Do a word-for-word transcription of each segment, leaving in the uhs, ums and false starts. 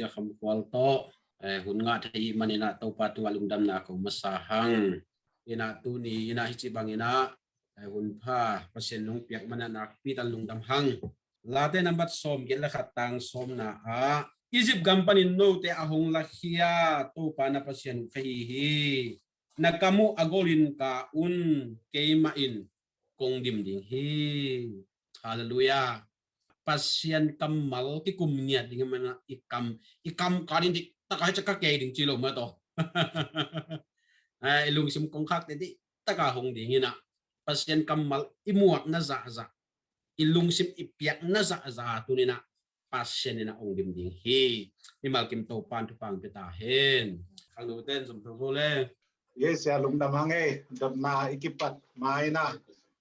Sia Kham Khual tawh, eh, hun ngah thei ih maninah Topa tungah lungdamna ko masa hang. Inah tuni inah hici banginah, eh, hun pha Pasian nong piak manah nakpi tan lungdam hang. Late nambat sawm giat le khat tang sawmna ah, Egypt gam panin note a hong lakhia Topa na Pasian uh ka hi hi. Na kam uh a golin ka un, keimah in kong dim ding hi. Halleluiah. Pasian kammal kikum ngiat ding hi manah i kam, i kam ka ding dik taka hi caka kei ding ci lo mah tawh. Eh, i lungsim kong khakte dik taka hong ding inah Pasian kammal i muakna zahzah, i lungsim i piakna zahzah tuninah Pasian inah hong dim ding hi. Mimal kim Topan thupha pia ta hen. Khangno ten zom tho ko le. Ye, sia lungdam hang ei, dotna i kipat ma inah.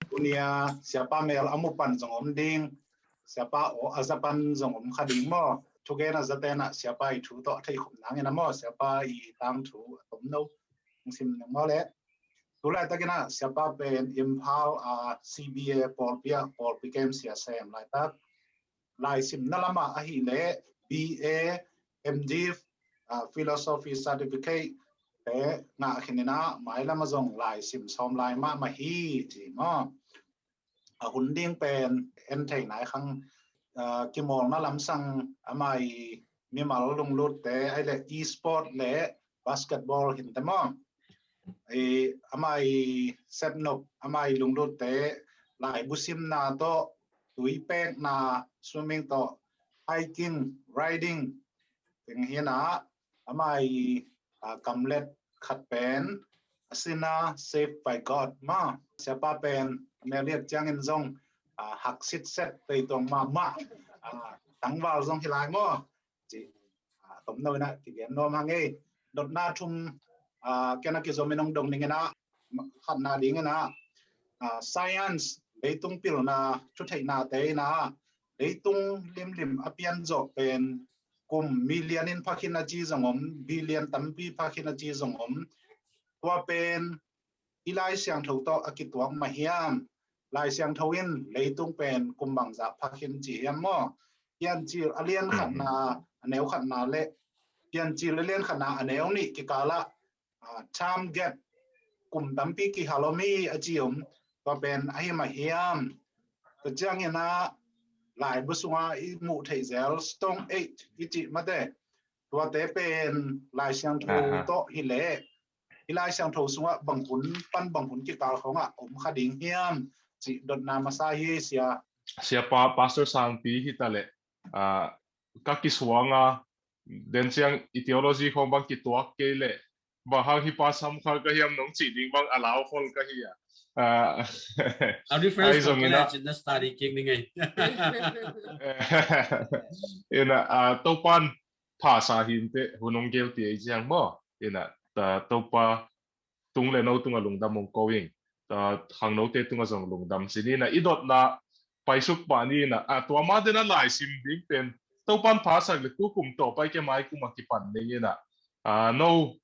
Tunia siapa mel a mu pan zong om ding. Siapa aw a za pan zong om kha ding maw. Thugen a za tenah siapa i thu tawh thei khop nang inah maw. Siapa i tangthu a tom no. Hong sim nang maw le. Tulai takinah siapa pen Imphal a C B A pawlpi ah pawlpi kem sia sem laitak. Laisimna lamah ahih leh B A, M Div, ah, Philosophy Certificate te ngah khin inah mailam a zong laisim sawm lai mahmah hi ci maw. A hun ding pen en thei nai khang, ah, kimawlna lamsang amah i mimal lunglutte ahih leh e-sport le basketball hinte maw. I, amah i sepnop, amah i lunglutte laibu simna tawh, tui pekna, swimming tawh, hiking, riding, teng hinah, amah i, ah, kamlet khat pen, a sinner saved by God ma. Siapa pen meliat ciangin zong, ah, hak sitset tei tuang mahmah, ah, tangval zong hi lai maw. Ci, ah, tomno inah kigen nuam hang ei. Dotna thum, ah, ken a kizom in hong dong ning inah, khatna ding inah, ah, science, leitung pilna thutheihnate inah, leitung limlim a pian zawh pen kum million in phakhin a ci zong om, billion tampi phakhin a ci zong om. Tua pen i Lai Siangtho tawh a kituak mah hiam? Lai Siangtho in leitung pen kum bangzah phakhin ci hiam maw? Piancil a lian khatna, a neu khatna le Piancil a lian khatna a neu nih kikalah, ah, time gap, kum tampi kihal om hi a ci om, tua pen ahi mah hiam? Tua cianginah laibu sungah i muh theih zel Stone Age i cih mate, tuate pen Lai Siangtho tawh hi leh i Lai Siangtho sungah bang hun pan bang hun kikal khawngah om kha ding hiam cih dotna masa hi sia. Siapa Pastor Sangpi hi ta leh, ah, ka kisuanga den ciang i theology khawng bang kituak kei leh bang hang hi pa samkhal ka hiam nong cih ding bang a lau khol ka hi a. Ah, a reference ahi zong inah, study kik ning ei. Inah, ah, Topan phasa hinte hun hong gel ti ei ciang maw. Inah, ah, Topa tung le no tungah lungdam hong ko ing. Ah, khangnote tungah zong lungdam ci ni inah, i dotna paisuk pah ni inah, ah, tua ma dena laisim ding pen Topan phasak le tukum tawh pai ke mai kum a kipan ning inah, ah, no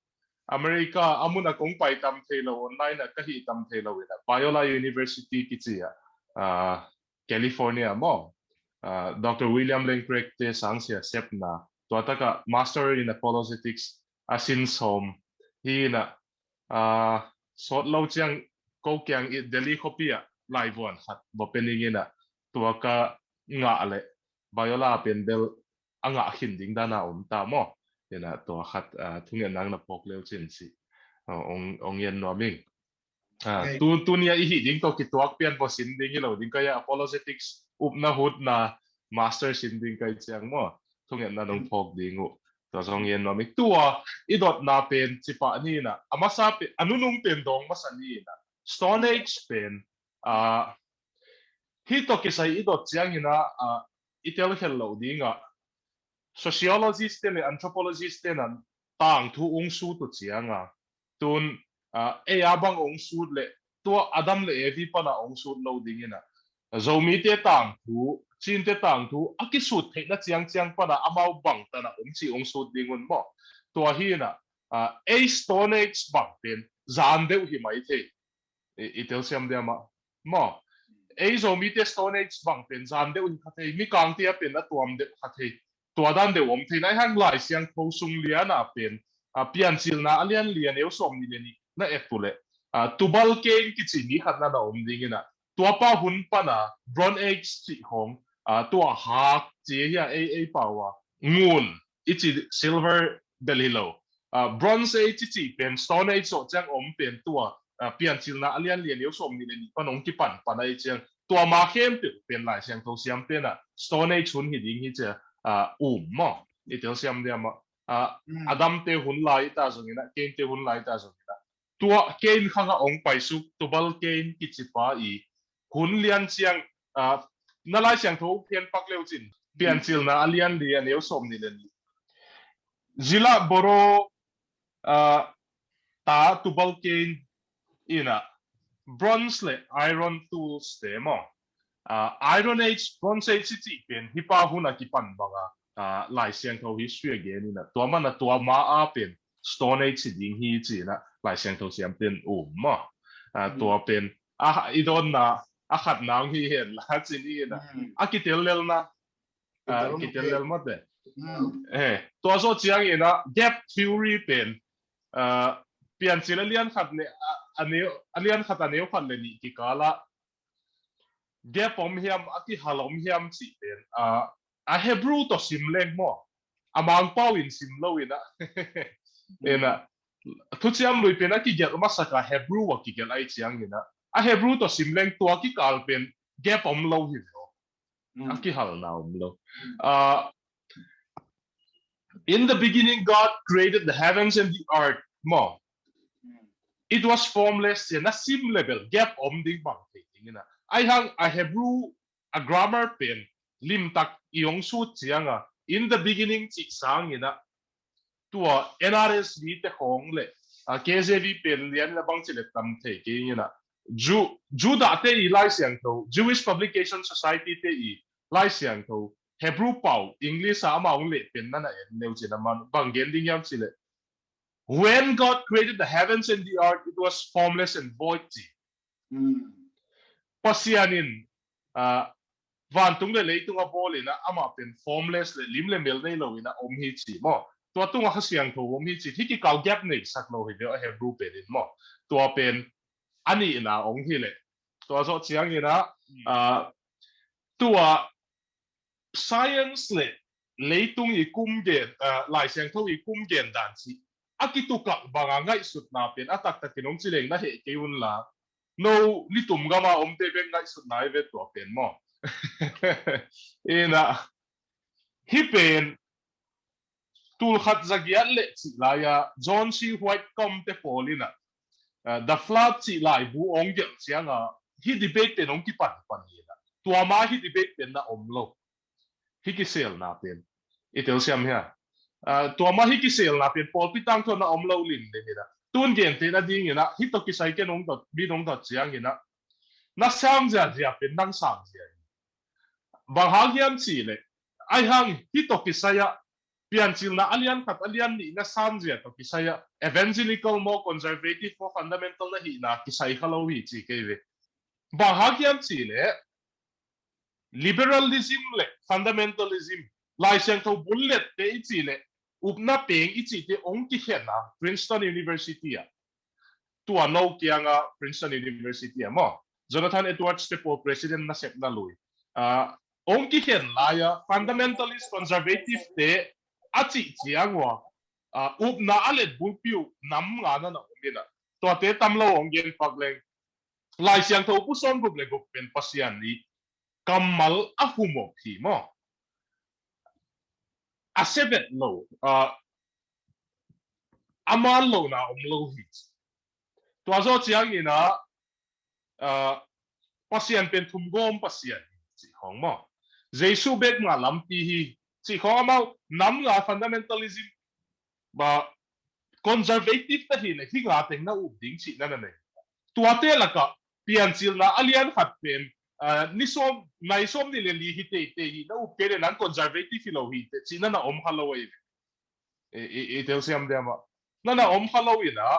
America a mun a kong pai tam thei lo, online a ka hih tam thei lo inah, Biola University kici ah, ah, California maw, ah, Doctor William Lane Craig te sangsia sepna, tua takah Master in Apologetics a sin sawm hi inah, ah, sawt lo ciang ko kiang i Delhi khuapi ah laivuan khat va pe ning inah, tua ka ngah leh Biola pen bel a ngah khin ding dana om ta maw. Inah tua khat, ah, thungetna na phawk leu cin ci, ah, ong, ong en nuam ing. Ah, tu, tunia i hih ding tawh kituak pian va sin ding hi lo ding ka hi a, apologetics upna hutna master sin ding ka hi ciang maw. Thungetna nong phawk ding uh. Tua zong en nuam ing. Tua i dotna pen ci pah ni inah, a masa pen, a nunung pen dawng masa ni inah, Stone Age pen, ah, hih tawh kisai i dot ciang inah, ah, i telkhial loh dingah sociologist te le anthropologist te nan tangthu ong sut uh cianga, tun, ah, ei a bang ong sut leh tua Adam le Evi pana ong sut lo ding inah, Zomite tangthu, Chinte tangthu a kisut theihna ciangciang pana amau bang tana om ci ong sut ding un maw. Tua hi inah, ah, ei Stone Age bang pen zan deuh hi mai thei. I, i telsiam dia mah maw. Ei Zomite Stone Age bang pen zan deuh hi kha thei, Mikangte a pen a tuam deuh kha thei. tua dan deuh om thei nai hang. Lai Siangtho sung liana pen, a, Piancilna a lian li a neu sawm nih le nih na et uh leh, a, Tubal Cain kici mi khat na na om ding ina, tua pa hun pana Bronze Age cih khong, a, tua hak ci hi a, ei, ei pau a ngun i ci, silver bel hi lo. A, Bronze Age i cih pen Stone Age zawh ciang om pen tua, a, Piancilna a lian li a neu sawm nih le nih pan hong kipan pan a i ciang tua ma khempeuh pen Lai Siangtho siam pen a Stone Age hun hi ding hi cia, a, um maw? I telsiam diam a, a, Adam te hun lai i ta zong ina, Cain te hun lai i ta zong ina, tua Cain khang a ong paisuk Tubal Cain kici pa i hun lian ciang, a, na Lai Siangtho phian pak leu cin Piancilna a lian li a neu sawm nih le nih. Zila Boro, a, ta Tubal Cain ina bronze le iron tools te maw? A, Iron Age, Bronze Age i cih pen hi pa hun a kipan banga, a, Lai Siangtho history a gen ina tua mana tua ma a pen Stone Age hi ding hi ci ina Lai Siangtho siam pen um maw? A, tua pen a, i dawnna a khat nang hi hen la cin ina a kitel lelna, a, kitel lel mate. Eh, tua zawh ciang ina gap theory pen, a, Piancil a lian khat le, a, a neu, a lian khat a neu khat le nih kikala gap om hiam, a kihal om hiam cih pen, a, a Hebrew tawh sim leng maw? A Mangpau in sim lo ina. Ina, thuciam lui pen a kigelh masak a Hebrew a kigelh ai ciang ina, a Hebrew tawh sim leng tua kikal pen gap om lo hi lo. A kihalna om lo. A, "In the beginning, God created the heavens and the earth." Maw? "It was formless," ci na sim le bel gap om ding bang thei ding ina. Ai hang a Hebrew a grammar pen limtak i ong sut cianga, "In the beginning" cih sang ina tua N R S V te khong le, a, K J V pen lian ina bang ci le tam thei kei ina. Ju, Judah te i Lai Siangtho, Jewish Publication Society te i Lai Siangtho, Hebrew pau, English a amau leh pen nana en neu cin a man, bang gen ding hiam ci le, "When God created the heavens and the earth, it was formless and void," ci. Pasian in, a, vantung le leitung a bawl ina amah pen formless le lim le mel nei lo ina om hi ci maw? Tua tunga Kha Siangtho om hi ci, hi kikal gap nei sak lo hi deuh a Hebrew pen in maw? Tua pen a nihna ong hi le. Tua zawh ciang ina, a, tua science le leitung i kum gen, a, Lai Siangtho i kum gen dan ci a kitukak banga ngaihsutna pen a taktakin ong ci leng na heh kei un la, no nitum gama omte bek ngaihsutna i ve tua pen maw? Ina, hi pen tulkhat zagiat le cih lai-a John C. White kom te pawl ina, a, The Flood cih laibu ong gelh cianga hi debate pen ong kipan pan ina, tua ma hi debate pen na om lo. Hi kiselna pen i telsiam hia? A, tua ma hi kiselna pen pawlpi tangthu na om lo lim le ina, tun gente na ding ina, hi tawh kisai ken ong dot, bin ong dot ciang ina, na sang ziazia pen nang sang zia. Bang hang hiam ci le, ai hang hi tawh kisai a Piancilna a lian khat a lian nih na sang zia tawh kisai a evangelical maw, conservative maw, fundamental na hihna kisai kha lo hi ci kei ve. Bang hang hiam ci le, liberalism le fundamentalism, Lai Siangtho bullet te i ci le upna peng i ci te ong kikhen a Princeton University a, tua no kianga Princeton University a maw, Jonathan Edwards te pawl president na sepna lui, a, ong kikhen lai-a fundamentalist conservative te a cih ciang ua, a, upna a let bulpi uh nam nga na na om ina, tuate tam lo ong gen pak leng, Lai Siangtho bu sawm guk le guk pen Pasian i kammal a humop hi maw? A sevet lo, a, a man lohna om lo hi. Tua zawh ciang ina, a, Pasian pen thumgawm Pasian hi cih khong maw? Jesu bek mah lampi hi cih khong amau nam nga fundamentalism, ba, conservative na hi le hi nga teng na up ding cih na na nei. Tuate laka Piancilna a lian khat pen, a, ni sawm, nai sawm nih le li hi teitei hi na up kei le nang conservative hi lo hi te cih na na om kha lo ahi ve. I, i, i telsiam diam a, na na om kha lo ina,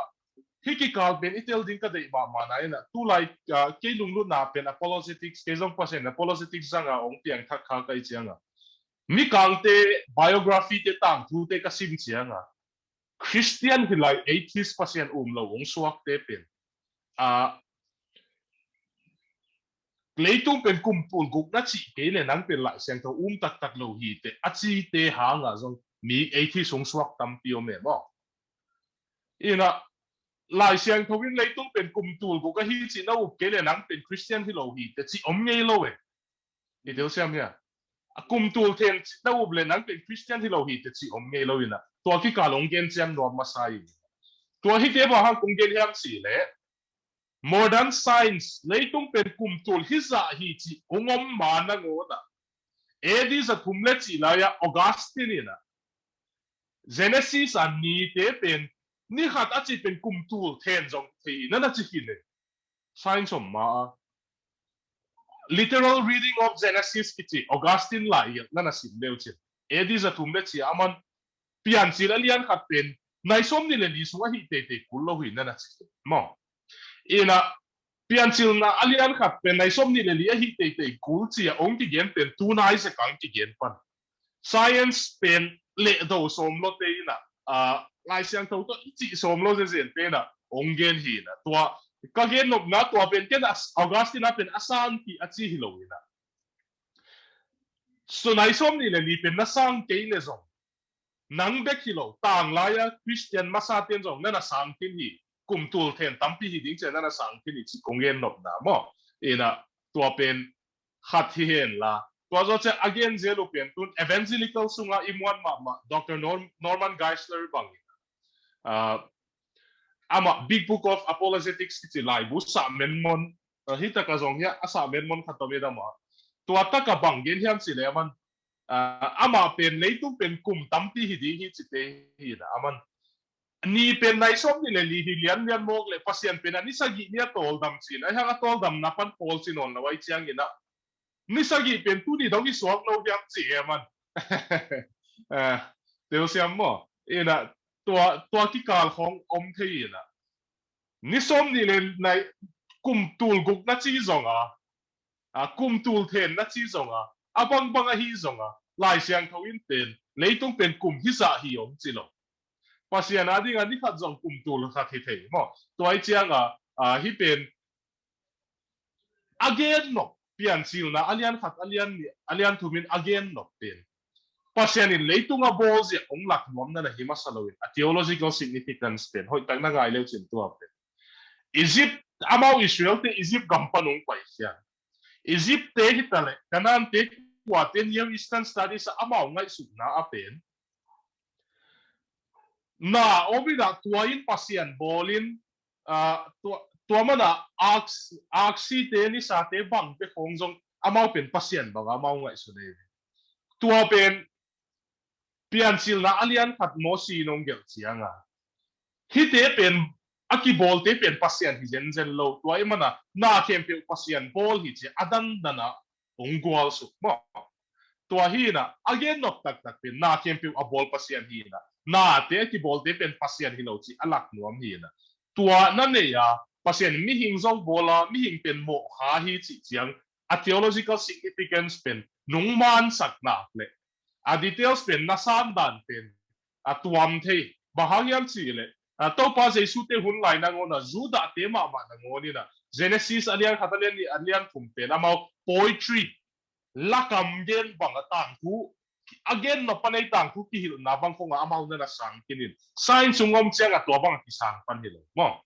hi kikal pen i tel ding ka deih mahmah na ina, tulai, a, kei lunglutna pen apologetics, kei zong Pasian apologetics zanga ong piang thak kha kai cianga, Mikangte biography te tangthute ka sim cianga Christian hi lai atheist Pasian um lo hong suakte pen a leitung pen kum tul guk na cih kei le nang pen Lai Siangtho um taktak lo hi te a cite hanga zong mi atheist hong suak tampi om e maw? Ina Lai Siangtho in leitung pen kum tul guk ahi cih na up kei le nang pen Christian hi lo hi te cih om ngei lo e. I telsiam hia? A kum tul then cih na up le nang pen Christian hi lo hi te cih om ngei lo ina tua kikal hong gen ciang nuam masa hi. Tua hi te bang hang kong gen hiam cih le modern science leitung pen kum tul hi zah hi cih hong om ma nangawn a A D za thum le cih lai-a Augustine ina Genesis a nite pen ni khat a cih pen kum tul then zong thei hi na na ci hi le science om ma a literal reading of Genesis kici Augustine lai na na sim leu cin A D za thum le cih a man Piancil a lian khat pen nai sawm nih le li sung ahi teitei kul lo hi na na ci hi maw? Ina Piancilna a lian khat pen nai sawm nih le li ahi teitei kul ci a hong kigen pen tunai zek a hong kigen pan science pen lehdo sawm lo te ina Lai Siangtho tawh i cih sawm lo zezen te ina hong gen hi ina tua ka gen nopna tua pen ken Augustine a pen a sang ti a ci hi lo ina so nai sawm nih le li pen na sang kei le zong nang bek hi lo tanglai-a Christian masa ten zong na na sang khin hi kum tul then tampi hi ding cian na na sang khin hi cih kong gen nopna maw? Ina tua pen khat hi hen la tua zaw cian a gen zel uh pen tun evangelical sunga i muan mahmah Doctor Norman Geisler bang amah Big Book of Apologetics kici laibu sah menmon hi taka zong hi a sah menmon khat om i dama tua taka bang gen hiam cih le aman amah pen leitung pen kum tampi hi ding hi cite hi na aman ni pen nai sawm nih le li hi lianlian mawk le Pasian pen a ni sagih ni a tawldam cin a hang a tawldamna pan pawl ci nawn lo ai ciangin a ni sagih pen tuni dong i suak lo hiam ci e man telsiam maw? Ina tua tua kikal khong om thei ina ni sawm nih le nai kum tul guk na ci zonga a kum tul then na ci zonga a bangbang ahi zonga Lai Siangtho in pen leitung pen kum hi zah hi om ci lo. Pasian a dinga ni khat zong kum tul khat hi thei maw? Tua ai cianga hi pen a gen nop Piancilna a lian khat a lian nih a lian thumin a gen nop pen Pasian in leitung a bawl zia hong lak nuam na na hi masa loin a theological significance pen hoih tak na ngai leu cin tua pen Egypt amau Israel te Egypt gam pan hong pai sian Egypt te hi ta le Canaan te kua te Near Eastern Studies a amau ngaihsutna a pen na om ina tua in Pasian bawlin tua mana aksi te nisa te bang te khong zong amau pen Pasian bang amau ngaihsun ei tua pen Piancilna a lian khat Mosi nong gelh cianga hite pen a kibawlte pen Pasian hi zenzen lo tua i mana na khempeuh Pasian bawl hi ci a dandana hong gual suk maw? Tua hi ina a gen nop taktak pen na khempeuh a bawl Pasian hi ina nate a kibawlte pen Pasian hi lo ci a lak nuam hi ina tua na nei a Pasian mihing zong bawl a mihing pen mawh kha hi cih ciang a theological significance pen nung mansak nak le a details pen na san dan pen a tuam thei bang hang hiam cih le Topa Jesu te hun lai nangawn a Judah te mahmah nangawn ina Genesis a lian khat a lian nih a lian thum pen amau poetry lakam gen bang a tangthu a gen nop pan ei tangthu kihilhna bang khong a amau na na sang kinin science sung om ciang a tua bang a kisang pan hi lo maw?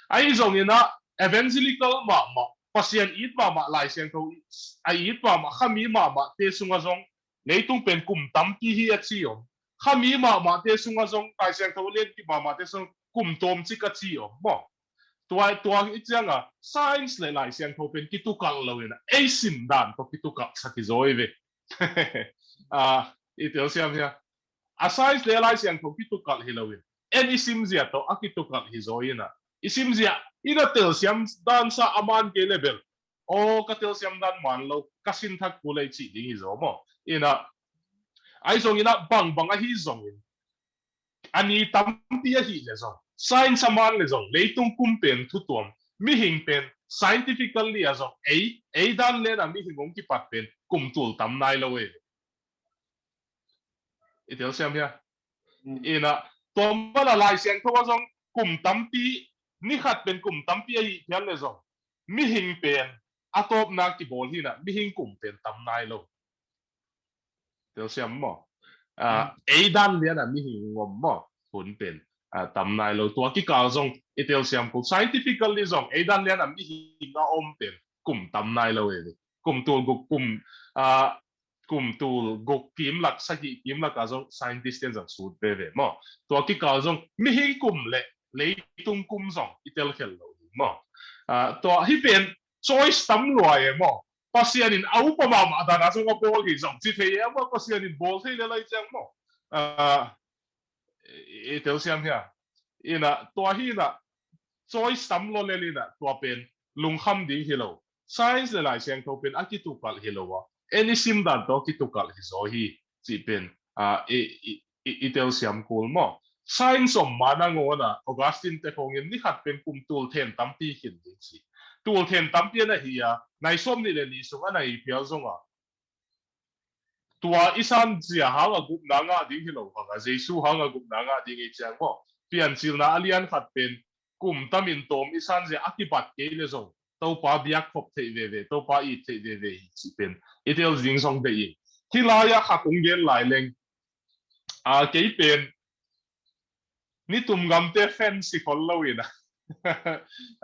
Ahi zong ina evangelical mahmah Pasian it mahmah Lai Siangtho a it mahmah khami mahmah te sunga zong leitung pen kum tampi hi a ci om khami mahmah te sunga zong Lai Siangtho lian ki mahmah te sung kum tawm cik a ci om maw? Tua tua i cianga science le Lai Siangtho pen kitukalh lo ina ei sin dan tawh kitukalh sa kizaw i ve. I telsiam hia a science le Lai Siangtho kitukalh hi lo in en i simzia tawh a kitukalh hi zaw ina i simzia ina telsiam dansa a man kei le bel aw ka telsiam dan man lo ka sin thak pu lei cih ding hi zaw maw? Ina ai zong ina bangbang ahi zongin a ni tampi ahi le zong science a man le zong leitung kum pen thutuam mihing pen scientifically a zong ei ei dan lena mihing hong kipat pen kum tul tam nai lo ei. I telsiam hia? Ina, tua mana Lai Siangtho ah zong kum tampi, ni khat pen kum tampi ahi phial le zong mihing pen a tawpna kibawl hina, mihing kum pen tam nai lo. Telsiam maw? Ei dan liana mihing ngom maw, hun pen tam nai lo. Tua kikal zong i telsiam kul, scientifically zong ei dan liana mihing a om pen kum tam nai lo e. Kum tul guk, kum kum tul guk kimlak, sagih kimlak a zong scientist ten zong sut veve maw. Tua kikal zong mihing kum le leitung kum zong i telkhel lo maw. Tua hi pen choice tam lua e maw. Pasian in a upa mahmah dan a zong a bawl hi zong ci thei e maw, Pasian in bawl thei le lai ciang maw. I telsiam hia? Ina, tua hina choice tam lo le lina, tua pen lungkham ding hi lo. Science le Lai Siangtho pen a kitukalh hi lo a, en i sim dan tawh kitukalh hi zaw hi, cih pen i telsiam kul maw. Science om mana ngawna Augustine te khawngin ni khat pen kum tul then tampi khin ding ci. Tul then tampi ana hi a, nai sawm nih le nih sung ana hi phial zonga, tua i sanzia hanga gupna ngah ding hi lo hanga, Jesu hanga gupna ngah ding i ciang maw. Piancilna a lian khat pen kum tamin tawm i sanzia a kibat kei le zong Topa biak khop theih veve, Topa it theih veve hi cih pen i tel ding zong deih in. Hih lai-ah kha kong gen lai leng, a, kei pen nitum gamte fan si khol lo ina,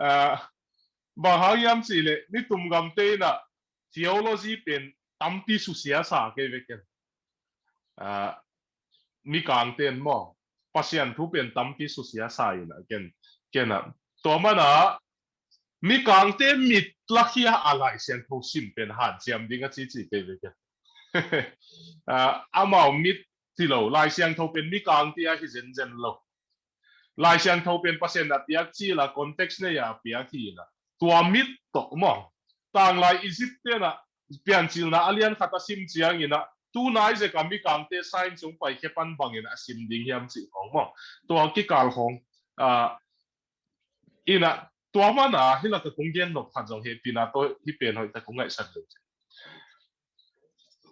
a, bang hang hiam cihleh nitum gamte ina theology pen tampi susia sa kei ve ken. A, Mikangte in maw, Pasian thu pen tampi susia sa ina ken, ken a. Tua mana Mikangte mit lakhia a Lai Siangtho sim pen hanciam ding a cici kei ve ken. A, amau mit ti lo, Lai Siangtho pen Mikangte a hi zenzen lo. Lai Siangtho pen Pasian a piak cila context nei a piak hi ina. Tua mit tawh maw, tanglai Egypt tena Piancilna a lian khat a sim ciang ina, tunai zeka Mikangte science hong pai khepan bangin a sim ding hiam cih khawng maw. Tua kikal khawng, a, ina, tua mana hila ka kong gen nop khat zong hehpihna tawh hi pen hoih ta kong ngaihsak lo.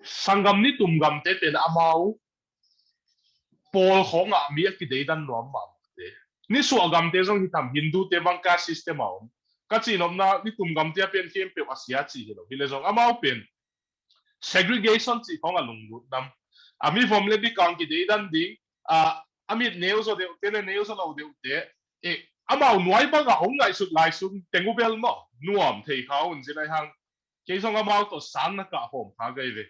Sanggam nitum gamte pen amau pawl khawngah mi a kideidan nuam mahmahte. Nisuah gamte zong hi tham, Hindute bang caste system a om. Ka cihnopna nitum gamte a pen khempeuh a sia ci hi lo. Hi le zong amau pen segregation cih khawng a lunglut nam. A mivom le Mikang kideidan ding, a, a mit neu zaw deuhte le neu zaw lo deuhte, e, amau nuai banga hong ngaihsut lai sung teng uh bel maw, nuam thei kha un ci lai hang. Kei zong amau tawh sang na kah hawm kha gai ve.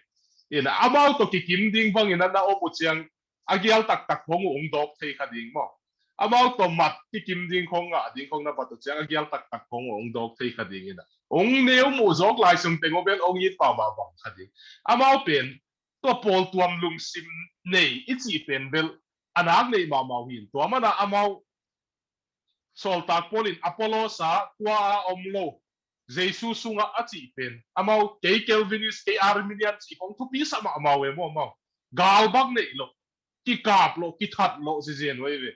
Ina amau tawh kikim ding bangin a na om uh ciang a gial taktak khawng uh hong dawk thei kha ding maw. Amau tawh mat kikim ding khawng ngah ding khawng na bat uh ciang a gial taktak khawng uh hong dawk thei kha ding ina. Hong neu muh zawk lai sung teng uh bel hong it mahmah bang kha ding. Amau pen tua pawl tuam lungsim nei i cih pen bel a nak neih mahmah uh hi in. Tua mana amau sawltak Paul in Apollos a tua a om lo, Jesu sungah a cih pen amau kei Calvinist, kei Arminian cih khawng thupi sa mahmah uh e maw amau. Gal bang neih lo, kikap lo, kithat lo zizen uh e ve.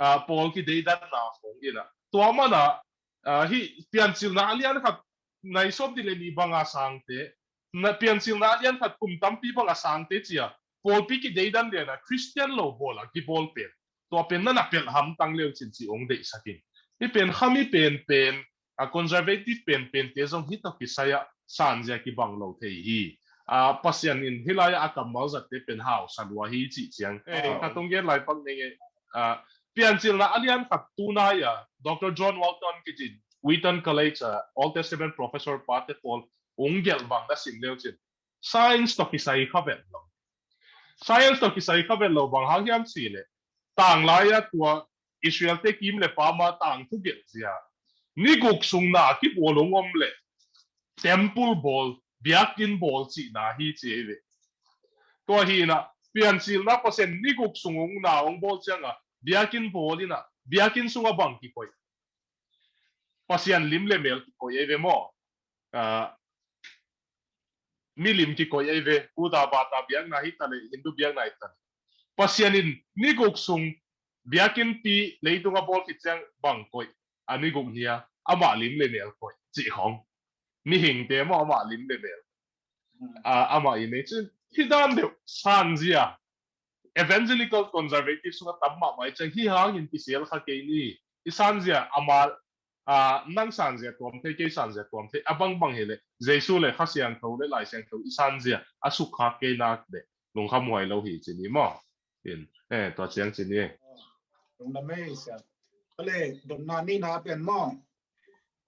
A, pawl kideidanna khawng ina. Tua mana, a, hih Piancilna a lian khat nai sawm nih le nih banga sangte, na Piancilna a lian khat kum tampi banga sangte cia pawlpi kideidan liana Christian lo bawl a kibawl pen, tua pen na na pelh hamtang leu cin ci hong deihsak in. Hih pen khami pen pen a conservative penpente zong hih tawh kisai-ah sanzia kibang lo thei hi. A, Pasian in hih lai-ah a kammal zatte pen hausa lua hi cih ciang. Ei, ka tung gen lai pak ning e. A, Piancilna a lian khat tunai-a Doctor John Walton kici Wheaton College a Old Testament professor pate pawl hong gelh bang na sim leu cin. Science tawh kisai kha vet lo. Science tawh kisai kha vet lo bang hang hiam cih leh, tanglai-a tua Israel-te kim le pama tangthu gelh zia, ni guk sung na kibawl hong om leh temple bawl, biakinn bawl cihna hi ci ei ve. Tua hi ina, Piancilna Pasian ni guk sung hong na hong bawl cianga biakinn bawl ina, biakinn sunga bang kikoih? Pasian lim le mel kikoih ei ve maw. A, milim kikoih ei ve, Buddha bata biakna hi ta le, Hindu biakna hi ta le. Pasian in ni guk sung biakinnpi leitunga bawl khit ciang bang koih? A ni guk ni-a amah lim le mel koih cih khawng. Mihingte maw amah lim le mel. A, amah i nei cin hi dan deuh sanzia. Evangelical Conservative sungah tam mahmah i ciang hi hangin kisel kha kei ni. I sanzia ama, ah, nang sanzia tuam thei, kei sanzia tuam thei, a bangbang hi leh Jesu le Kha Siangtho le Lai Siangtho i sanzia a sukkhak kei nak le lungkham huai lo hi ci ni maw? In, eh, tua ciang ci ni. Lungdam ei sia. Kale, dotna nihna pen maw?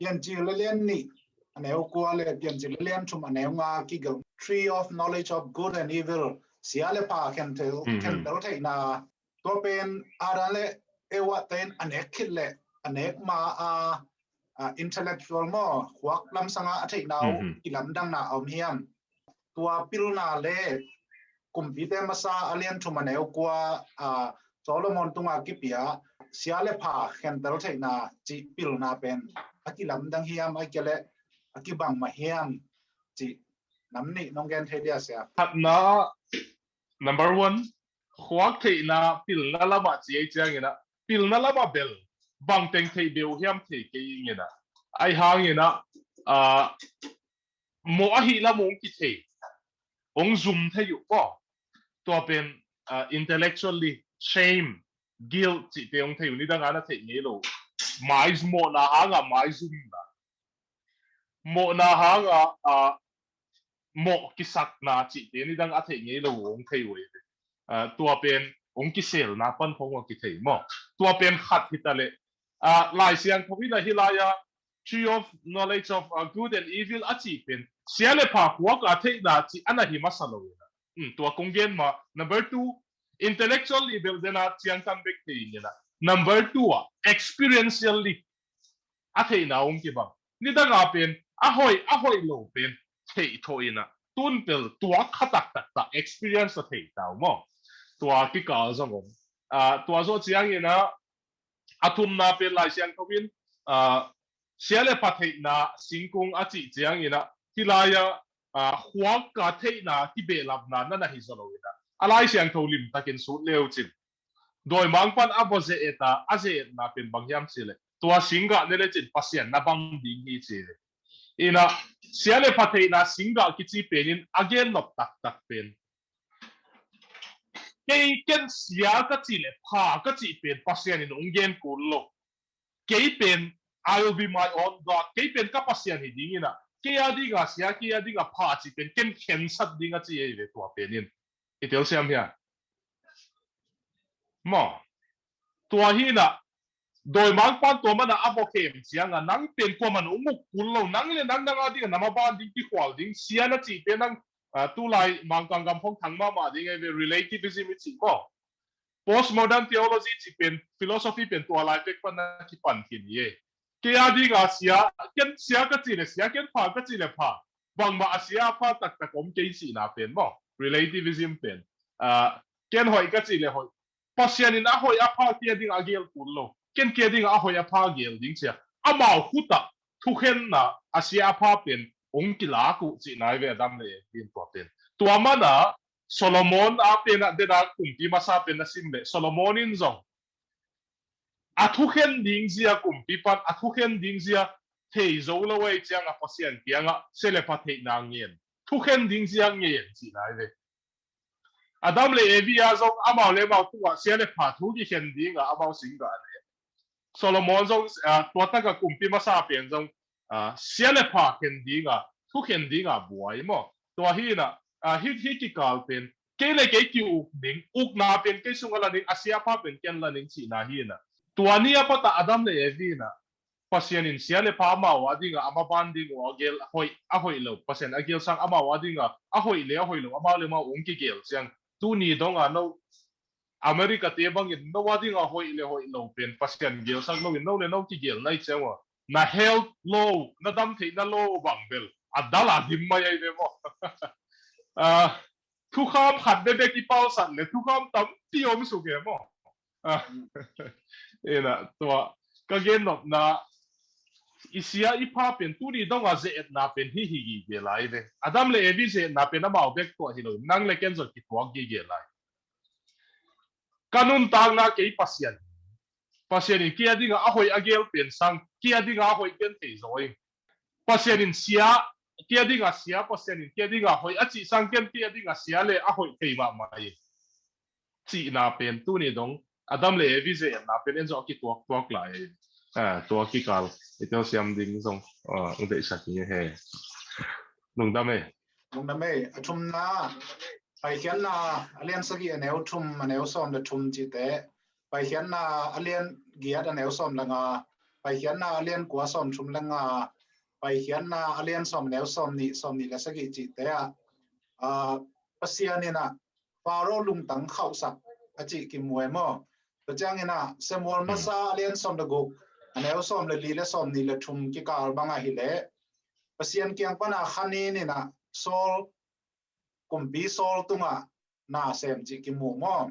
Piancil alian nih, aneu kua le Piancil alian thum, aneu nga kigelh, Tree of Knowledge of Good and Evil, sia le pha khentel, khentel theihna. Tua pen Adam le Eva te in a nek khit le a nek ma a, a intellectual maw, khuak lamsanga a theihna uh kilamdanna a om hiam? Tua pilna le Kumpite Masa alian thum, aneu kua, a, Solomon tunga kipia sia le pha khentel theihna cih pilna pen a kilamdang hiam, a kia le a kibang mah hiam cih nam nih nong gen thei dia sia? Khatna, number one, khuak theihna pilna lamah ci ei ciangin ah, pilna lamah bel bangteng thei beuh hiam, thei kei ingin ah, ai hangin ah, ah, mawh ahi lam hong kithei, hong zum thei uh maw? Tua pen, ah, intellectually shame, guilt cihte hong thei uh, nidanga na theih ngei lo. Mai, mawhna hanga maizumna, mawhna hanga, ah, mawh kisakna cihte nidang a theih ngei lo hong thei uh. Ah, tua pen hong kiselna pan khong hong kithei maw? Tua pen khat hi ta le, ah, Lai Siangtho in ah hi lai-a Tree of Knowledge of, ah, Good and Evil a cih pen sia le pha khuak a theihna cih a na hi masa lo in ah. Hmm, tua kong gen mah. Number two, intellectually bel dena ciangtan bek thei in ah. Number two ah, experientially a theihna hong kibang. Nidanga pen a hoih, a hoih lo pen theih thawh in ah, tun pel tua kha taktak ta experience a thei ta uh maw? Tua kikal zong om. Ah, tua zawh ciangin ah, a thumna pen Lai Siangtho in, ah, sia le pha theihna singkung a cih ciangin ah, hi lai-a, ah, khuak a theihna kibehlapna na na hi zaw lo in ah, a Lai Siangtho limtakin sut le uh cin. Dawimangpa'n a va ze-et a, a ze-etna pen bang hiam cih leh, tua singgah ne lecin Pasian na bang ding hi ci hi. In ah, sia le pha theihna singgah kici pen in a gen nop taktak pen, kei ken sia ka cih le pha ka cih pen Pasian in hong gen kul lo. Kei pen, I will be my own God. Kei pen ka Pasian hi ding in ah, kei a dinga sia, kei a dinga pha cih pen ken khensat ding a ci hi ve tua pen in. I telsiam hia? Maw. Tua hi in ah, dawimangpa'n tua man ah a va khem ciang a, nang pen kuaman hong uk kul lo, nang le nang, nang a ding a na maban ding, kikhual ding, sia na cih pen nang, ah, tulai Mangkang gam khong thang mahmah ding ei ve, relativism i cih maw? Postmodern theology cih pen, philosophy pen tua lai pek pan na kipan khin hi ei. Kei a dinga sia, ken sia ka cih le sia, ken pha ka cih le pha. Bangmah a sia a pha taktak om kei cihna pen maw? Relativism pen. Ah, ken hoih ka cih le hoih. Pasian in a hoih a pha kei a dinga a gel kul lo. Ken kei a dinga a hoih a pha gel ding ci a, amau khut ah thukhenna a sia a pha pen hong kilak uh cihna hi ve, Adam le Evi in tua pen. Tua man ah Solomon a pen ah, dena Kumpi Masa pen na sim leh, Solomon in zong a thukhen ding zia, kumpipa'n a thukhen ding zia thei zo lo ei ciang a, Pasian kiangah sia le pha theihna ngen, thukhen ding zia ngen cihna hi ve. Adam le Evi a zong amau le amau tungah sia le pha thu kikhen ding a, amau singgah le. Solomon zong, ah, tua tak a Kumpi Masa pen zong, ah, sia le pha khen ding a, thu khen ding a buai maw? Tua hi in ah, ah, hih, hih kikal pen kei le kei ki-uk ding, ukna pen kei sung a la ding, a sia a pha pen ken la ding cihna hi in ah. Tua ni a pat ah Adam le Evi in ah, Pasian in sia le pha amau a dinga a maban ding uh a gel, hoih, a hoih lo, Pasian a gelsang amau a dinga a hoih le a hoih lo amau le amau hong kigel ciang, tuni dong a no America te bangin no a dinga hoih le hoih lo pen Pasian gelsak loin no le no kigelna i ciang uh a, na health lo, na dam theihna lo bang bel a dal a dim mai ei ve maw? Ah, thukham khat bekbek i palsat le thukham tampi om suk e maw? Ah, in ah, tua ka gen nopna, i sia i pha pen tuni dong a ze-etna pen hih hi gige lai ve. Adam le Evi ze-etna pen amau bek tuah hi lo, nang le ken zong kituak gige lai. Ka nuntakna kei Pasian, Pasian in kei a dinga a hoih a gel pen sang, kei a dinga a hoih ken thei zaw ing. Pasian in sia, kei a dinga sia, Pasian in kei a dinga hoih a cih sang, ken kei a dinga sia le a hoih thei mahmah ing. cihna pen tuni dong Adam le Evi ze-etna pen en zawh a kituaktuak lai. Ah, tua kikal i telsiam ding zong ah, ung deihsak hi he. Lungdam e. Lungdam e. A thumna, Paikhiatna a lian sagih a neu thum, a neu sawm le thum cihte, Paikhiatna a lian giat a neu sawm le nga, Paikhiatna a lian kua sawm thum le nga, Paikhiatna a lian sawm a neu sawm nih, sawm nih le sagih cihte ah, ah, Pasian in ah Faro lungtang khauhsak a cih kimu e maw? Tua ciangin ah Samuel masa a lian sawm le guk, a neu sawm le li le sawm nih le thum kikal bang ahih leh Pasian kiang pana kha nin in ah Saul, kumpi Saul tungah na sem cih kimu maw?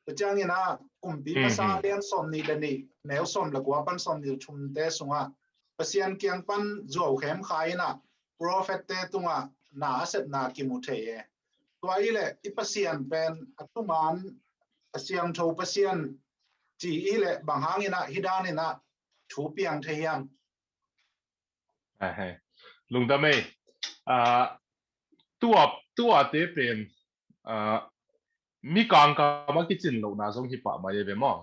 Tua ciangin ah kumpi masa a lian sawm nih le nih, neu sawm le kua pan sawm nih le thumte sungah Pasian kiang pan zuau khem kha in ah profet-te tungah na a sepna kimu thei e. Tua i leh i Pasian pen a thuman a siangtho Pasian ci i leh bang hangin ah hih danin ah thu piang thei hiam? Ahe. Lungdam e. Ah, tua, tuate pen ah, mikang kam a kicin lohna zong hi pah mai e ve maw?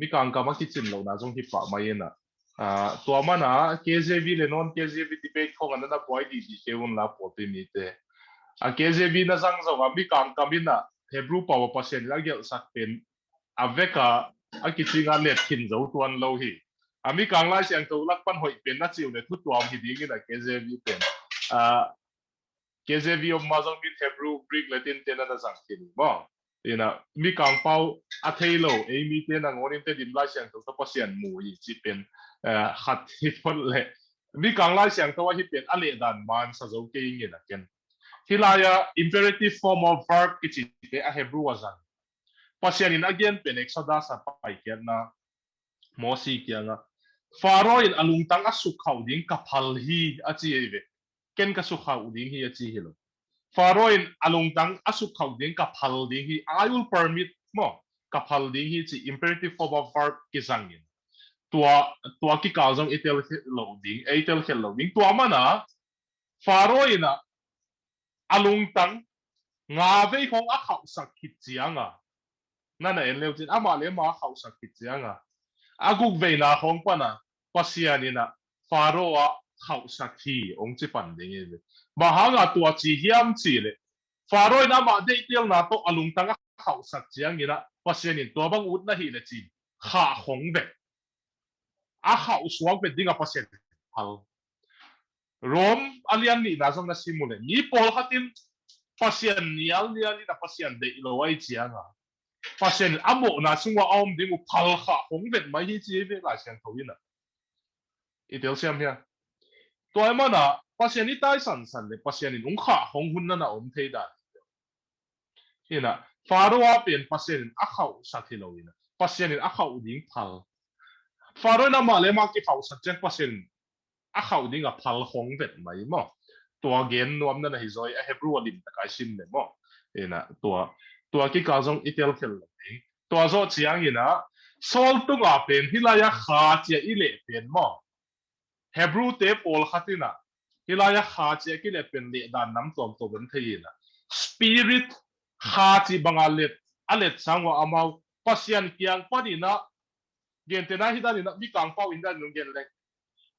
Mikang kam a kicin lohna zong hi pah mai in ah, ah, tua mana K J V le non K J V debate khong a na buai didi kei un la pawlpi mite. A K J V na zang zong a mikang kam in ah Hebrew pau a Pasian in a gelhsak pen a vek a a kicing a let khin zo tuan lo hi. A mikang Lai Siangtho lak pan hoih pen na ci uh le thu tuam hi ding in ah K J V pen. Ah, K J V om ma zong min Hebrew, Greek, Latin te na na zang khin maw? In ah mikang pau a thei lo, ei mite nangawnin Tedim Lai Siangtho tawh Pasian mu hi ci pen, eh, khat hi phot le. Mikang Lai Siangtho ahi pen a lehdan man sa zo kei ing in ah ken. Hih lai-a imperative form of verb kici te a Hebrew a zang. Pasian in a gen pen Exodus a Paikhiatna, Mosi kiangah Faro in a lungtang a sukkhauh ding ka phal hi a ci ei ve. Ken ka sukkhauh ding hi a ci hi lo. Faro in a lungtang a sukkhauh ding ka phal ding hi, I will permit maw, ka phal ding hi ci imperative form of verb kizangin. Tua, tua kikal zong i telkhiat lo ding, i telkhiat lo ding. Tua mana Faro in ah a lungtang nga vei khong a khauhsak khit cianga, na na en leu cin amah le amah a khauhsak khit cianga, a guk veina khong pana Pasian in ah Faro a khauhsak hi ong ci pan ding hi. Bang hanga tua ci hiam ci le Faro in amah deihtelna tawh a lungtang a khauhsak ciangin ah Pasian in tua bang ut na hi le cin khah khong vet. A khauh suak vet ding a Pasian phal. Rom a lian nihna zong na sim uh le mi pawlkhat in Pasian nialnial in a Pasian deih lo ahi cianga Pasian in a mawhna sungah a om ding uh phal khah khong vet mai hi ci hi ve Lai Siangtho in ah. I telsiam hia? Tua i mana Pasian i taisansan le Pasian in ung khah khong hun na na om thei dan. In ah Faro a pen Pasian in a khauhsak hi lo in ah Pasian in a khauh ding phal. Faro in amah le amah kikhauhsak ciang Pasian in a khauh ding a phal khong vet mai maw? Tua gen nuam na na hi zaw i a Hebrew a lim tak a i sim le maw? In ah tua, tua kikal zong i telkhiat lo ding. Tua zawh ciangin ah Saul tunga pen hih lai-a kha cia i leh pen maw? Hebrew te pawlkhat in ah hih lai-a kha cia kileh pen lehdan nam tuamtuam om thei in ah Spirit kha ci banga let, a let sang uh a amau Pasian kiang panin ah, gentehna hih danin ah mikang pau in danin gen leng,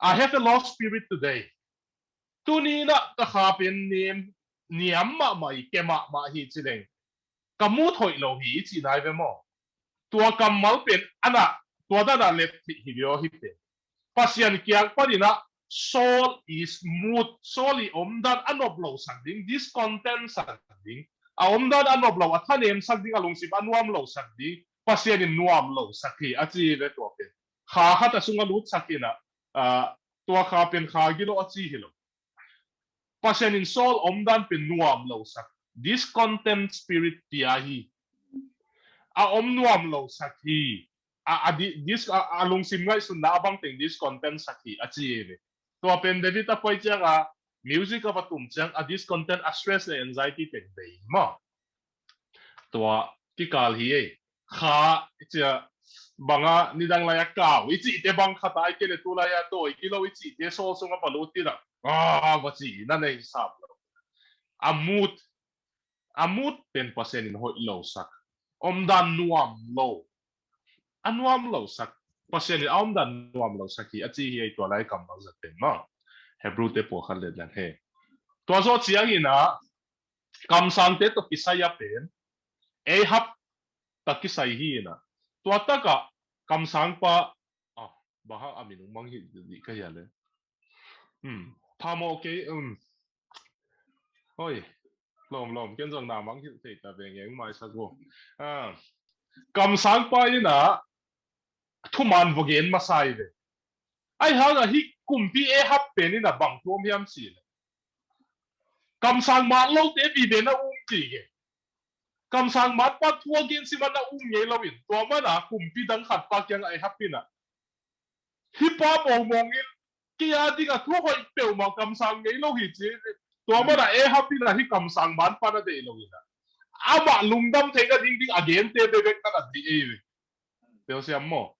I have a lost spirit today. Tuni in ah ka kha pen niam, niam mahmah hi, ke mahmah hi ci leng ka mut hoih lo hi i cih nai ve maw? Tua kammal pen a na, tua dan a let hi, hi ve aw hi pen. Pasian kiang panin ah Saul i mut, Saul i omdan a nop lo sak ding, discontent sak ding. A omdan a nop lo, a thanem sak ding, a lungsim a nuam lo sak ding. Pasian in nuam lo sak hi a ci ve tua pen. Kha khat a sung a lut sak in ah, ah, tua kha pen kha gilo a ci hi lo. Pasian in Saul omdan pen nuam lo sak, discontent spirit pia hi. A om nuam lo sak hi. A, a, di, dis, a, a lungsim ngaihsunna a bang teng discontent sak hi a ci hi ve. Tua pen David a poi cianga music a va tum ciang a discontent, a stress le anxiety teng bei maw? Tua kikal hi ei. Kha i cia banga nidang lai a kau i cihte bang khat a i kei le tu lai a dawi kilo i cihte sawl sunga va lut in ah, a va ci na nei sam lo. A mut, a mut pen Pasian in hoih lo sak. omdan nuam lo, a nuam lo sak, Pasian in a omdan nuam lo sak hi a ci hi ei, tua lai kammal zat pen maw. Hebrew te pawlkhat letnan he. Tua zawh ciangin ah kamsangte tawh kisai a pen Ahab tak kisai hi in ah, tua takah kamsangpa, ah, bang hang a min ong mang hi dih ka hia le. Hmm. Phamawh kei, um. Hoi. Lawm, lawm, ken zong na mang hilh thei ta ve, ngeng maisak uh. Ah. Kamsangpa in ah thuman va gen masa hi ve. Ahih hang ah hih kumpi Ahab pen in ah bang thu om hiam cih leh, kamsang man lote vive na um ci hi. Kamsang manpa thu a gen si man na um ngei lo in, tua man ah kumpi dang khat pa kiang ah Ahab in ah, hih pa mawngmawng in, kei a ding ah thu hoih peuhmah kamsang ngei lo hi ci. Tua man ah Ahab in ah hih kamsang manpa na deih lo in ah, amah lungdam theihna ding ding a gente bekbek na na deih ei ve. Telsiam maw.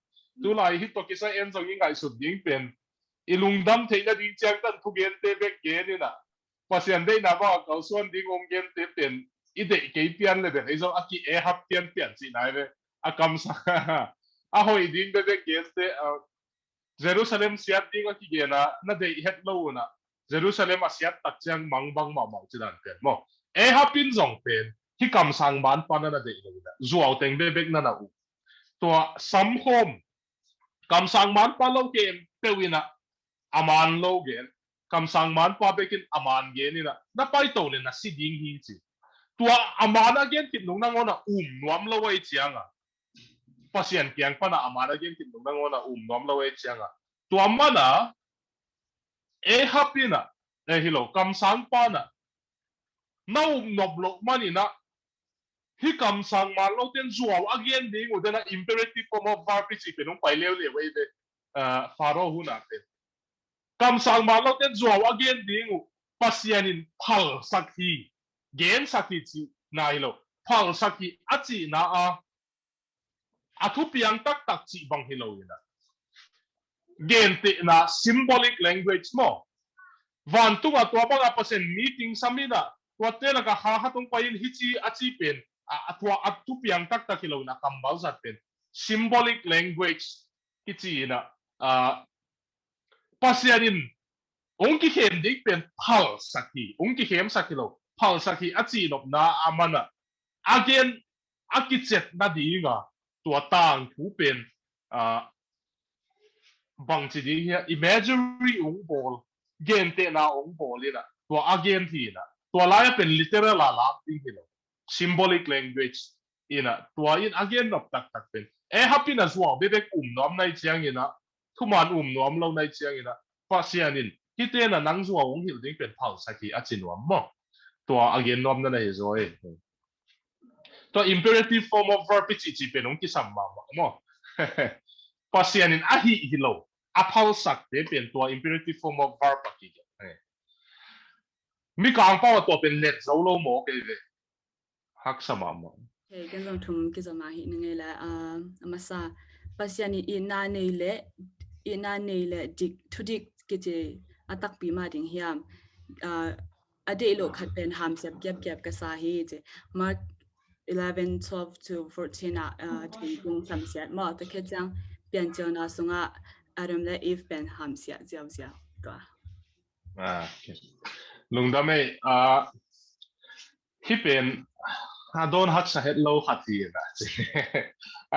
Tulai hih tawh kisai en zong i ngaihsut ding pen, i lungdam theihna ding ciangtan thugente bek gen in ah, Pasian deihna bang a kalsuan ding om gente pen i deih kei pian le bek ei zong a ki-Ahab pianpian cihna hi ve. A kamsang a hoih ding bekbek gente, ah, Jerusalem siat ding a kigen a na deih het lo un ah, Jerusalem a siat tak ciang mang bang mahmah ci dan pen maw. Ahab in zong pen hih kamsang manpa na na deih lo in ah, zuau teng bekbek na na um. Tua samkhawm, kamsang manpa lo khempeuh in ah a man lo gen, kamsang manpa bek in a man gen in ah, na paito le na si ding hi ci. Tua a man a gen khit nung nangawn ah um nuam lo ahih ciang ah, Pasian kiang pan ah a man a gen khit nung nangawn ah um nuam lo ahih ciang ah, tua man ah Ahab in ah, eh, hi lo, kamsangpa in ah na um nop loh man in ah, hih kamsang man lote'n zuau a gen ding uh, den a imperative form of verb i cih pen hong pai leuleu ei ve, ah, Pharaoh hun ah pen. Kamsang man lote'n zuau a gen ding uh, Pasian in phalsak hi, gensak hi cihna hi lo, phalsak hi a cihna a, a thupiang taktak cih bang hi lo in ah, gentehna symbolic language maw. Vantung ah tua bang a Pasian meeting sam in ah, tuate lak ah kha khat hong pai in hih ci a ci pen, a, a tua a thupiang taktak hi lo in ah, kammal zat pen symbolic language i ci in ah, ah, Pasian in hong kikhem ding pen phalsak hi, hong kikhemsak hi lo, phalsak hi a cihnopna a man ah, a gen a kiciat nading a, tua tangthu pen, ah, bangci ding hiam, imagery hong bawl, gentehna hong bawl in ah, tua a gen hi in ah, tua lai a pen literal a lak ding hi lo, symbolic language in ah, tua in a gen nop taktak pen. Ahab in ah zuau bekbek um nuam na hih ciangin ah, thuman um nuam lo na hih ciangin ah, Pasian in hihte in ah nang zuau hong hilh ding pen phalsak hi a ci nuam maw. Tua a gen nuamna na hi zaw ei. Tua imperative form of verb i cihcih pen hong kisam mahmah maw. Pasian in a hih hi lo, a phalsakte pen tua imperative form of verb a kigen. Mikang pau a tua pen let zo lo maw kei ve. Haksa mahmah. Hei, ken zong thum kizom a hih na ngei la, ah, a masa, Pasian in itna nei le, itna nei le dik, thudik kici a takpi mah ding hiam. Ah, a deih loh khat pen hamsiat kiapkiap ka sa hi ci. Mark eleven, twelve to fourteen ah, ah, thingkung samsiat maw, tua khit ciang Piancilna sungah Adam le Eve pen hamsiat ziauziau. Tua. Ah, okay. Lungdam ei, ah, hih pen, a dawn haksa het lo khat hi in ah.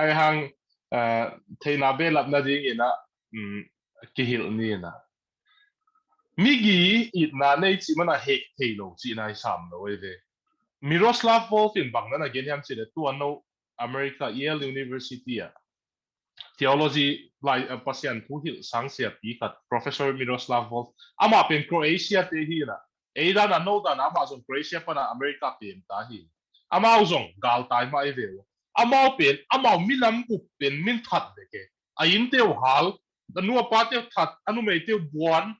Ahih hang, ah, theihna behlap nading in ah, um, kihilh ni in ah. Migi itna nei cih man a heh thei lo cihna hi sam lo ei ve. Miroslav Volf in bang na na gen hiam cih leh tua no America Yale University ah theology lai, eh, Pasian thu hilh sang siapi khat, Professor Miroslav Volf. Amah pen Croatia te hi in ah. Ei dan a, no dan a, amah zong Croatia pan a America pem ta hi. Amau zong galtai mah ei ve uh. Amau pen, amau minam gup pen min that dek e. A innte uh hal, a nu a pate uh that, a numeite uh buan,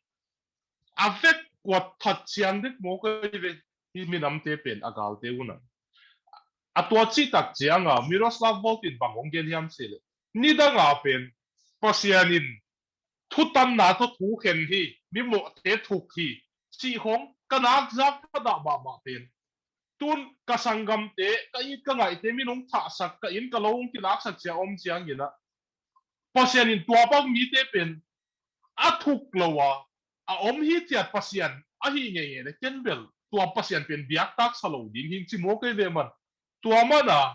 a vek kua that ciang dek mawk ei ve, hih minamte pen a galte un ah. A tua cih tak ciang a, Miroslav Volf in bang hong gen hiam cih leh, nidang a pen Pasian in thutanna tawh thu khen hi, mimawhte thuk hi, cih khong ka nak zak ka dah mahmah pen. Tun ka sanggamte, ka it ka ngaihte, min hong thahsak, ka inn ka lo hong kilaksak cia om ciangin ah, Pasian in tua bang mite pen a thuk lo a, a om hi ciat Pasian ahi ngeingei le ken bel tua Pasian pen biaktak sa lo ding hing ci maw kei ve man. Tua mana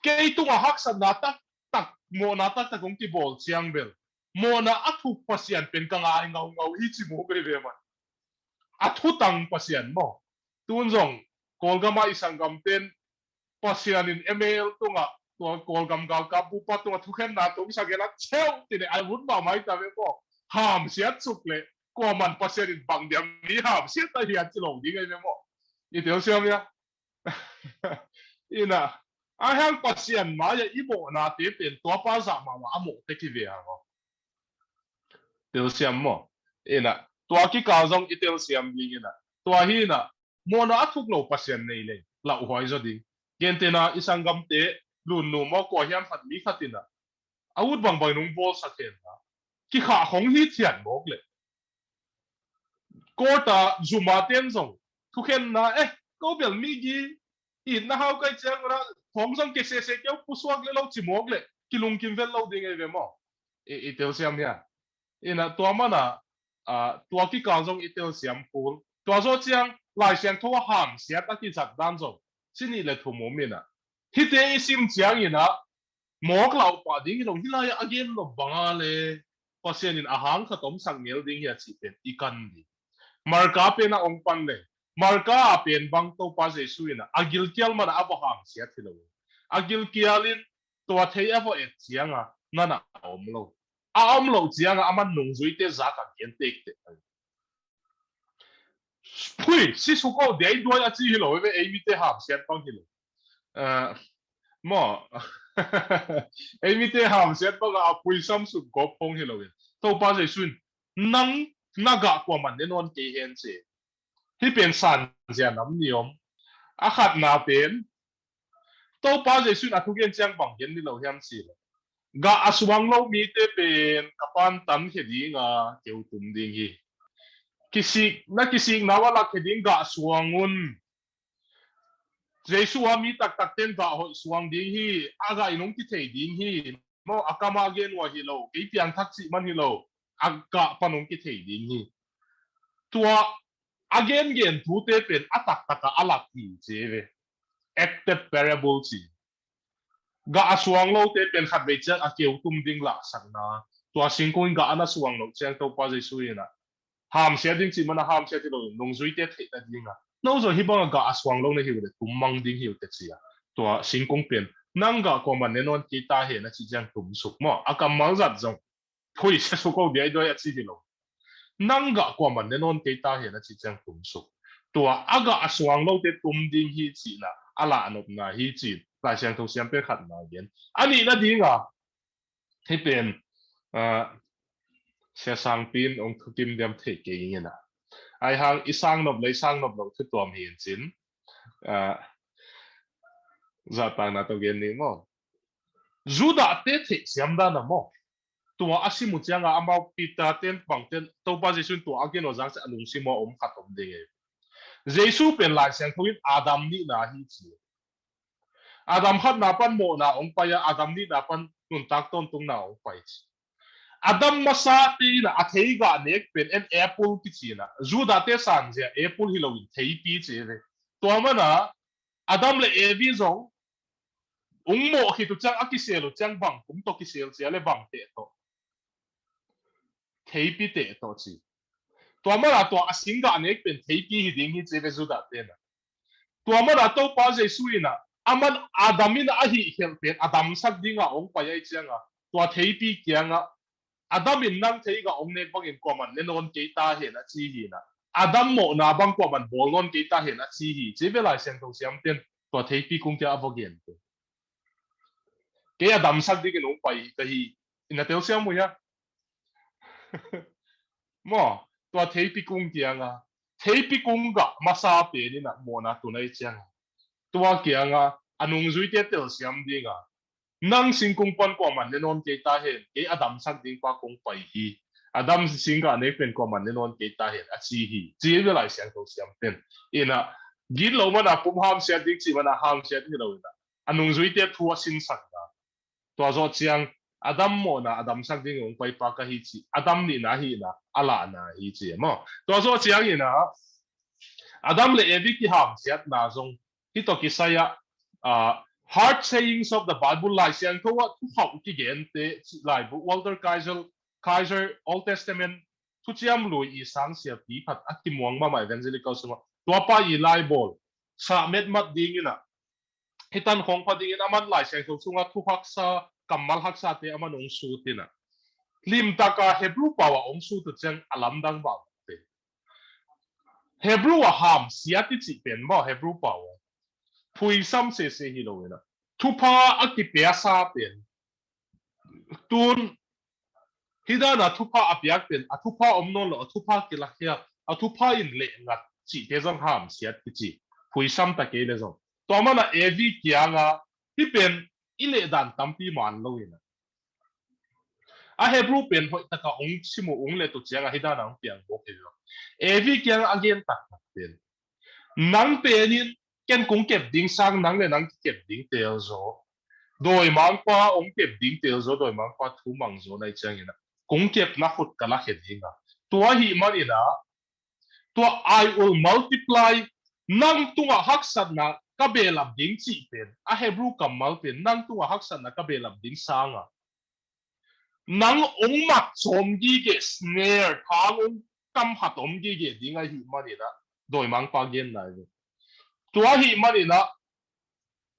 kei tunga haksatna taktak, mawhna taktak hong kibawl ciang bel mawhna a thuk Pasian pen ka ngai ngaungau hi ci maw kei ve man. A thutang Pasian maw. Tun zong Kawlgama i sanggamten Pasian in M L tungah tua Kawlgam galkap bupa tungah thukhenna tungsak hela ceu tine a vut mahmah hi ta ve maw. Hamsiat suk le kuaman Pasian in bang dia mi hamsiat ta hian ci lo ding ai ve maw. I telsiam ia. Ina a hang Pasian mai-a i mawhnate pen tuapa zah mahmah a mawhte kive a maw. Telsiam maw. Ina tua kikal zong i telsiam ding ina tua hi ina mawhna a thuk lo Pasian nei lei lauhuai zaw ding. Gentena i sanggamte lunnu maw kua hiam khat mi khat ina a ut bangbang nung bawlsak hen la kikhah hong hi thian mawk le. Kawta zuma ten zong thukhenna eh ko bel migi itna hau kai ciang ula thong zong ke sese keu pusuak le lo ci mawk le kilungkim vel lo ding ei ve maw. I telsiam hia. Ina tua mana tua kikal zong i telsiam kul tua zaw ciang Lai Siangtho a hamsiat a kizat dan zong ci nih le thum um ina hite i sim ciang ina mawk lauh pah ding hi lo hi lai a gen lo banga le Pasian in a hang khat om sak ngel ding hi a cih pen i kan ding. Marka pen a ong pan le Marka a pen bang Topa Jesu in a gilkial mana a va hamsiat hi lo. A gilkial in tua thei a va et cianga nana a om lo. A om lo cianga a man nungzuite zak a gen tektek. Phui, si suko dei duai a ci hi lo ve ei mite hamsiat bang hi lo. Maw ei mite hamsiat banga a pui sam suk gawp hong hi loin Topa Jesu in nang na gah kuaman ne nawn kei hen ci. Hih pen sanzia nam ni om a khatna pen Topa Jesu in a thugen ciang bang gen ni lo hiam ci lo. Gah a suang lo mite pen ka pan tan khe dinga keu tum ding hi. Kisik na kisikna uh a lak khe ding gah suang un. Jesu a mi taktak ten gah hoih suang ding hi. A gah in hong kithei ding hi. Maw a kama gen uh a hi lo kei piangthak cih man hi lo. A gah pan hong kithei ding hi. Tua a gengen thute pen a taktaka a lak hi ci ve. Acted parable ci. Gah a suang lote pen khatvei ciang a keu tum ding lahsakna. Tua singkung in gah a na suang loh ciang Topa Jesu in a hamsiat ding cih mana hamsiat hi lo in nungzuite theihna dinga no zaw hi banga gah a suang lo na hi uh le tum mang ding hi uh te ci a. Tua singkung pen nang gah kuaman ne nawn kei ta hen a cih ciang tum suk maw a kammal zat zong. Phui, sia suko diaiduai a ci hi lo. Nang gah kuaman ne nawn kei ta hen a ci ciang tum suk. Tua a gah a suang lote tum ding hi cihna a lahnopna hi ci Lai Siangtho siam pen khatna gen. A nihna dinga hih pen sia sangpi in ong thukim diam thei kei ing ina. Ai hang i sangnop le i sangnop lo thutuam hi in cin. Zahtakna tawh gen ni maw. Judah te theih siam dana maw. Tua a sim uh cianga amau Peter ten bang ten Topa Jesu in tua a gen uh zang a lungsim uh a om khat om ding e. Jesu pen Lai Siangtho in Adam nihna hi ci. Adam khatna pan mawhna ong pai a Adam nihna pan nuntak tawntungna ong pai ci. Adam masa te ina a thei gah nek pen en apple kici ina Judah te sanzia apple hi lo in theipi ci ve. Tua mana Adam le Evi zong ung mawh khit uh ciang a kisel uh ciang bang kum tawh kisel cia le bang teh tawh. Theipi teh tawh ci. Tua mana tua a singgah nek pen theipi hi ding hi ci ve Judah tena. Tua mana Topa Jesu ina aman Adam ina a hih khelh pen a damsak dinga ong pai ai cianga tua theipi kianga Adam in nang thei gah ong nek bangin kuaman ne nawn kei ta hen a ci hi na. Adam mawhna bang kuaman bawl nawn kei ta hen a ci hi. Ci ve Lai Siangtho siam ten tua theipi kung kia a va gen te. Kei a damsak dingin ong pai ka hi. Ina telsiam uh hia. Maw tua theipi kung kianga theipi kung gah masa pen ina mawhna tun ai cianga tua kianga a nungzuite telsiam dinga nang singkung pan kuaman ne nawn kei ta hen kei a damsak ding pa kong pai hi. Adam singgah nek pen kuaman ne nawn kei ta hen a ci hi. Ci ve Lai Siangtho siam ten ina Gitlo mana pum hamsiat ding cih mana hamsiat hi lo ina, a nungzuite thu a sinsak na. Tua zawh ciang Adam mawhna a damsak ding hong paipa ka hi cih Adam nihna hihna a lahna hi ci maw? Tua zawh ciang ina Adam le Evi kihamsiatna zong hih tawh kisai ah, uh, Hard Sayings of the Bible, Lai Siangtho ah thukhauh kigente cih laibu, Walter Kaiser, Kaiser Old Testament thuciam lui i sang siapi khat a kimuang mahmah evangelical sungah, tua pa i laibawl sah metmat ding ina, hih tan khawng pha dingin aman Lai Siangtho sungah thu haksa, kammal haksate aman hong sut ina, limtaka Hebrew pau ah hong sut uh ciang a lamdang vang te. Hebrew a hamsiat i cih pen maw, Hebrew pau ah phuisam sese hi lo ina, thupha a kipiasa pen. Tun hih dana thupha a piak pen, a thupha om nawn lo, a thupha kilakhia, a thupha in lehngat cihte zong hamsiat kici, phuisam ta kei le zong. Tua mana Evi kianga hih pen i lehdan tampi man lo ina, a Hebrew pen hoih taka ong simu ong le tu cianga hih dana ong piang bawk hi lo. Evi kianga a gen taktak pen, nang penin ken kung kep ding sang nang le nang kikep ding tel zaw. Dawimangpa ong kep ding tel zaw, dawimangpa thu mang zaw nai ciang ina, kung kepna khut ka lakhia dinga. Tua hih man ina, tua I will multiply, nang tungah haksatna ka belap ding cih pen, a Hebrew kammal pen, nang tungah haksatna ka belap ding sanga nang ong mat sawm gige, snare, thang ong kam khat om gige ding ahih man ina, dawimangpa genna hi. Tua ahih man ina,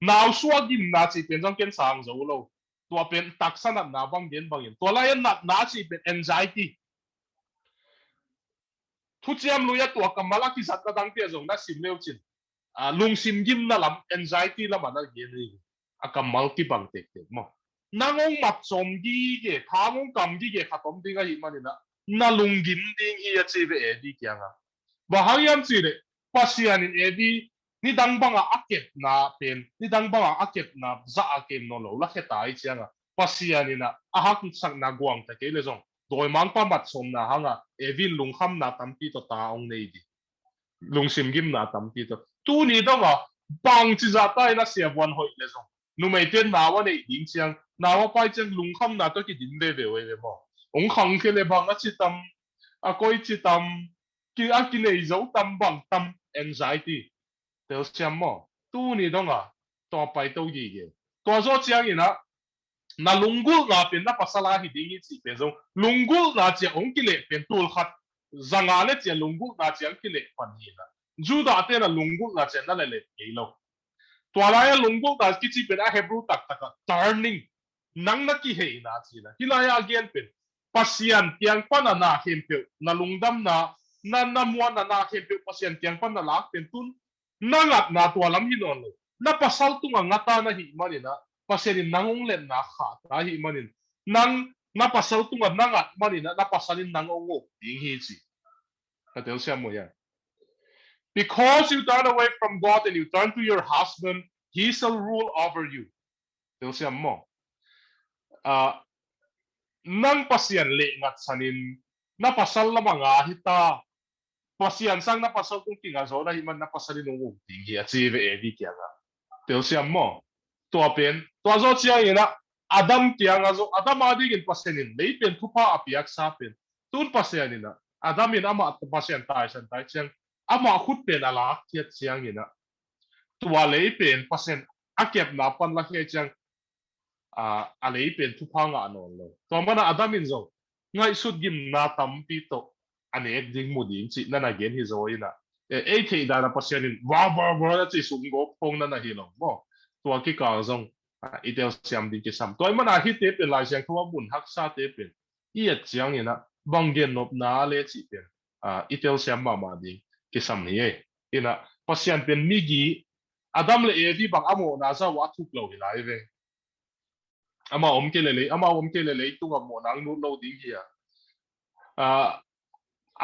nausua gimna cih pen zong ken sang zo lo. Tua pen taksa natna bang gen bangin, tua lai-a natna cih pen anxiety. Thuciam lui-a tua kammal a kizatna dangte zong na sim leu cin, a, lungsim gimna lam, anxiety lam a na gen hi. A kammal kibang tektek maw? Nang ong mat sawm gige, thang ong kam gige khat om ding ahih man ina, na lunggim ding hi a ci ve Evi kianga. Bang hang hiam cih leh Pasian in Evi nidang banga a kepna pen, nidang banga a kepna zah a kem nawn lo lakhia ta i cianga, Pasian ina a haksatna guang ta kei le zong, dawimangpa mat sawmna hanga Evi in lungkhamna tampi tawh ta ong nei ding, lungsim gimna tampi tawh. Tuni donga bangci zahta ina siavuan hoih le zong, numeite nau a neih ding ciang, nau a pai ciang lungkhamna tawh kidim veve uh ei ve maw? Ong khangkhia le bang a ci tam, a koi ci tam, ki, a kinei zo tam bang tam, anxiety. Telsiam maw? Tuni donga tua paito gige. Tua zaw ciang ina, na lunggulhna pen na pasal a hi ding hi cih pen zong, lunggulhna ciang ong kileh pen tul khat zanga le ciang lunggulhna ciang kileh pan hi ina, Judah te na lunggulhna ciang na leleh kei lo. Tua lai-a lunggulhna kici pen a Hebrew taktak a turning, nang na kiheina cina. Hih lai-a a gen pen Pasian kiang pana na khempeuh, na lungdamna, na, na muanna na khempeuh Pasian kiang pana lak pen tun na ngatna tua lam hi nawn lo. Na pasal tunga ngata na hih man ina, Pasian in nang ong letna khata hih man in, nang na pasal tunga na ngat man ina, na pasal in nang ong uk ding hi ci. Ka telsiam maw hiam? Because you turn away from God and you turn to your husband, he shall rule over you. Telsiam maw? Ah, nang Pasian lehngat sanin, na pasal lamang a hita, Pasian sang na pasal tung kinga zo na hih man na pasal in ong uk ding hi a ci ve Evi kianga. Telsiam maw? Tua pen, tua zaw ciang ina, Adam kianga zaw, Adam a dingin Pasian in lei pen thupha a piaksa pen. Tun Pasian ina, Adam in amah Pasian taisan tai ciang, amah khut pen a lak kiat ciang ina, tua lei pen Pasian a kepna pan la khia ciang, a, a lei pen thupha ngah nawn lo. Tua mana Adam in zong ngaihsut gimna tampi tawh a nek ding mu ding cih na na gen hi zaw ina, e, ei theih dana Pasian in va va va na ci sum gawp khong na na hi lo maw? Tua kikal zong, a, i telsiam ding kisam. Tua i mana hihte pen Lai Siangtho a mun haksate pen i et ciang ina, bang gen nopna le cih pen, a, i telsiam mahmah ding kisam hi ei. Ina, Pasian pen migi, Adam le Evi bang a mawhna zah uh a thuk lo hi lai ve. Ama om kei le lei, ama om kei le lei tunga mawhna ang nut lo ding hi a. A,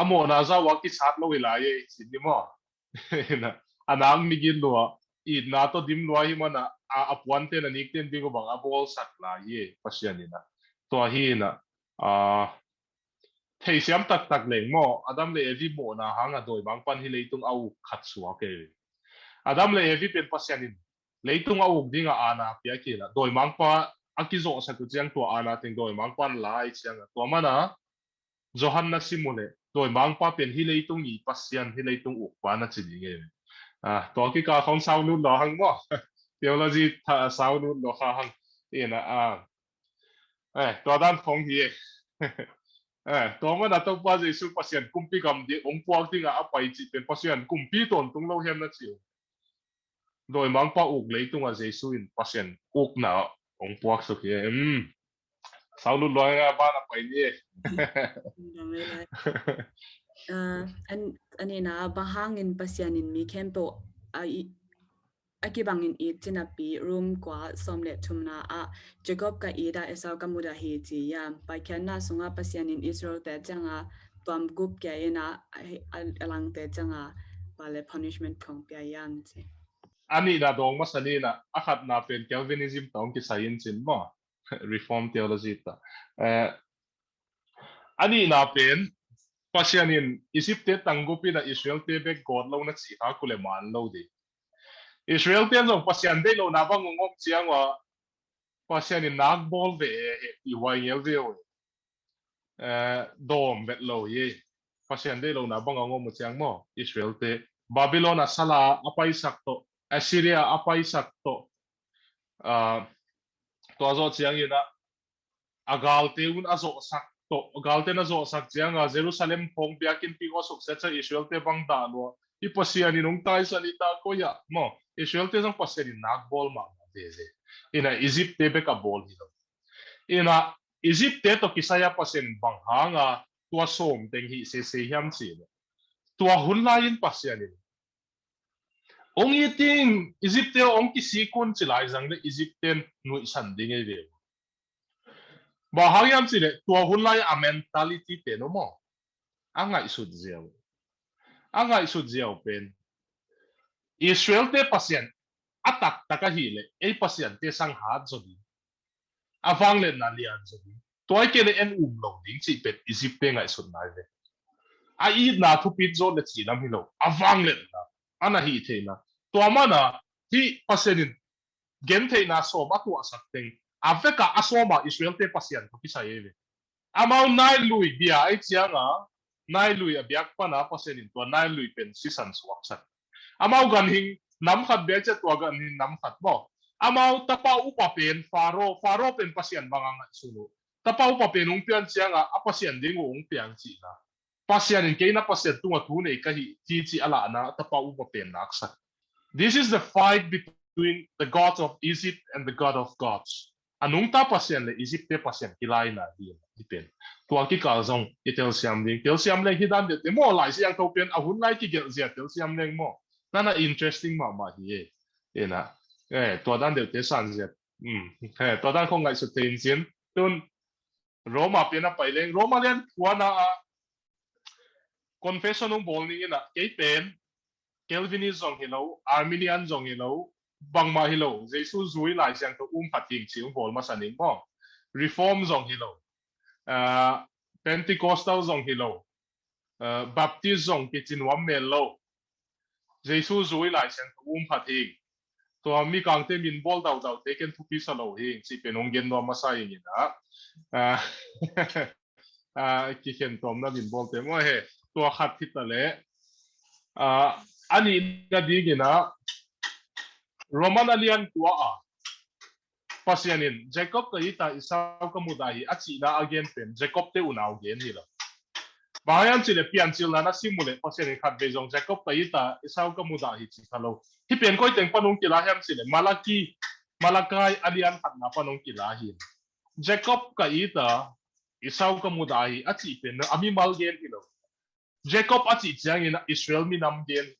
a mawhna zah uh a kisat lo hi lai ei, sin ni maw? Ina, a nang migin lua, itna tawh dim lua hi mana, a, a puante na nikten ding uh bang a bawlsak lai hi ei, Pasian ina. Tua hi ina, a, theisiam taktak leng maw, Adam le Evi mawhna hanga dawimangpan hih leitung a uk khat suak ei. Adam le Evi pen Pasian in leitung a uk dingah aana piak hi la, dawimangpa a kizawhsak uh ciang tua aana teng dawimangpa in la ahih ciangah, tua mana Johan na sim uh leh dawimangpa pen hih leitung i Pasian, hih leitung ukpa na ci ding e. Ah, tua kikal khong sau lut lo hang maw? Theology tha sau lut lo kha hang. Ina ah. Eh, tua dan khong hi e. Eh, tua mana Topa Jesu Pasian kumpi gam ding ong puak dingah a pai cih pen Pasian kumpi tawntung lo hiam na ci uh? Dawimangpa uk leitungah Jesu in Pasian ukna ong puak suk hi e. Um. Sau lut lo hang a ban a pai ni e. Ah, an, anina, bang hangin Pasian in mi khempeuh a i, a kibangin it cinapi, Rom kua sawm le thumna ah Jacob ka it a, Esau ka mudah hi ci hiam? Paikhiatna sungah Pasian in Israel te ciangah tuam gup kia ina, a, a, a langte ciangah bang le punishment khong pia hiam ci. A nihna dawng masa nina, a khatna pen Calvinism tawh kisai in cin maw? Reform theology ta. Eh, a nihna pen Pasian in Egypt te tanggup ina Israel te bek gawt lo na cih kha kule man lo ding. Israel te zong Pasian deih lohna bang ong om ciang uh a, Pasian in nak bawl ve e, he i huai ngel ve uh. Eh, dawm vet lo hi. Pasian deih lohna bang ong om uh ciang maw, Israel te Babylon a sala a paisak tawh, Assyria a paisak tawh, ah, tua zawh ciangin a, a galte un a zawhsak tawh, galte na zawhsak cianga Jerusalem khong biakinn ping aw suksia cia Israel te bang dah lua. I Pasian in ong taisan i ta koi ah maw? Israel te zong Pasian in nak bawl mahmah veve. Ina Egypt te bek a bawl hi lo. Ina Egypt te tawh kisai a Pasian in bang hanga tua sawm teng hih sese hiam ci le, tua hun lai in Pasian in ong it ding, Egypt te ong kisik un ci lai zang le Egypt ten nuihsan ding ei ve. Bang hang hiam ci le, tua hun lai a mentality pen uh maw, a ngaihsut ziau, a ngaihsut ziau pen Israel te Pasian a taktak ahih le ei Pasian te sang hat zaw ding, a vangliatna lian zaw ding, tua i kei le en um lo ding cih pen Egypt te ngaihsutna hi ve. A itna thupit zawt le cih lam hi lo, a vangliatna, a na hih theihna. Tua mana hih Pasian in gentheihna sawm a tuahsak teng a veka a sawma Israel te Pasian tawh kisai ei ve. Amau Nile lui bia ei cianga, Nile lui a biak pana Pasian in tua Nile lui pen sisan suaksak. Amau ganhing nam khat bia ei cia, tua ganhing nam khat maw. Amau tapa upa pen Pharaoh, Pharaoh pen Pasian banga ngaihsun uh. Tapa upa pen ong pian cianga a Pasian ding uh ong piang cihna. Pasian in kei na Pasian tunga thu nei ka hi ci ci a lahna tapa upa pen naksak. This is the fight between the gods of Egypt and the God of gods. A nungta Pasian le Egypt te Pasian kilaina hi, hi pen. Tua kikal zong i telsiam ding. Telsiam leng hi dan deuh te maw, Lai Siangtho pen a hun lai kigelh zia telsiam leng maw. Nana interesting mahmah hi e. Ina, eh, tua dan deuh te san zia. Hmm. Eh, tua dan khong ngaihsut thei in cin. Tun Roma pen a pai leng, Roma lian khuana a confession ong bawl ning ina, kei pen Calvinist zong hi lo, Arminian zong hi lo, bangmah hi lo, Jesu zui Lai Siangtho um phat hing ci ong bawl masa ning maw. Reform zong hi lo, ah, Pentecostal zong hi lo, ah, Baptist zong kici nuam mel lo. Jesu zui Lai Siangtho um phat hing. Tua mikangte min bawl daudau te ken thupi sa lo hing cih pen ong gen nuam masa hing ina. Ah, ah, kikhen tawmna min bawl te maw he. Tua khat hi ta le. Ah, a nihna ding ina Roman a lian kua a Pasian in Jacob ka it a, Esau ka mudah hi a cihna a gen pen Jacob te unau gen hi lo. Bang hang hiam ci le Piancilna na sim uh le Pasian in khatvei zong Jacob ka it a, Esau ka mudah hi ci kha lo. Hih pen koi teng pan ong kila hiam ci le Malaki, Malakai a lian khatna pan ong kila hi. Jacob ka it a, Esau ka mudah hi a cih pen a mimal gen hi lo. Jacob a cih ciangin Israel minam gen.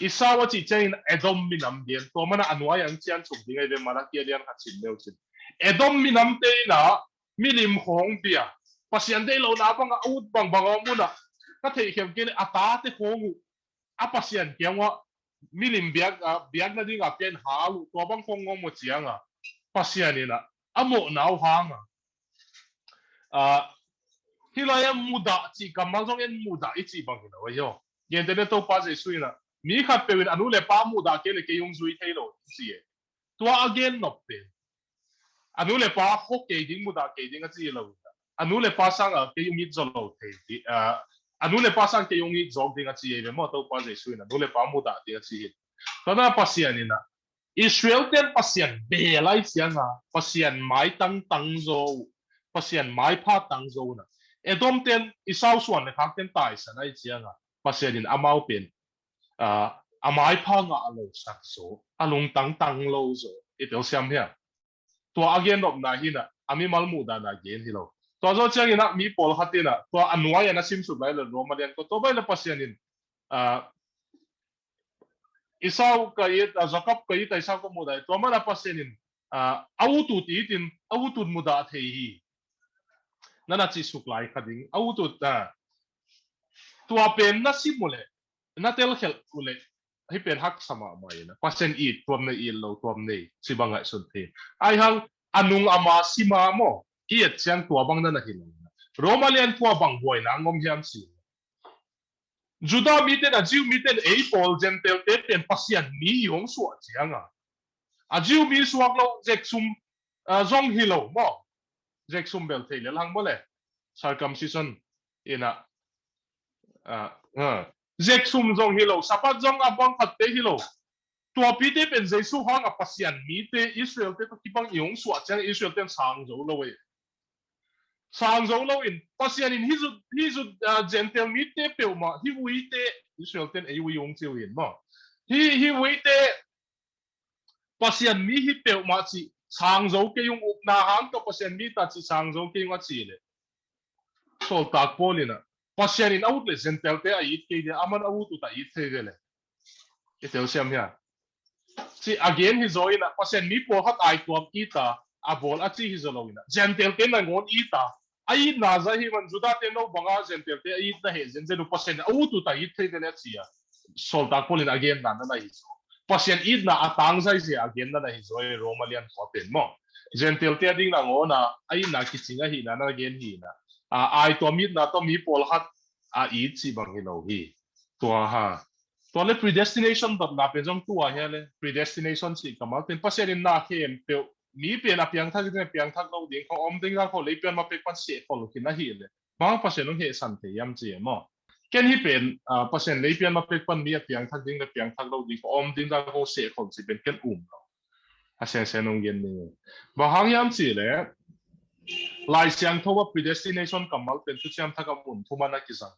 Esau a cih ciangin Edom minam gen. Tua mana a nuai ang cian suk ding ei ve, Malaki a lian khat sim leu cin. Edom minamte ina milim khong bia, Pasian deih lohna banga a ut bangbang a om una, ka theihkhem kei le a tate khong uh a Pasian kiang uah milim biak, ah, biakna dinga pia in hal uh, tua bang khong ngom uh cianga Pasian ina a mawhna uh hanga. Ah, hih lai a mudah cih kammal zong en mudah i cih bang hi lo ahi aw. Gentehna Topa Jesu ina Mi khatpeuh in a nu le pa muhdah kei le kei hong zui thei lo ci e. Tua a gen nop pen a nu le pa hawk kei ding, muhdah kei ding a ci lo. A nu le pa sangin kei hong it zaw lo thei ding, a nu le pa sangin kei hong it zawk ding a ci e ve maw. Topa Jesu in a nu le pa muhdah ding a ci hi. Tua na Pasian in a Israel ten Pasian bel ahi cianga Pasian mai tangtang zo, Pasian mai pha tang zo na. Edom ten Esau suan le khak ten taisan ahi cianga Pasian in amau pen a mai pha ngah lo sak zo, a lungtang tang lo zo. I telsiam hiam? Tua a gen nopna hi na, a mimal muhdahna gen hi lo. Tua zo ciangin a mi pawlkhat in a tua a nuai a na simsuk lai le Roma lian ko tua bai le Pasian in Esau ka it, Jakob ka it a Esau ka muhdah. Tua mana Pasian in a utut itin a utut mudah thei hi. Na na cih suk lai kha ding a utut. Tua pen na sim uh le na telkhelh uh le hih pen haksa mahmah in a Pasian it tuam nei, it lo tuam nei ci bang ngaihsun thei. Aihang a nung ama sima maw, i et ciang tua bang na na hi lo. Roma lian tua bang buaina ngom hiam ci Judah mite na Jew mite na ei pawl Gentile te pen Pasian mi i hong suah cianga a Jew mi suak lo, zeksum zong hi lo maw. Zeksum bel thei lel hang maw le, circumcision ina zeksum zong hi lo, Sabbath zong a bang khat te hi lo. Tuapite pen Jesu hanga Pasian mite Israel te tawh kibang i hong suah ciang Israel ten sang zo lo e. Sang zo lo in Pasian in hi zut hi zut Gentile mite peuhmah hi uite Israel ten ei ui hong ci uh in maw. Hi hi uite Pasian mi hi peuhmah cih sang zo kei ung, upna hang tawh Pasian mi ta cih sang zo kei ung a ci le. Sawltak Paul in a Pasian in a ut le Gentile te a it kei dia, aman a ut ut a it thei ve le. I telsiam hia? Ci a gen hi zaw in a Pasian mi pawlkhat ai tuam it a a bawl a ci hi zaw lo in a Gentile te nangawn it a a itna zah hi man Judah te no banga Gentile te a itna he zenzen uh Pasian a ut ut a it thei ve le a ci a. Sawltak Paul in a genna na na hi zaw. Pasian itna a tangzai zia a genna na hi zaw e Roma lian khua pen maw. Gentile te a ding nangawn a a itna kicing ahihna na gen hi na. A ai tuam itna tawh mi pawlkhat a it cih bang hi lo hi. Tua ha. Tua le predestination dotna pen zong tua hia le predestination cih kammal pen Pasian in na khempeuh mi pen a piangthak ding a piangthak lo ding kho om ding a kho leipian ma pek pan sehkhol khin ahih le. Bang Pasian hong hehsan thei hiam ci e maw? Ken hih pen Pasian leipian ma pek pan mi a piangthak ding le piangthak lo ding kho om ding a kho sehkhol ci pen ken um lo. A sensen hong gen ding. Bang hang hiam ci le Lai Siangtho a predestination kammal pen thuciam thak a mun thuman a kisang.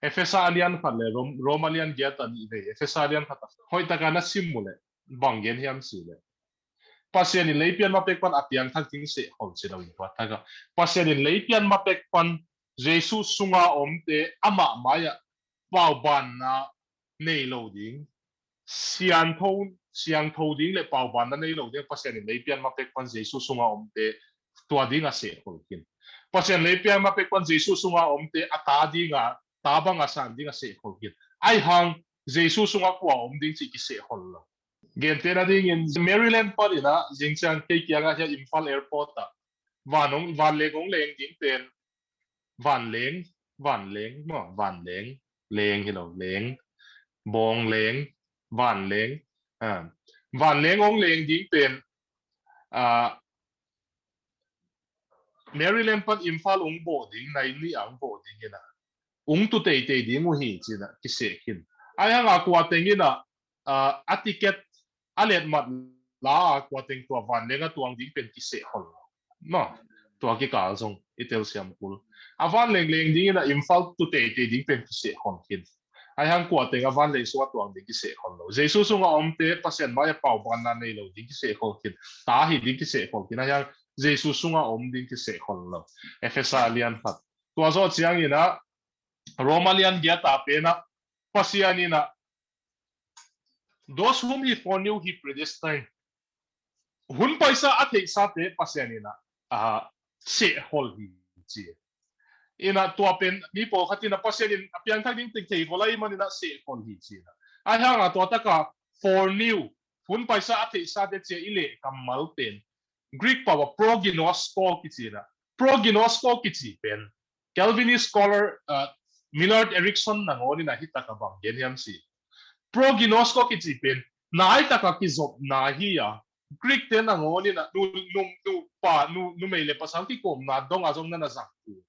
Efesa a lian khat le Roma lian giat a nih vei Efesa a lian khat a hoih taka na sim uh le bang gen hiam ci le Pasian in leipian ma pek pan a piangthak ding sehkhol ci lo in tua taka Pasian in leipian ma pek pan Jesu sunga omte amah mai-ah paubanna nei lo ding, siangtho siangtho ding le paubanna nei lo ding Pasian in leipian ma pek pan Jesu sunga omte tua ding a sehkhol khin. Pasian leipian ma pek pan Jesu sunga omte a ta dinga ta bang a san ding a sehkhol khin. Aihang Jesu sunga kua om ding cih kisehkhol lo. Gentehna dingin Maryland pan ina zingciang kei kiangah hia Imphal airport ah vanleng hong leng ding pen vanleng vanleng maw vanleng leng hi lo leng bawng leng vanleng vanleng hong leng ding pen Maryland pan Imphal hong bawh ding nai ni a hong bawh ding ina hong tu teitei ding uh hi cina kiseh khin. Aihanga kua teng ina a ticket a letmat la a kua teng tua vanleng a tuang ding pen kiseh khol lo. Maw tua kikal zong i telsiam kul. A vanleng leng ding ina Imphal tu teitei ding pen kiseh khol khin. Aihang kua teng a vanleng sunga tuang ding kiseh khol lo. Jesu sunga omte Pasian mai a paubanna nei lo ding kiseh khol khin. Ta hi ding kiseh khol khin. Aihang Jesu sunga om ding kiseh khol lo. Efesa lian khat. Tua zawh ciang ina Roma lian giat a pena Pasian ina those whom he foreknew he predestined. Hun paisa a theihsate Pasian ina a seh khol hi ci. Ina tua pen mi pawlkhat ina Pasian in a piangthak ding teng thei khol ahi man ina seh khol hi ci ina. Aihanga tua taka foreknew hun paisa a theihsate cia i leh kammal pen Greek pau a proginosko kici ina. Proginosko kici pen Calvinist scholar Millard Erickson nangawn ina hi taka bang gen hiam ci. Proginosko kici pen nai taka kizopna hi a, Greek te nangawn in a nu, nu, nupa, nu, numei le pasal kikawmna dong a zong na na zang uh.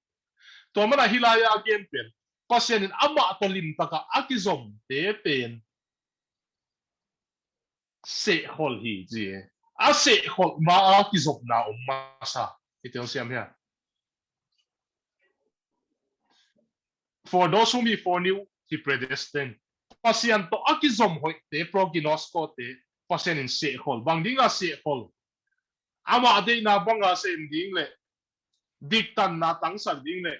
Tua mana hih lai-ah a gen pen Pasian in amah tawh limtaka a kizomte pen sehkhol hi ci e. A sehkhol ma a kizopna om masa. I telsiam hia? For those whom he foreknew, he predestined. Pasian tawh a kizom hoihte, proginosko te, Pasian in sehkhol. Bang dinga sehkhol? Amah deihna banga sem ding le diktanna tangsak ding le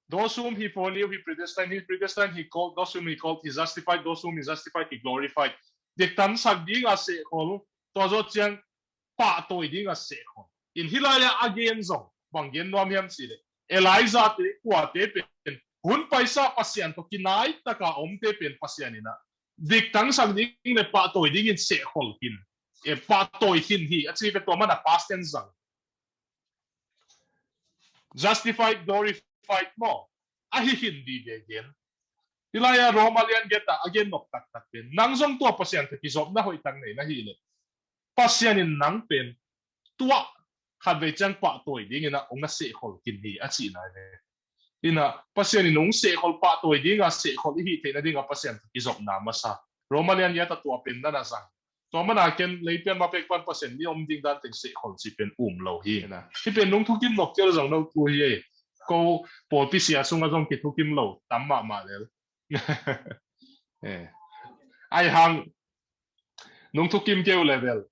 those whom he foreknew, he predestined, he predestined, he called, those whom he called, he justified, those whom he justified, he glorified. Diktansak dinga sehkhol, tua zawh ciang pahtawi dinga sehkhol. In hih lai-ah a gen zong bang gen nuam hiam cih leh Elijah te, kuate pen hun paisa Pasian tawh kinai taka omte pen Pasian in a diktansak ding le pahtawi dingin sehkhol khin, e, pahtawi khin hi a ci ve. Tua mana past tense zang. Justified, glorified maw? Ahi khin dih ve gen. Hih lai-ah Roma lian giat ah a gen nop taktak pen nang zong tua Pasian tawh kizopna hoih tak nei na hih leh Pasian in nang pen tua khatvei ciang pahtawi dingin a hong na sehkhol khin hi a cihna hi ve. In a Pasian in hong sehkhol, pahtawi dinga sehkhol i hih theihna dinga Pasian tawh kizopna masa. Roma lian giat ah tua pen na na zang. Tua mana ken leipian ma pek pan Pasian mi om ding dan teng sehkhol ci pen um lo hi. Hih pen nung thukim nop tel zong no thu hi e. Ko pawlpi sia sungah zong kithukim lo tam mahmah lel. Eh. Ai hang nung thukim keu level.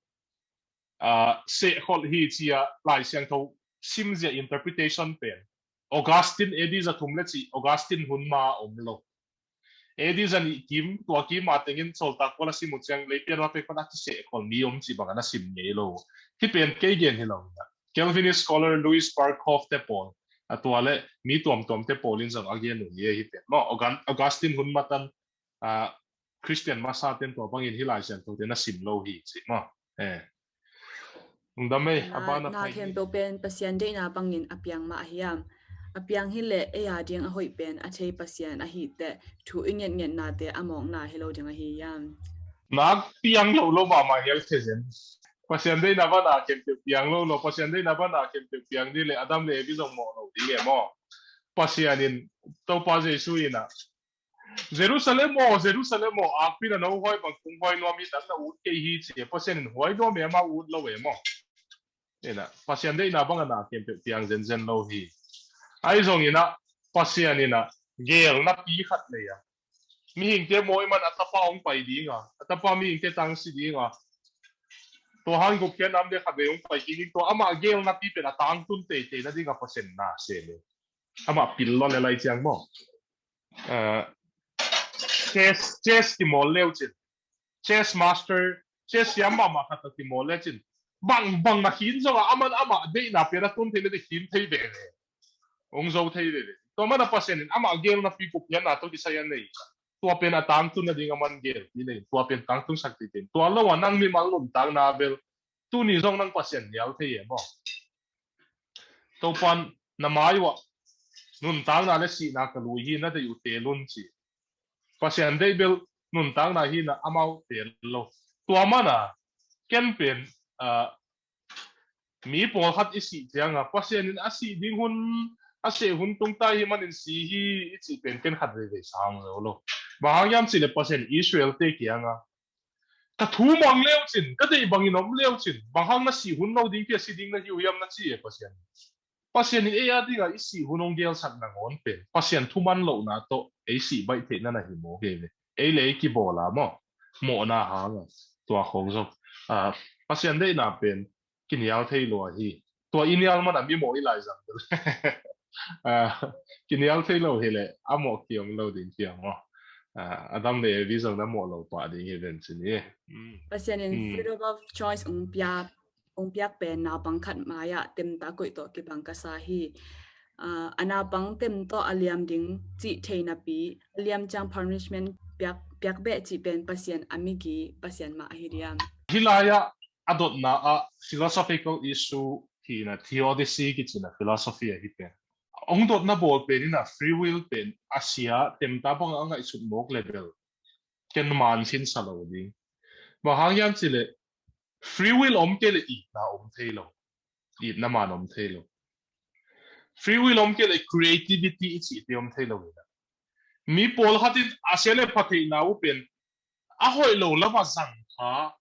Ah, sehkhol hi ci a Lai Siangtho simzia interpretation pen Augustine A D za thum le cih Augustine hun ma om lo. A D za nih kim, tua kim a tengin Sawltak Paul a sim uh ciang leipian ma pek pan a kisehkhol mi om cih bangin a sim ngei lo. Hih pen kei gen hi lo. Calvinist scholar Louis Berkhof te pawl, a tua le mi tuamtuam te pawl in zong a gen uh hi, hih pen maw, Augustine hun matan, ah, Christian masa ten tua bangin hih Lai Siangtho ten a sim lo hi cih maw. Eh. Ung dam ei, a ban a na pai hi. Khempeuh pen Pasian deihna bangin a piang mah hiam? A piang hi leh ei a ding a hoih pen a thei Pasian ahi teh thu i ngetngetnate a mawkna hi lo ding ahi hiam? Nak piang lo lo mahmah hial khe zen. Pasian deihna bana khempeuh piang lo lo, Pasian deihna bana khempeuh piang dih leh Adam le Evi zong mawh lo ding e maw. Pasian in Topa Jesu in a Jerusalem aw, Jerusalem aw, akpi na no huai bang kung huai nuam hi, nang na ut kei hi ci. Pasian in huai nuam e, amah ut lo e maw. Ina, Pasian deihna bang a na khempeuh piang zenzen lo hi. Ahi zongin a Pasian in a gelnapi khat nei a. Mihingte mawi man a tapa hong pai ding a, a tapa mihingte tangsi ding a. Tua hang gupkhiat nam de khat vei hong pai kik ding, tua amah gelnapi pen a tangtun teitei na ding a Pasian na sem e. Amah pil lo le lai ciang maw. Eh, chess, chess kimawl leu cin. Chess master, chess siam mahmah khat tawh kimawl le cin. Bang, bang na khin zong a, aman amah deihna pen a tun thei le de khin thei ve ve. Ong zo thei ve ve. Tua mana Pasian in amah gelnapi gupkhiatna tawh kisai a nei. Tua pen a tangtun na ding aman gelpi nei. Tua pen tangtun sak teitei. Tua lo a nang mimal nuntakna bel tuni zong nang Pasian nial thei e maw. Topan na mai uah nuntakna le sihna ka lui hi na deih uh teel un ci. Pasian deih bel nuntakna hi na amau teel lo. Tua mana ken pen, ah, mi pawlkhat i sih cianga Pasian in a sih ding hun, a seh hun tung ta hi manin si hi i cih pen ken khat veivei sang zo lo. Bang hang hiam cih le Pasian Israel te kianga ka thu mang leu cin, ka deih bangin om leu cin, bang hang na sih hun lo ding, pia si ding na hi uh hiam na ci e Pasian. Pasian in ei a dinga i sih hun hong gelsak nangawn pen Pasian thuman lohna tawh ei sih baih theihna na hi maw kei ve. Ei le ei kibawl a maw, mawhna hanga tua khong zong, ah, Pasian deihna pen kinial thei lo ahi. Tua i nial mana mi mawh i lai zang. Ah, kinial thei lo hi le a mawh kiom lo ding kiam maw. Ah, Adam le Evi zong na mawh lo pah ding hi ven cin hi. Mm. Pasian in freedom of choice ong piak, ong piak pen naupang khat mai-ah temta koih tawh kibang ka sa hi. Ah, a naupang tem tawh a liam ding cih thei napi, a liam ciang punishment piak, piak beh cih pen Pasian a migi Pasian mah ahi diam? Hih lai-ah a dotna ah philosophical issue hi na, theodicy kici na philosophy ahi pen. Ong dotna bawl pen in a free will pen a sia temta bang a ngaihsut mawk le bel ken man khin sa lo ding. Bang hang hiam cih leh free will om kei leh itna om thei lo. Itna man om thei lo. Free will om kei leh creativity i cihte om thei lo hi. Mi pawlkhat in a sia le pha theihna uh pen a hoih lo lamah zang kha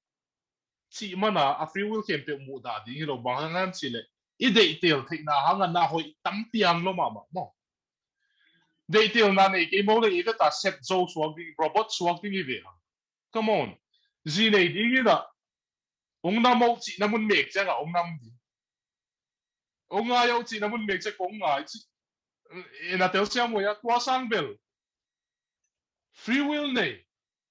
cih mana a free will khempeuh muhdah ding hi lo. Bang hang hiam cih leh i deihtel theihna hangah na hoih tampi ang lo mahmah maw. Deihtelna nei kei mawk leh i veta set zo suak ding, robot suak ding i ve hang. Come on. Zi nei ding in ah ong nam oh cihna mun mek ciangah ong nam ding. Ong ngai oh cihna mun mek ciang ong ngai cih. Ina telsiam uh a, tua sang bel free will nei.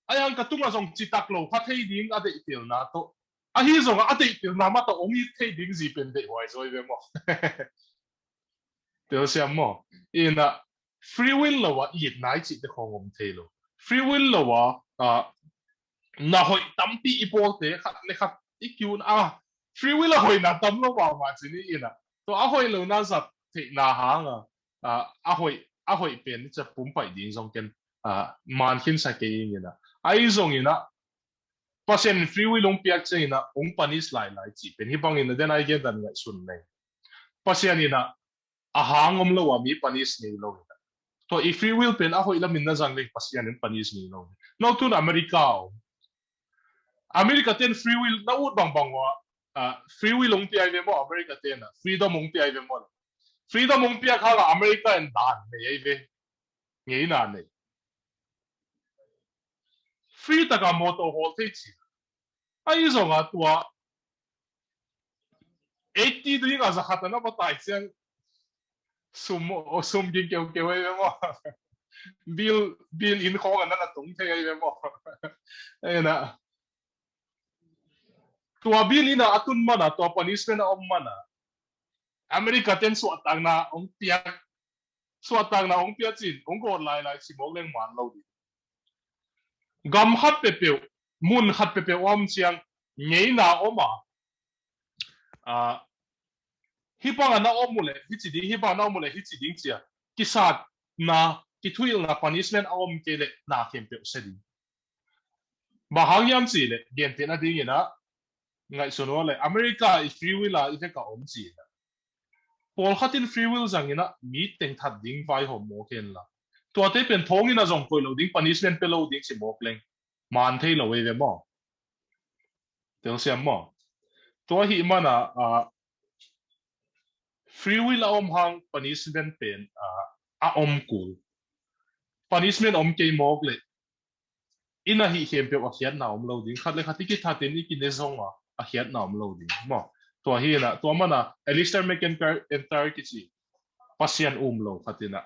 Ahi hang ka tungah zong citak lo kha thei ding a deihtelna tawh. Ahi zongah a deihtelna mah tawh ong it thei ding zi pen deihhuai zaw hi ve maw. Telsiam maw. Ina free will lo a itna i cihte khong om thei lo. Free will lo a, ah, na hoih tampi i pawlte khat le khat i kiun a, free will a hoihna tam lo mahmah ci ni. Ina tua a hoih lo na zat theihna hanga, ah, a hoih, a hoih pen i ca pum paih ding zong ken, ah, man khin sa kei ing ina. Ahi zong ina Pasian in free will ong piak ciang ina ong punish lailai cih pen hi bang ina den ai gen dan ngaihsun nei. Pasian ina a hang om lo a mi punish ngei lo ina. Tua i free will pen a hoih lamin na zang leng Pasian in punish ngei lo. No tun America om. America ten free will na ut bangbang uh a, ah, free will ong piak ve maw America ten ah. Freedom ong piak ve maw. Freedom ong piak hangah America in dan nei ai ve. Ngeina nei. Free taka mawtaw hawl thei ci. Ahi zongah tua eighty ding a zakhat a na va tai ciang sum, sum ging keukeu ai ve maw. Bill, bill in khawng a na na tung thei ai ve maw. Ena tua bill in a tun mana, tua punishment a om mana America ten suahtakna ong piak, suahtakna ong piak cin ong gawt lailai ci mawk leng man lo ding. Gam khat pepeuh, mun khat pepeuh om ciang ngeina om a, ah, hih bangah na om uh leh hici ding, hih bangah na om uh leh hici ding cia kisatna, kithuhilhna punishment a om kei leh na khempeuh sia ding. Bang hang hiam cih leh gentehna dingin ah ngaihsun uh leh America i free will a i vek a om cih leh pawlkhat in free will zangin ah mi teng that ding vaihawm mawk hen la, tuate pen thawngin a zong koih lo ding, punishment pe lo ding ci mawk leng man thei lo ei ve maw? Telsiam maw? Tua hih mana, ah, free will a om hang punishment pen, ah, a om kul. Punishment om kei mawk leh i na hih khempeuh a khiatna om lo ding. Khat le khat i kithatin i kine zong a, a khiatna om lo ding maw? Tua hi na, tua mana Alistair McIntyre kici Pasian um lo khat in ah,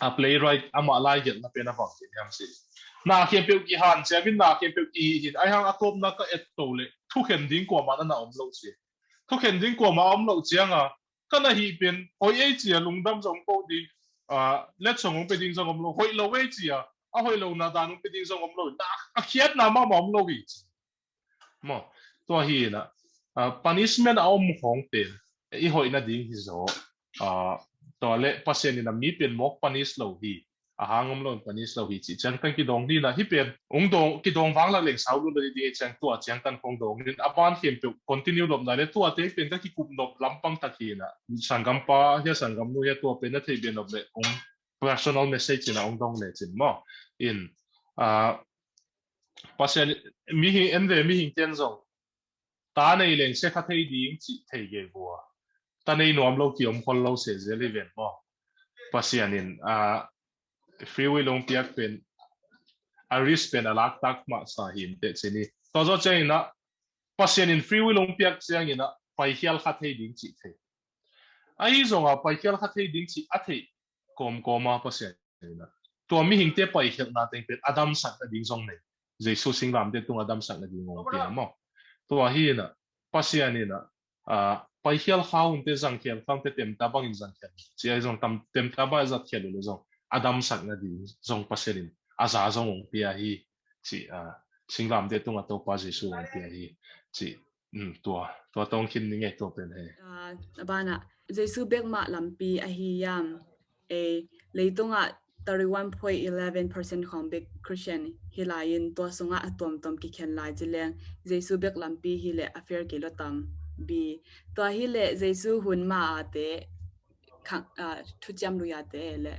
a playwright amah laigelhna pen a bang ci hiam cih leh, na khempeuh kihan ciamin na khempeuh kihi hin, ahi hang a tawpna ka et to leh thukhen ding kuamah na na om lo ci. Thukhen ding kuamah a om lo cianga ka na hih pen hoih ei cia lungdam zong ko ding, ah, letsong hong pe ding zong om lo, hoih lo ei cia a hoih lo na dan hong pe ding zong om lo, na a khiatna mahmah om lo hi ci. Maw, tua hi na, ah, punishment a om khawng pen i hoih nading hi zaw. Ah, tua leh Pasian in a mi pen mawk punish lo hi, a hang om lo in punish lo hi cih ciangtan kidawng hi na, hih pen ong dawng, kidawng vang lak leng sau lut lo ding hi ciang tua ciangtan khawng dawng in a ban khempeuh continue lop nai leh tuate pen ka kikup nop lampang tak hi na, sanggampa hia sanggamnu hia tua pen na theih beh nop leh ong personal message in a ong dawng le cin maw. In, ah, Pasian, mihing en ve, mihing ten zong ta nei leng sia kha thei ding cih thei gei vua. Ta nei nuam lo kiom khol lo seh zel hi ven maw. Pasian in, ah, free will ong piak pen a risk pen a lak tak mah sa hi inteh cin hi. Tua zaw ciangin ah Pasian in free will ong piak ciangin ah paikhial kha thei ding cih thei. Ahi zonga paikhial kha thei ding cih a theih kawmkawma Pasian in ah tua mihingte paikhialhna teng pen a damsak nading zong nei. Jesu singlamte tung a damsak nading ong pia maw. Tua hi na, Pasian in ah, ah, paikhial kha unte zangkhial kha unte temta bangin zangkhial. Ci ahi zong tam, temta bang a zatkhial uh le zong a damsak nading zong Pasian in a za zong ong pia hi. Ci, ah, singlamte tung a Topa Jesu ong pia hi. Ci, um, tua, tua tawng khin ni ngei tua pen he. Ah, a banah Jesu bek mah lampi ahi hiam? Ei, leitungah thirty one point eleven percent khawng bek Christian hi lai-in, tua sungah a tuamtuam kikhen lai ci leng Jesu bek lampi hi leh a fair kei lo tam bi. Tua hi leh Jesu hun ma a te, thuciam lui a te le.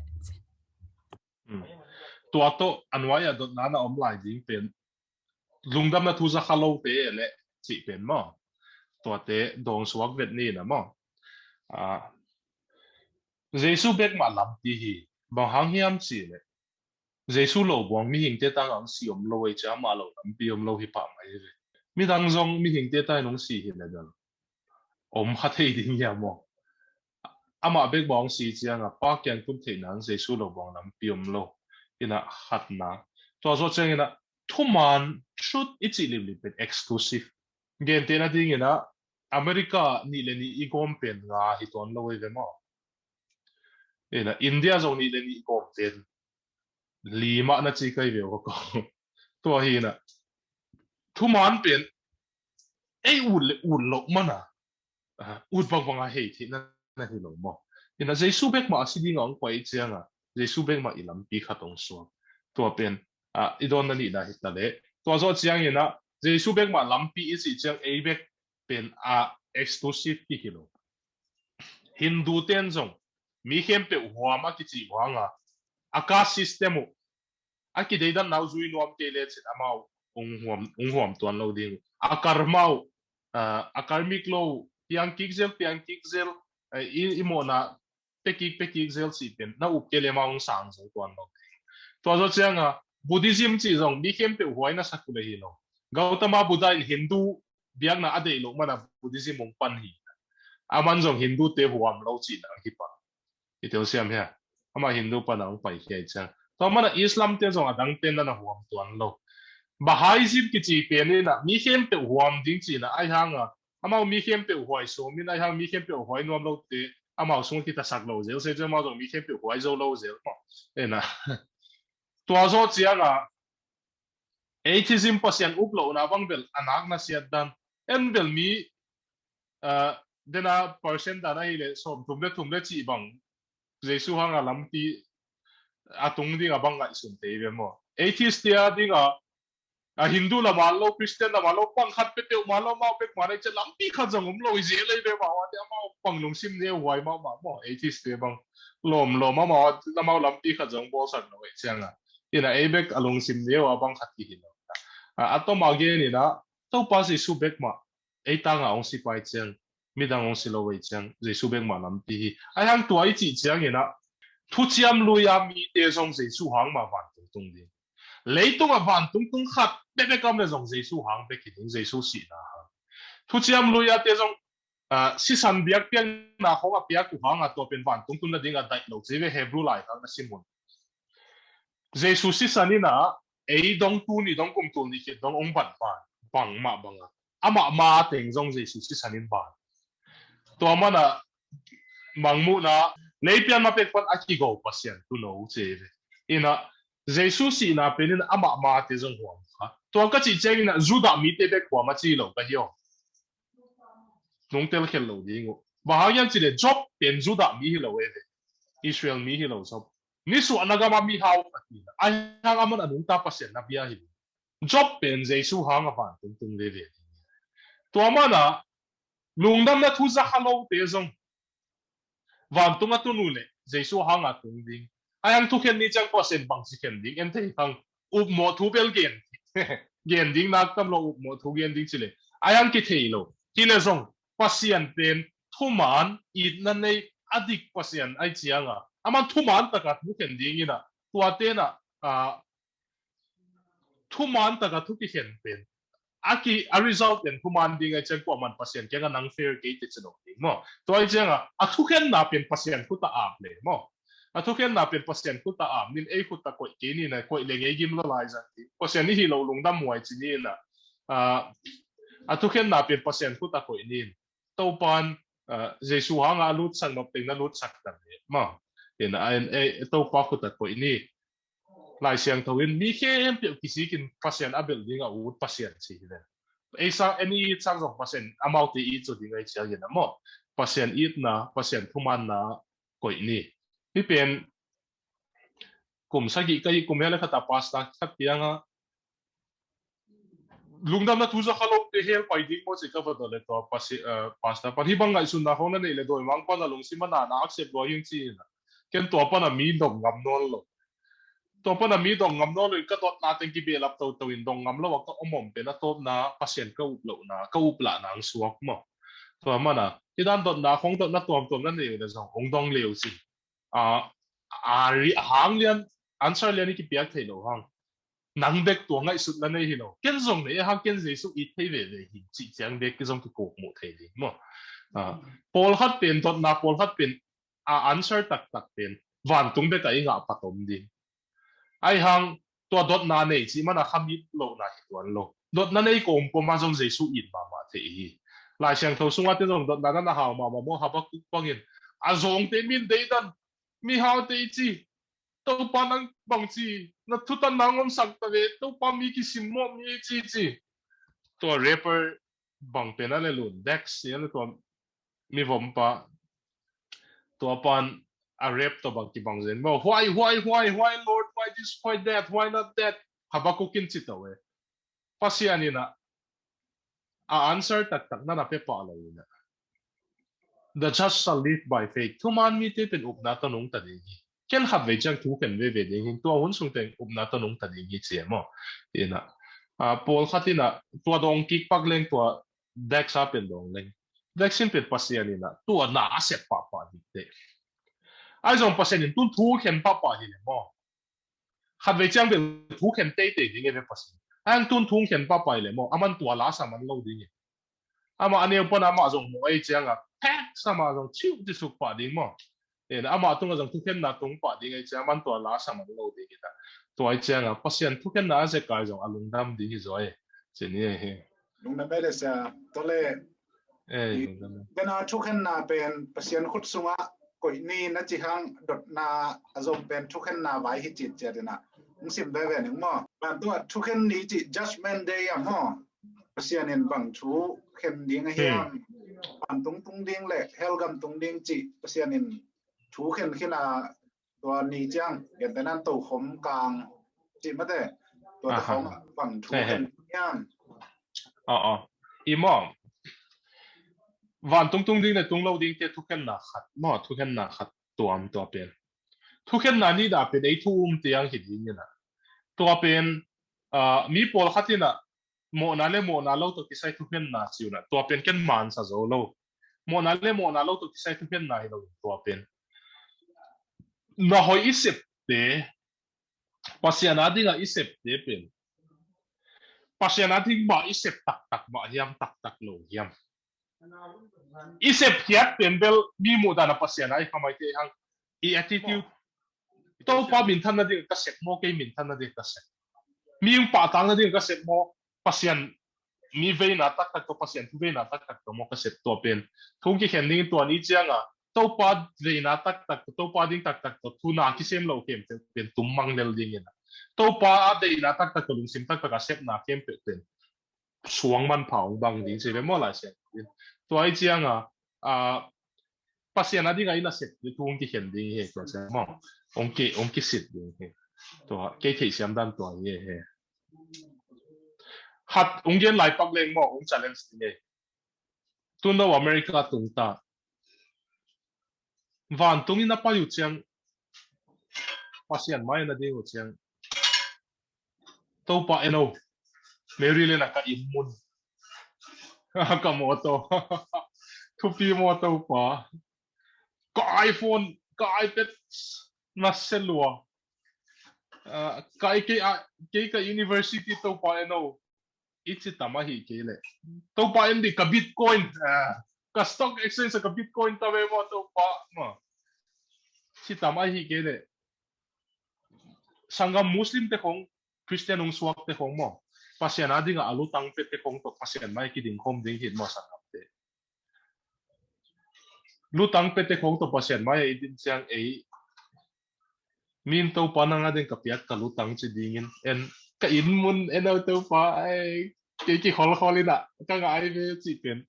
Tua tawh a nuai-ah dotna na om lai ding pen lungdamna thu za kha lote le cih pen maw? Tuate dawng suak vet ni na maw? Jesu bek mah lampi hi. Bang hang hiam cih leh Jesu lo buang mihingte tangah hong si om lo ei cia, amah lo lampi om lo hi pah mai hi ve. Midang zong mihingte tangah hong si hi le dal om kha thei ding hiam maw? Amah bek bang hong si ciangah Pa kiang tung theih nang Jesu lo buang lampi om lo. Inah khatna. Tua zawh cianginah thuman, truth i cih limlim pen exclusive. Gentehna dinginah America nih le nih i gawm pen nga hi tuan lo ei ve maw? Inah India zong nih le nih i gawm pen li mah na ci kai ve aw ka ko. Tua hi inah thuman pen ei ut le ut loh mana ut bangbang a hei theihna na hi lo maw? Inah Jesu bek mah a si dingah hong pai ciangah Jesu bek mah i lampi khat hong suak. Tua pen i dawnna nihna hi ta le. Tua zawh cianginah Jesu bek mah lampi i cih ciang ei bek pen a exclusive ki hi lo. Hindu ten zong mi khempeuh huam a kici huanga a caste system uh a kideidanna uh zui nuam kei lecin amau ung huam, ung huam tuan lo ding uh. A karma uh, a karmic law uh piang kik zel, piang kik zel, i, i mawhna pekik pekik zel cih pen na up kei le amau ung sang zo tuan lo ding. Tua zawh cianga Buddhism cih zong mi khempeuh huai na sak uh le hi lo. Gautama Buddha in Hindu biakna a deih loh mana Buddhism ung pan hi. Aman zong Hindu te huam lo cihna hi pah. I telsiam hia? Amah Hindu pana hong pai khia i ciang. Tua mana Islam te zong a dang ten na na huam tuan lo. Bahai zip kici pen inah mi khempeuh huam ding cihna ai hanga amau mi khempeuh huai sawmin ai hang mi khempeuh huai nuam lo te amau sung kitasak lo zel se ciang amau zong mi khempeuh huai zo lo zel maw? Ena. Tua zawh cianga atheism, Pasian up lohna bang bel a nak na siat dan en bel mi dena percent dan ahileh sawm thum le thum le cih bang Jesu hanga lampi a tung dinga bang ngaihsun te i ve maw? Atheist tia dinga a Hindu la man lo, Christian la man lo, pang khat peuhpeuh man lo, amau pek man ei ciah lampi khat zong om lo i zia lei ve maw? Ate amau pang lungsim neu huai mahmah maw? Atheist te bang lawm lawm amau, amau lampi khat zong bawlsak lo ei cianga ina ei bek a lungsim neu a bang khat kihi lo. A tawm a gen ina Topa Jesu bek mah ei tanga hong si pai ciang midang hong si lo ei ciang Jesu bek mah lampi hi. Ai hang tua i cih ciang ina thuciam lui a mite zong Jesu hang mah vantung tung ding. Leitung a vantung tung khat bebek am le zong Jesu hang bek hi ding, Jesu sihna hang. Thuciam lui a te zong sisan biak piakna khong a piak uh hang a tua pen vantung tun na ding a daih lo ci ve Hebrew lai hang na simun. Jesu sisan ina ei dong tu ni dong kum tul ni khit dong ong ban ban bang mah bang a amah ma teng zong Jesu sisan in ban. Tua mana mangmuhna leipian ma pek pan a kigo Pasian tu no ce ve. Ina Jesu sihna pen in amah ma te zong huam kha. Tua ka cih ciang ina Judah mite bek huam a ci lo ka hi aw. Nung tel khel lo ding uh. Bang hang hiam cih le Job pen Judah mi hi lo e ve. Israel mi hi lo Job. Nisuahna gama mi hau khat hi na. Ai hang aman a nungta Pasian na bia hi. Job pen Jesu hang a vantung tung veve. Tua mana lungdamna thu za kha lo te zong vantung a tun uh le Jesu hang a tung ding. Ai hang thukhen ni ciang Pasian bang ci khen ding en thei hang upmawh thu bel gen. Gen ding nak tam lo upmawh thu gen ding ci le ai hang kithei lo. Hi le zong Pasian pen thuman itna nei a dik Pasian ai cianga aman thuman taka thukhen ding ina tua tena thuman taka thu kikhen pen a ki a result pen thuman ding ai ciang kuaman Pasian kianga nang fair kei te ci lo ding maw? Tua ai cianga a thukhenna pen Pasian khuta ap le maw? A thukhenna pen Pasian khuta ap nin ei khuta koih kei ni na koih le ngei gim lo lai zang ding. Pasian i hi lo lungdam huai ci ni na a thukhenna pen Pasian khuta koih nin Topan Jesu hanga a lutsak nop teng na lutsak ta le maw? Ina Topa khuta koih ni. Lai Siangtho in mi khempeuh kisikin Pasian a belh ding a ut Pasian ci hi ven. Ei sang en i it sang zong Pasian amaute it zaw ding ai ciangin a maw? Pasian itna, Pasian thumanna koih ni. Hi pen kum sagih ka hih kum hia le khat a pastor khat kiangah lungdamna thu za kha lote hell pai ding maw ci ka va dot le tua pasi, eh, pastor pan hih bang ngaihsutna khawng na neih le dawimang pan a lungsim a na na accept lua hi ing ci in a. Ken tua pan a mi dong ngam nawn lo. Tua pan a mi dong ngam nawn lo in ka dotna teng kibehlap toto in dong ngam lo a ka om om pen a tawpna Pasian ka up lohna, ka up lahna ang suak maw. Tua man a hih dan dotna khawng dotna tuamtuam na neih le zong hong dong leu ci. A, a, ri-, a hang lian, answer lian i kipiak thei lo hang. Nang bek tua ngaihsutna nei hi lo. Ken zong nei a hang ken Jesu it thei veve hi cih ciang bek ki zong kikuk muh thei ding maw. A, pawlkhat pen dotna pawlkhat pen a answer taktak pen vantung bek a i ngah patom ding. Ahi hang tua dotna nei cih man a khamit lohna hi tuan lo. Dotna nei kawmkawm a zong Jesu it mahmah thei hi. Lai Siangtho sungah te zong dotna na na hau mahmah maw Habakuk bangin. A zawngte min deidan mi haute i ci. Topa nang bang ci. Na thutan nang omsak ta ve. Topa mi kisim maw mi ci ci. Tua rapper bang pen a le lun Dex i a le tua mi vom pa tua pan a rap to bang kibang zen maw why why why why Lord why this why that why not that Habakuk in ci to e Pasian in a a answer taktak na na pe pah lo in a the just shall live by faith thuman mite pen upna to nungta ding hi ken khat vei ciang thu khen veve ding hin tua hun sung teng upna to nungta ding hi ci e maw in a a pawlkhat in a tua dawng kik pak leng tua Dex a pen dawng leng Dex in pen Pasian in a tua na a sep pahpah ding te ahi zong Pasian in tun thu khen pahpah hi le maw khat vei ciang pen thu khen teitei ding e ve Pasian ahi zong tun thu khen pahpah hi le maw aman tua la sa man lo ding e ama a neu pan amah zong mu ei ciang a pek sama zong ciu ti suk pah ding maw en amah tung a zong thukhenna tung pah ding ei ciang aman tua la sa man lo ding in a tua ei ciang a Pasian thukhenna a zekai zong a lungdam ding hi zaw e ci ni e he lungdam ei le sia to le ei lungdam ei bena thukhenna pen Pasian khut sunga koih ni na ci hang dotna a zom pen thukhenna vai hi cit ciat in a hong sim veve ning maw ban tua thukhen ni ci judgment day a maw Pasian in bang thu khen ding a hiam ban tung tung ding le hell gam tung ding ci Pasian in thu khen khin a tua ni ciang gentehna tokhom kang ci mate tua tokhom bang thu khen hiam i maw vantung tung ding le tung lo ding te thukhenna khat maw thukhenna khat tuam tua pen thukhenna nih dah pen ei thu um tiang hi ding in a tua pen mi pawlkhat in a mawhna le mawhna lo tawh kisai thukhenna ci un a tua pen ken mansa zo lo mawhna le mawhna lo tawh kisai thukhenna hi lo tua pen na hoih i septe Pasian a dingah i septe pen Pasian a ding mah i sep taktak mah hiam taktak lo hiam i sep khiat pen bel mi muh dan a Pasian a i khamai te hang i attitude Topa minthanna ding ka sep maw kei minthanna ding ka sep mi ung pahtakna ding ka sep maw Pasian mi veina taktak tawh Pasian thu veina taktak tawh maw ka sep tua pen thu kikhen ding tua ni cianga Topa veina taktak tawh Topa ding taktak tawh thu na kisem lo khempeuh pen tum mang lel ding in a Topa a veina taktak tawh lungsim taktak a sepna khempeuh pen suang manpha hong bang ding ci ve maw Lai Siangtho in tua i cianga a Pasian a ding a i nasep ding thu hong kikhen ding hi tua ciang maw hong ki hong kisit ding hi tua kei theihsiam dan tua hi he khat hong gen lai pak leng maw hong challenge ding hi tun lo America tung ta vantung in a pai uh ciang Pasian mai na ding uh ciang Topa eno Maryland a ka inn mun ka mawtaw thupi mawtaw ka iPhone ka iPad na selua ka kei ka university Topa eno i ci tam ahi kei le Topa en di ka Bitcoin ka stock exchange ka Bitcoin ta ve maw Topa maw ci tam ahi kei le sanggam Muslim te khong Christian hong suak te khong maw Pasian a dinga a lutang pe te khong tawh Pasian mai kiding khom ding hin maw sanggam te lutang pe te khong tawh Pasian mai a i din ciang ei min Topa nang a ding ka piak ka lutang ci dingin en ka inn mun en au Topa ai kei ki khol khol ina ka ngai ve ci pen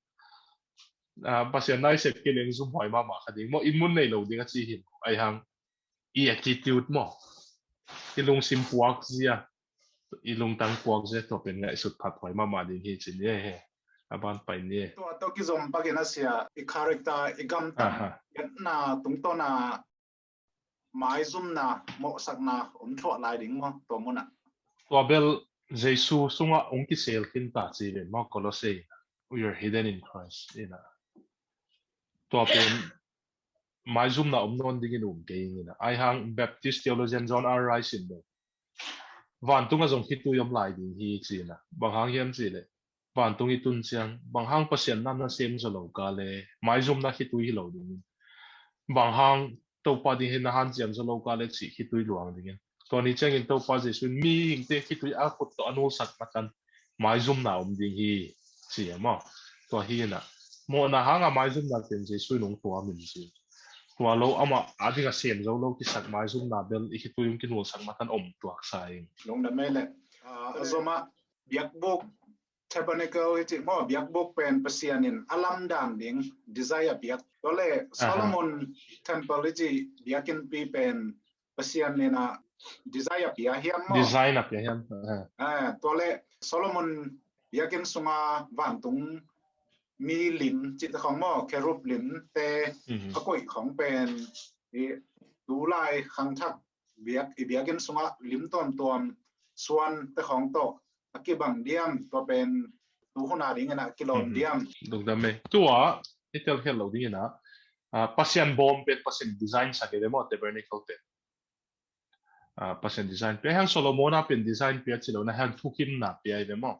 Pasian nai sep ke leng zum hoi mama kha ding maw inn mun nei lo ding a ci hin ai hang i attitude maw i lungsim puak zia, i lungtang puak zia, tua pen ngaihsut phat huai mahmah ding hi ci ni he. A ban pai ni. Tua tawh kizom pakin a sia, i character, i gamtat, aha, etna tungtawna maizumna, mawhsakna om thuah lai ding maw, tua munah. Tua bel Jesu sungah hong kisel khin ta ci ven maw, Colossae, "You are hidden in Christ," ina. Tua pen maizumna om nawn dingin um kei ina. Ai hang Baptist theologian John R. Rice in bel, "Vantungah zong khitui om lai ding hi," ci ina. Bang hang hiam cih leh, vantung i tun ciang, bang hang Pasian na na sem zaw lo ka le, maizumna khitui hi lo dingin. Bang hang Topa ding hi na hanciam zaw lo ka le cih khitui luang dingin. Tua ni ciangin Topa Jesu in mihingte khitui a khut tawh a nulsak matan maizumna om ding hi, ci a maw. Tua hi ina. Mawhna hanga maizumna pen Jesu in hong tuam in ci. Tua lo amah a dinga sem zo lo kisak maizumna bel i khitui hong kinulsak matan om tuak sa ing. Lungdam ei le. Ah, a zomah biakbuk, tabernacle i cih maw, biakbuk pen Pasian in a lamdang ding design a piak. Tua le, aha, Solomon temple i cih biakinnpi pen Pasian in a design a pia hiam maw? Design a pia hiam. Aha. Ah, tua le Solomon biakinn sunga vantung mi lim cih te khong maw, kerub lim te, mhm, a koih khong pen i tulai khangthak biak, i biakinn sungah lim tuamtuam suan te khong tawh a kibang diam, tua pen tu huna dingin a kilawm, mhm, diam. Lungdam ei. Tua i tel khial lo dingin a, ah, Pasian bawm pen Pasian design sak ei ve maw, tabernacle pen. Ah, Pasian design pia, hang Solomon a pen design pia ci lo, na hang thukhimna pia ei ve maw.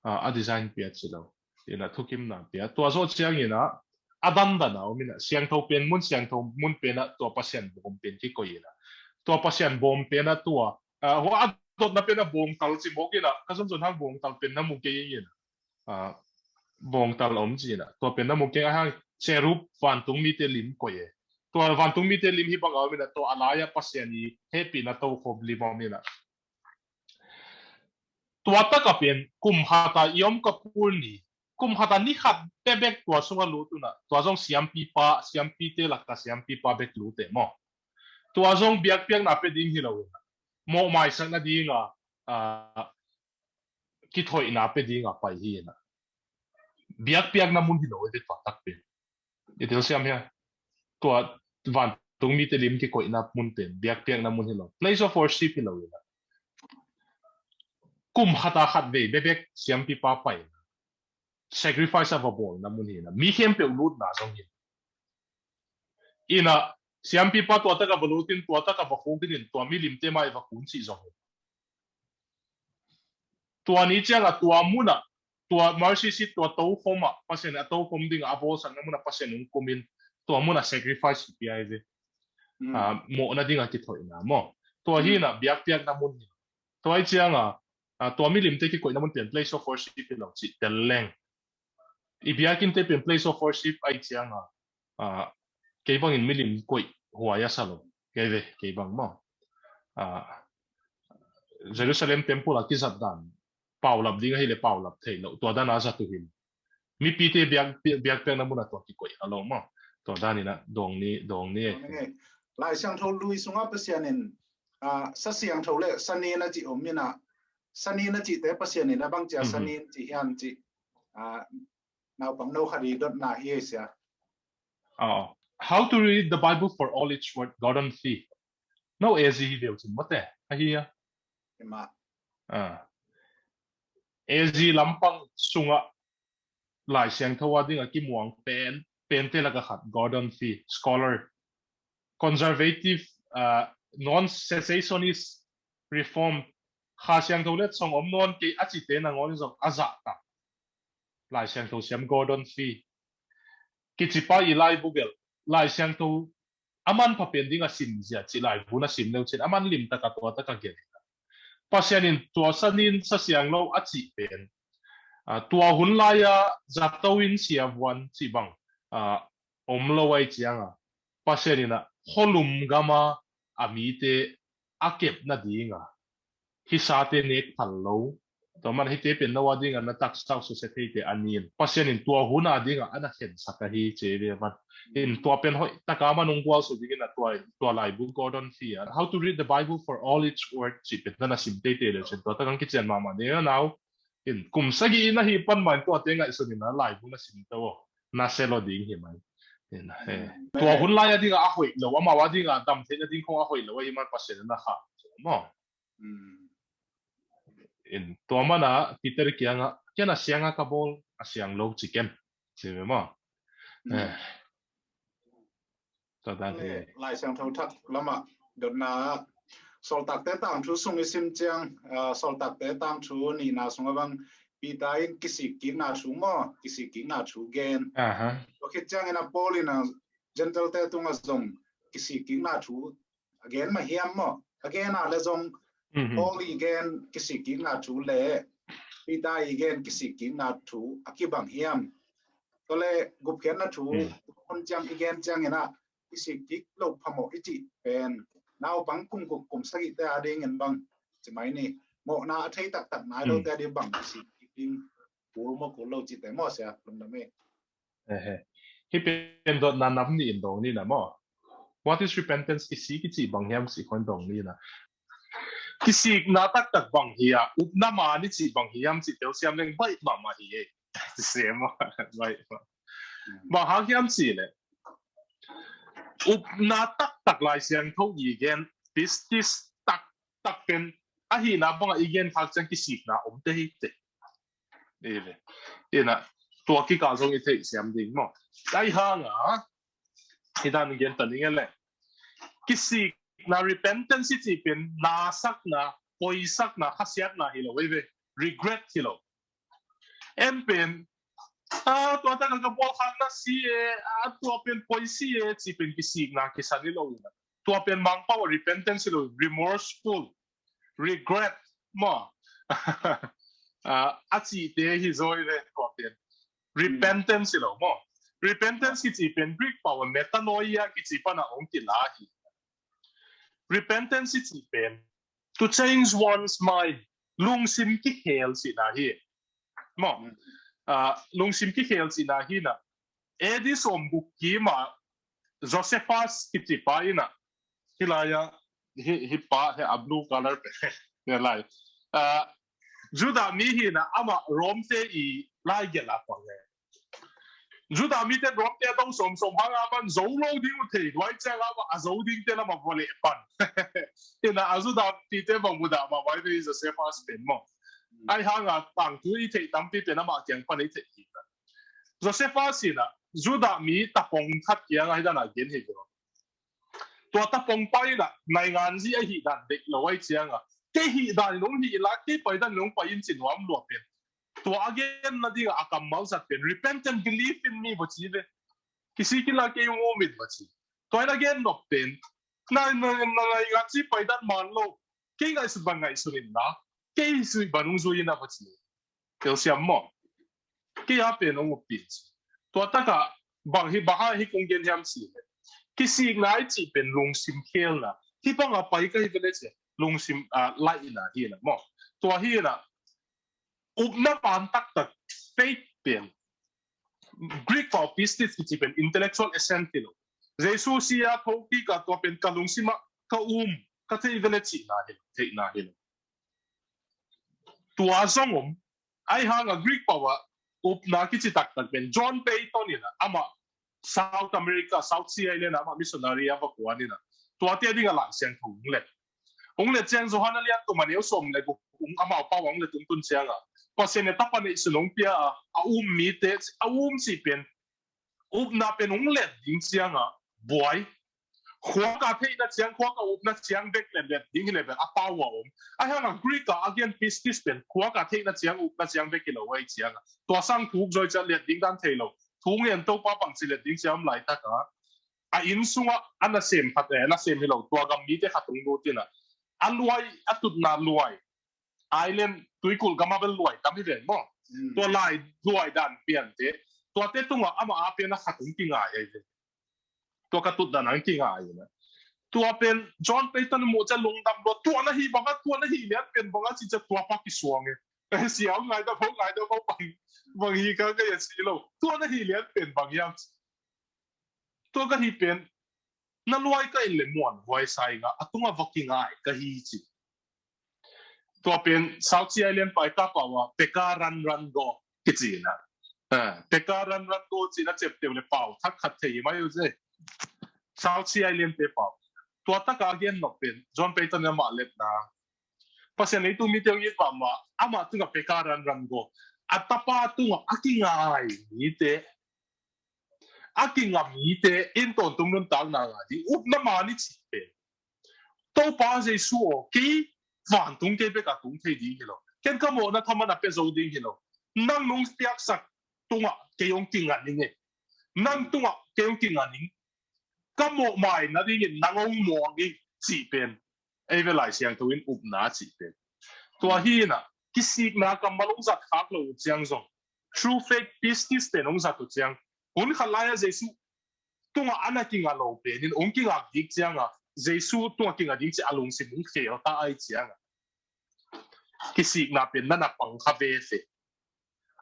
Ah, a design pia ci lo. Ina thukhimna pia. Tua zawh ciangin a, a dandan a om ina, siangtho pen mun, siangtho mun pen a tua Pasian bawm pen kikoih ina. Tua Pasian bawm pen a tua, ah, hua a dotna pen a bawngtal ci mawk ina, ka zon zon hang bawngtal pen na mu kei ina. Ah, bawngtal om ci ina. Tua pen na mu kei a hang cherub vantung mite lim koih e. Tua vantung mite lim hi bang a om ina, tua a lai-ah Pasian i hehpihna tokhom lim a om ina. Tua taka pen kum khata i om ka pul ni, kum khata ni khat bebek tua sunga lut una, tua zong siampipa, siampite laka siampipa bek lut e maw. Tua zong biakpiakna pe ding hi lo ina, mawh maisakna dinga, ah, kithoihna pe dinga pai hi ina. Biakpiakna mun hi lo e ve tua tak pen. I telsiam hia? Tua vantung mite lim kikoihna mun pen biakpiakna mun hi lo, place of worship hi lo ina. Kum khata khat vei bebek siampipa pai ina, sacrifice a va bawlna mun hi ina, mi khempeuh lutna zong hi ina. Siampipa tua taka va lutin, tua taka va khukdinin, tua milimte mai va kun cih zong hi ina. Tua ni cianga tua muna, tua mercy seat, tua tokhoma Pasian a tokhom dinga a bawlsakna muna Pasian hong kumin, tua muna sacrifice pia ei ve. Mm. Ah, mawhna dinga kithoihna maw. Tua, mm, hi ina biakpiakna mun hi. Tua i cianga, ah, tua milimte kikoihna mun pen place of worship hi lo cih tel leng. I biakinnte pen place of worship ai cianga, ah, kei bangin milim koih huai a sa lo. Kei ve, kei bang maw. Ah, Jerusalem temple a kizat dan paulap ding ahile paulap thei lo. Tua dan a zat uh hi. Mipite biak, biakpiakna muna tua kikoih a lo maw. Tua dan ina dawng ni, dawng ni. Dawng ni. Lai Siangtho Lui sunga Pasian in, ah, sa siangtho le sanin a ci om ina, sanin a cihte Pasian in a bang cia, mhm, sanin ci hian ci. Ah, naupang no khat i dotna hi ei sia. Oh. How to read the Bible for all its worth, Gordon Fee. No A Z hi veu cin mawte, ahi a. Ima. Ah. A Z lampang sunga Lai Siangtho a dinga kimuang pen, pente laka khat, Gordon Fee, scholar. Conservative, ah, non-cessationist reform, Kha Siangtho letsong om nawn kei a cite nangawn zong a zahtak Lai Siangtho siam Gordon Fee kicipa i laibu gelh, Lai Siangtho a manpha pen dinga simzia cih laibun a sim leu cin a man limtaka tua taka gelh. Pasian in tua sanin sa siang lo a cih pen, ah, tua hun lai-a zato in siavuan cih bang, ah, om lo ai cianga Pasian in a khualum gama a mite a kepna dinga hisate nek phal lo, Tua man hihte pen no a dingah na taksa uh susia theite a ni in, Pasian in tua hun a dingah a na khensak ahi ci ve man. In tua pen hoih taka man hong gualsu dingin a tua, tua laibu Gordon Fee a How to Read the Bible for All Its Words ci pen na na sim teitei le cin tua takah kician mahmah ding a nau. In kum sagih na hih pan mah in tuate ngaihsun in a laibu na sim to, na selo ding hi mai. In, eh, tua hun lai a dingah a hoih lo, amau a dingah dam theihna ding khong a hoih lo ahi man Pasian in na kha maw. In tua mana Peter kiangah, ken a sianga ka bawl, a siang lo ci ken ci ve maw. Eh. Tua dan hi. Lai Siangtho Thak lamah dotna Sawltakte tangthu sung i sim ciang, ah, Sawltakte tangthu nihna sungah bang Peter in kisik kikna thu maw, kisik kikna thu gen. Tua khit ciangin a Paul in a Gentile-te tungah zong kisik kikna thu a gen mah hiam maw? A gen a le zong Paul i gen kisik kikna thu le Peter i gen kisik kikna thu a kibang hiam? Tua le gupkhiatna thu hun ciang i gen ciangin a kisik kik lo phamawh i cih pen naupang kum guk kum sagihte a dingin bang ci mai ni, mawhna a thei taktak nai lote a ding bang kisik kik ding kul maw kul lo cihte maw sia lungdam ei. Hih pen dotna nam nih in dong ni na maw. What is repentance? Kisik i cih bang hiam cih khong dong ni na. Kisikna taktak bang hi a, upna man i cih bang hiam cih telsiam leng baih mahmah hi ei. Siam a, baih mah. Bang hang hiam cih leh upna taktak Lai Siangtho i gen, pistis taktak pen ahihna bangah i gen khak ciang kisikna om te hi te. Ina tua kikal zong i theihsiam ding maw. Ai hanga hi dan gen ta ning e le. Kisikna, repentance i cih pen nasakna, poisakna, khasiatna hi lo ei ve. Regret hi lo. En pen a tua taka ka bual khak na si e, a tua pen poi si e cih pen kisikna kisan hi lo ina. Tua pen Mangpau a repentance hi lo, remorseful, regret maw. A cihte hi zaw ei ve tua pen. Repentance hi lo maw. Repentance kici pen Greek pau a metanoia kici pana ong kila hi. Repentance kici pen to change one's mind, lungsim kikhel cihna hi. Maw, lungsim kikhel cihna hi na. A D sawm guk kim a Josephus kici pa ina, hi lai a, hi pa he a blue color pe, hi lai. Judah mi hi na, amah Rome te i lai gelh a pang e. Judah mite Rome te a tong sawmsawm hang a man zo lo ding uh thei duai ciang a, a zo dingte lamah va leh pan. Ina a Judah mite bang mudah mah vai ve Josephus pen maw. Ai hanga tangthu i theih tampi pen amah kiang pan i theih hi. Josephus ina Judah mi tapong khat kianga hi dana gen hi ve. Tua tapong pa ina nainganzi a hih dan deih lo ai cianga kei hih dan in hong hih la kei pai dan in hong pai in ci nuam lua pen. Tua a genna dinga a kammal zat pen repent and believe in me va ci ve. Kisik inla kei hong um in va ci. Tua in a gen nop pen na nainganzi pai dan man lo. Kei ngaihsut bang ngaihsun inla kei zuih bang hong zuih in a va ci. Telsiam maw. Kei a pen hong upin ci. Tua taka bang hi bang a hi kong gen hiam ci le kisikna i cih pen lungsim khelna hi banga pai ka hi ve le ci lungsim a laihna hi na maw. Tua hi na upna man taktak faith pen Greek pau pistis kici pen intellectual assent hi lo. Jesu sia thokik a tua pen ka lungsim ah ka um ka thei ve le cihna hi lo, theihna hi lo. Tua zong om. Ai hanga Greek pau a upna kici taktak pen John Peyton ina amah South America, South Sea Island amah missionary a va kuan ina tuate dinga Lai Siangtho hong let. Hong let ciang Johan a lian tum a neu sawm le guk hong amau pau a hong let tungtun cianga Pasian e tapa neihsun hong pia a, a um mite a um cih pen upna pen hong let ding cianga buai. Khuaka theihna ciang khuaka upna ciang bek le let ding hi le bek a pau a om. Ai hanga Greek a a gen pistis pen khuaka theihna ciang upna ciang bek hi lo ai cianga tua sang thuk zoi cia let ding dan thei lo. Thuk ngen Topa bangci let ding cia om laitaka a inn sungah a nasem phat e nasem hi lo tua gam mite khat hong lut ina a luai a tutna luai island tuikulh gama bel luai tam hi ven maw. Tua lai luai dan piante tuate tungah amah a pen a khat hong kingai ai ve. Tua ka tutdan ang kingai ina tua pen John Peyton muh cia lungdam lua tua na hi banga tua na hi lian pen banga ci cia tua pa kisuang e. Siau ngai da bo, ngai da bo, bang, bang hi ka ka ya si lo. Tua na hi lian pen bang yam. Tua ka hi pen na luai ka in le muan huai sai nga a tunga va kingai ka hi ci. Tua pen South Sea Island pai ka pau a peka ran ran go kici na. Ah, peka ran ran go ci na cep teu le pau thak khat thei mai u ze. South Sea Island te pau. Tua taka a gen nok pen John Payton na ma let na. Pasian leitung mite ong it mahmah, ama tunga peka ran ran go. A tapa tunga a kingai mite, a kinga mite in tawntung nuntakna ngai ding upna man i cih pen. Topa Jesu aw, kei vantung kei bek a tung thei ding hi lo. Ken ka mawhna thaman a pia zo ding hi lo. Nang nung piaksak tunga kei ong kinga ning e. Nang tunga kei ong kinga ning. Ka mawh mai na dingin nang ong mawh ning cih pen. Ei ve Lai Siangtho in upna cih pen. Tua hi na, kisikna kammal ong zat khak lo uh ciang zong. True faith, pistis pen ong zat uh ciang. Hun khat lai a Jesu tunga ana kinga lo pen in ong kingak dik cianga. Jesu tunga kinga ding ci a lungsim ong khel ta ai cianga. Kisikna pen nana pang kha ve fe.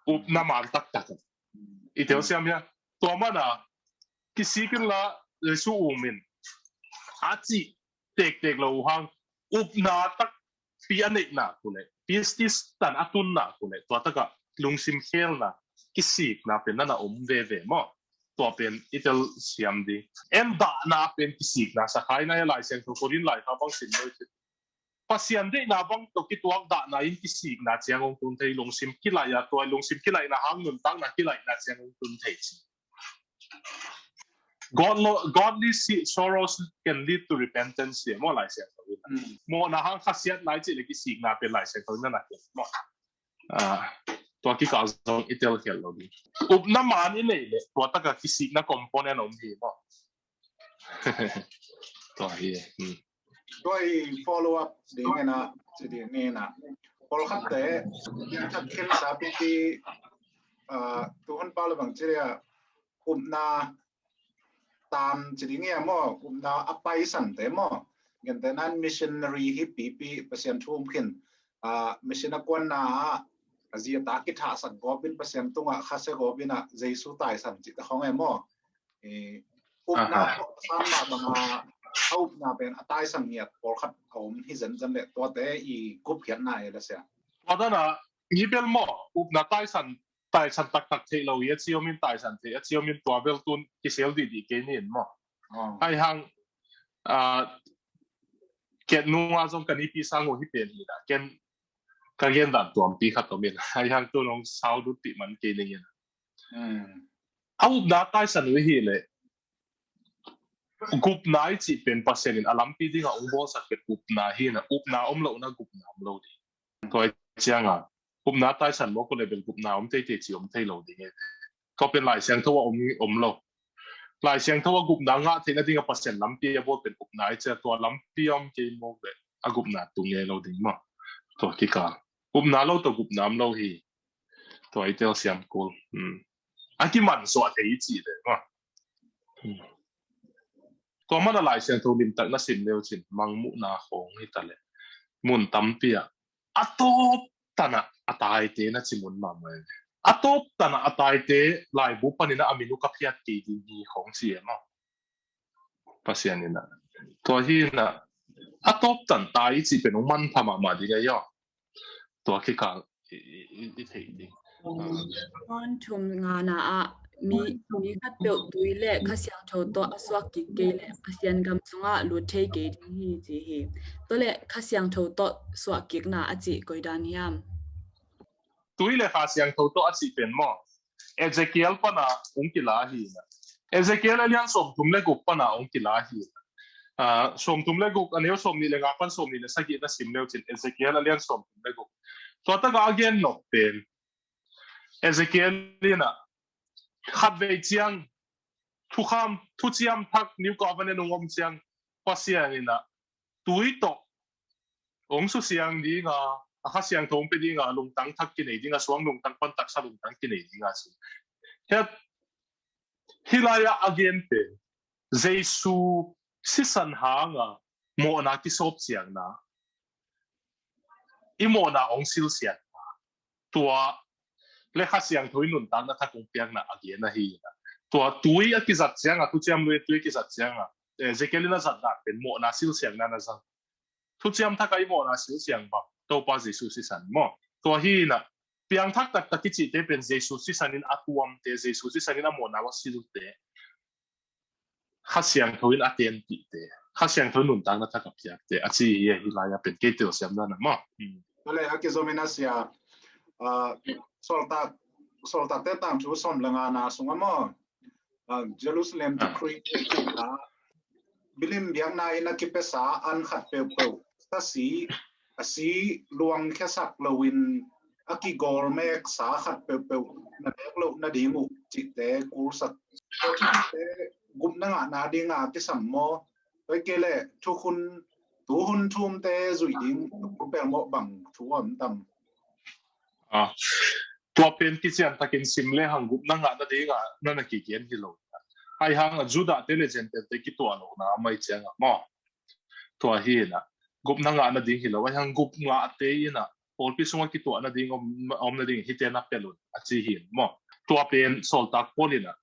Upna man taktak. I tel siam hia. Tua mana kisik in la Jesu um in. A cih tektek lo uh hang. Upna takpi a neihna kule. Pistis tan a tunna kule. Tua taka lungsim khelna. Kisikna pen nana om veve maw. Tua pen i tel siam ding. En dahna pen kisikna sakhai na e Lai Siangtho Korin lai kha bang sin noi. Pasian deihna bang tawh kituak dahna in kisikna ciang ong tun thei, lungsim kilaih a tua lungsim kilaihna hang nuntakna kilaihna ciang ong tun thei ci. God lo, godly si- sorrows can lead to repentance, ci maw Lai Siangtho in. Mawhna hang khasiatna i cih le kisikna pen Lai Siangtho in na na ken maw. Ah, tua kikal zong i tel khial lo ding. Upna man i neih le tua taka kisikna component om hi maw. Tua hi. Tua hi follow up ding ena ci ding ni na. Pawlkhatte thak khin sa piti, ah, tuhun pau le bang ci dia upna tan ci ding ia maw, upna a paisante maw. Gente nan missionary hi pipi Pasian thu um khin, ah, mission a kuanna ah a zia ta kithahsak gawpin Pasian tunga khasia gawpin a Jesu taisan ci ta khong e maw. Eh, upna sanna banga a upna pen a taisan ngiat pawlkhat a om hi zenzen le tuate i gupkhiatna e la sia. Tua dana i bel maw upna taisan taisan taktak theih lo hi a ci om in taisan theih a ci om in tua bel tun kisel dihdih kei ni in maw. Ai hang, ah, ket nunga zong ka nipi sang uh hi pen hi na ken ka gen dan tuampi khat om in ai hang tu nong sau dut tih man kei ning in. A upna taisan uh hi le gupna i cih pen Pasian in a lampi dinga ong bawlsak pen upna hi na upna om lo na gupna om lo ding. Tua cianga upna taisan mawk uh le bel gupna om teitei ci om thei lo ding e. Tua pen Lai Siangtho a om, om lo. Lai Siangtho a gupna ngah theihna dinga Pasian lampi a bawl pen upna i cia tua lampi a om kei mawk le a gupna tung e lo ding maw. Tua kikal. Upna lo tua gupna om lo hi. Tua i tel siam kul. Hmm. A kiman suah thei i cih le maw. Hmm. Tua mana Lai Siangtho limtak na sim leu cin mangmuhna khawng hi ta le. Mun tampi ah a tawp tana a taite na ci mun mahmah e. A tawp tana a taite laibu panin a min uh ka phiat kei ding hi khawng ci e maw. Pasian in a. Tua hi na a tawp tan tai i cih pen ong manpha mahmah ding a ia. Tua kikal i, i, i, i theih ding. John thum ngana ah mi, mi khat peuh tui le Kha Siangtho tawh a suak kik kei le Pasian gam sungah lut thei kei ding hi ci hi. Tua le Kha Siangtho tawh suak kikna a cih koi dan hiam? Tui le Kha Siangtho tawh a cih pen maw? Ezekiel pana ong kila hi na. Ezekiel a lian sawmthum le guk pana ong kila hi na. Ah, sawmthum le guk a neu sawmnih le nga pan sawmnih le sagih na sim leu cin Ezekiel a lian sawmthum le guk. Tua taka a gen nok pen Ezekiel in a khatvei ciang thukham, thuciam thak New Covenant ong om ciang Pasian in a tui tawh ong susiang dinga, a Kha Siangtho ong pe dinga, lungtang thak kinei dinga, suang lungtang pan taksa lungtang kinei dinga ci. Hiat, hih lai-ah a gen pen Jesu sisan hanga mawhna kisawp siangna, i mawhna ong silsiatna, Tua le Kha Siangtho in nuntakna thak hong piakna a gen ahi. Tua tui a kizat ciangah, thuciam lui tui a kizat ciangah, eh, Ezekiel in a zat dan pen mawhna silsiangna na zang. Thuciam thak ah i mawhna silsiang bang Topa Jesu sisan maw? Tua hi inah piangthak taktak i cihte pen Jesu sisan in a tuamte, Jesu sisan in a mawhna a silte, Kha Siangtho in a tenpihte, Kha Siangtho in nuntakna thak a piakte a ci hi. Ahi lai-ah pen kei telsiam dan a maw? Tua le a kizom in a sia, ah, Sawltak, Sawltakte tangthu sawm le ngana sungah maw, ah, Jerusalem decree, ah, milim biakna in a kipiasa an khat peuhpeuh, sasi a si luangkhiasak loin a kigawl meksa khat peuhpeuh na nek loh nading uh cihte kulsak. Tua cihte gupna ngahna dinga kisam maw? Tua kei le thukhun, tuhun thumte zuih ding pelmawh bang thu om tam? Ah, tua pen kician takin sim le hang gupna ngahna dinga na na kigen hi lo. Ahi hangah Judah te le Gentile te kituah lohna a mai ciangah maw? Tua hi inah gupna ngahna ding hi lo. Ahi hang gup ngahte inah pawlpi sungah kituahna ding om, om nading hite na pelh un a ci hi maw? Tua pen Sawltak Paul inah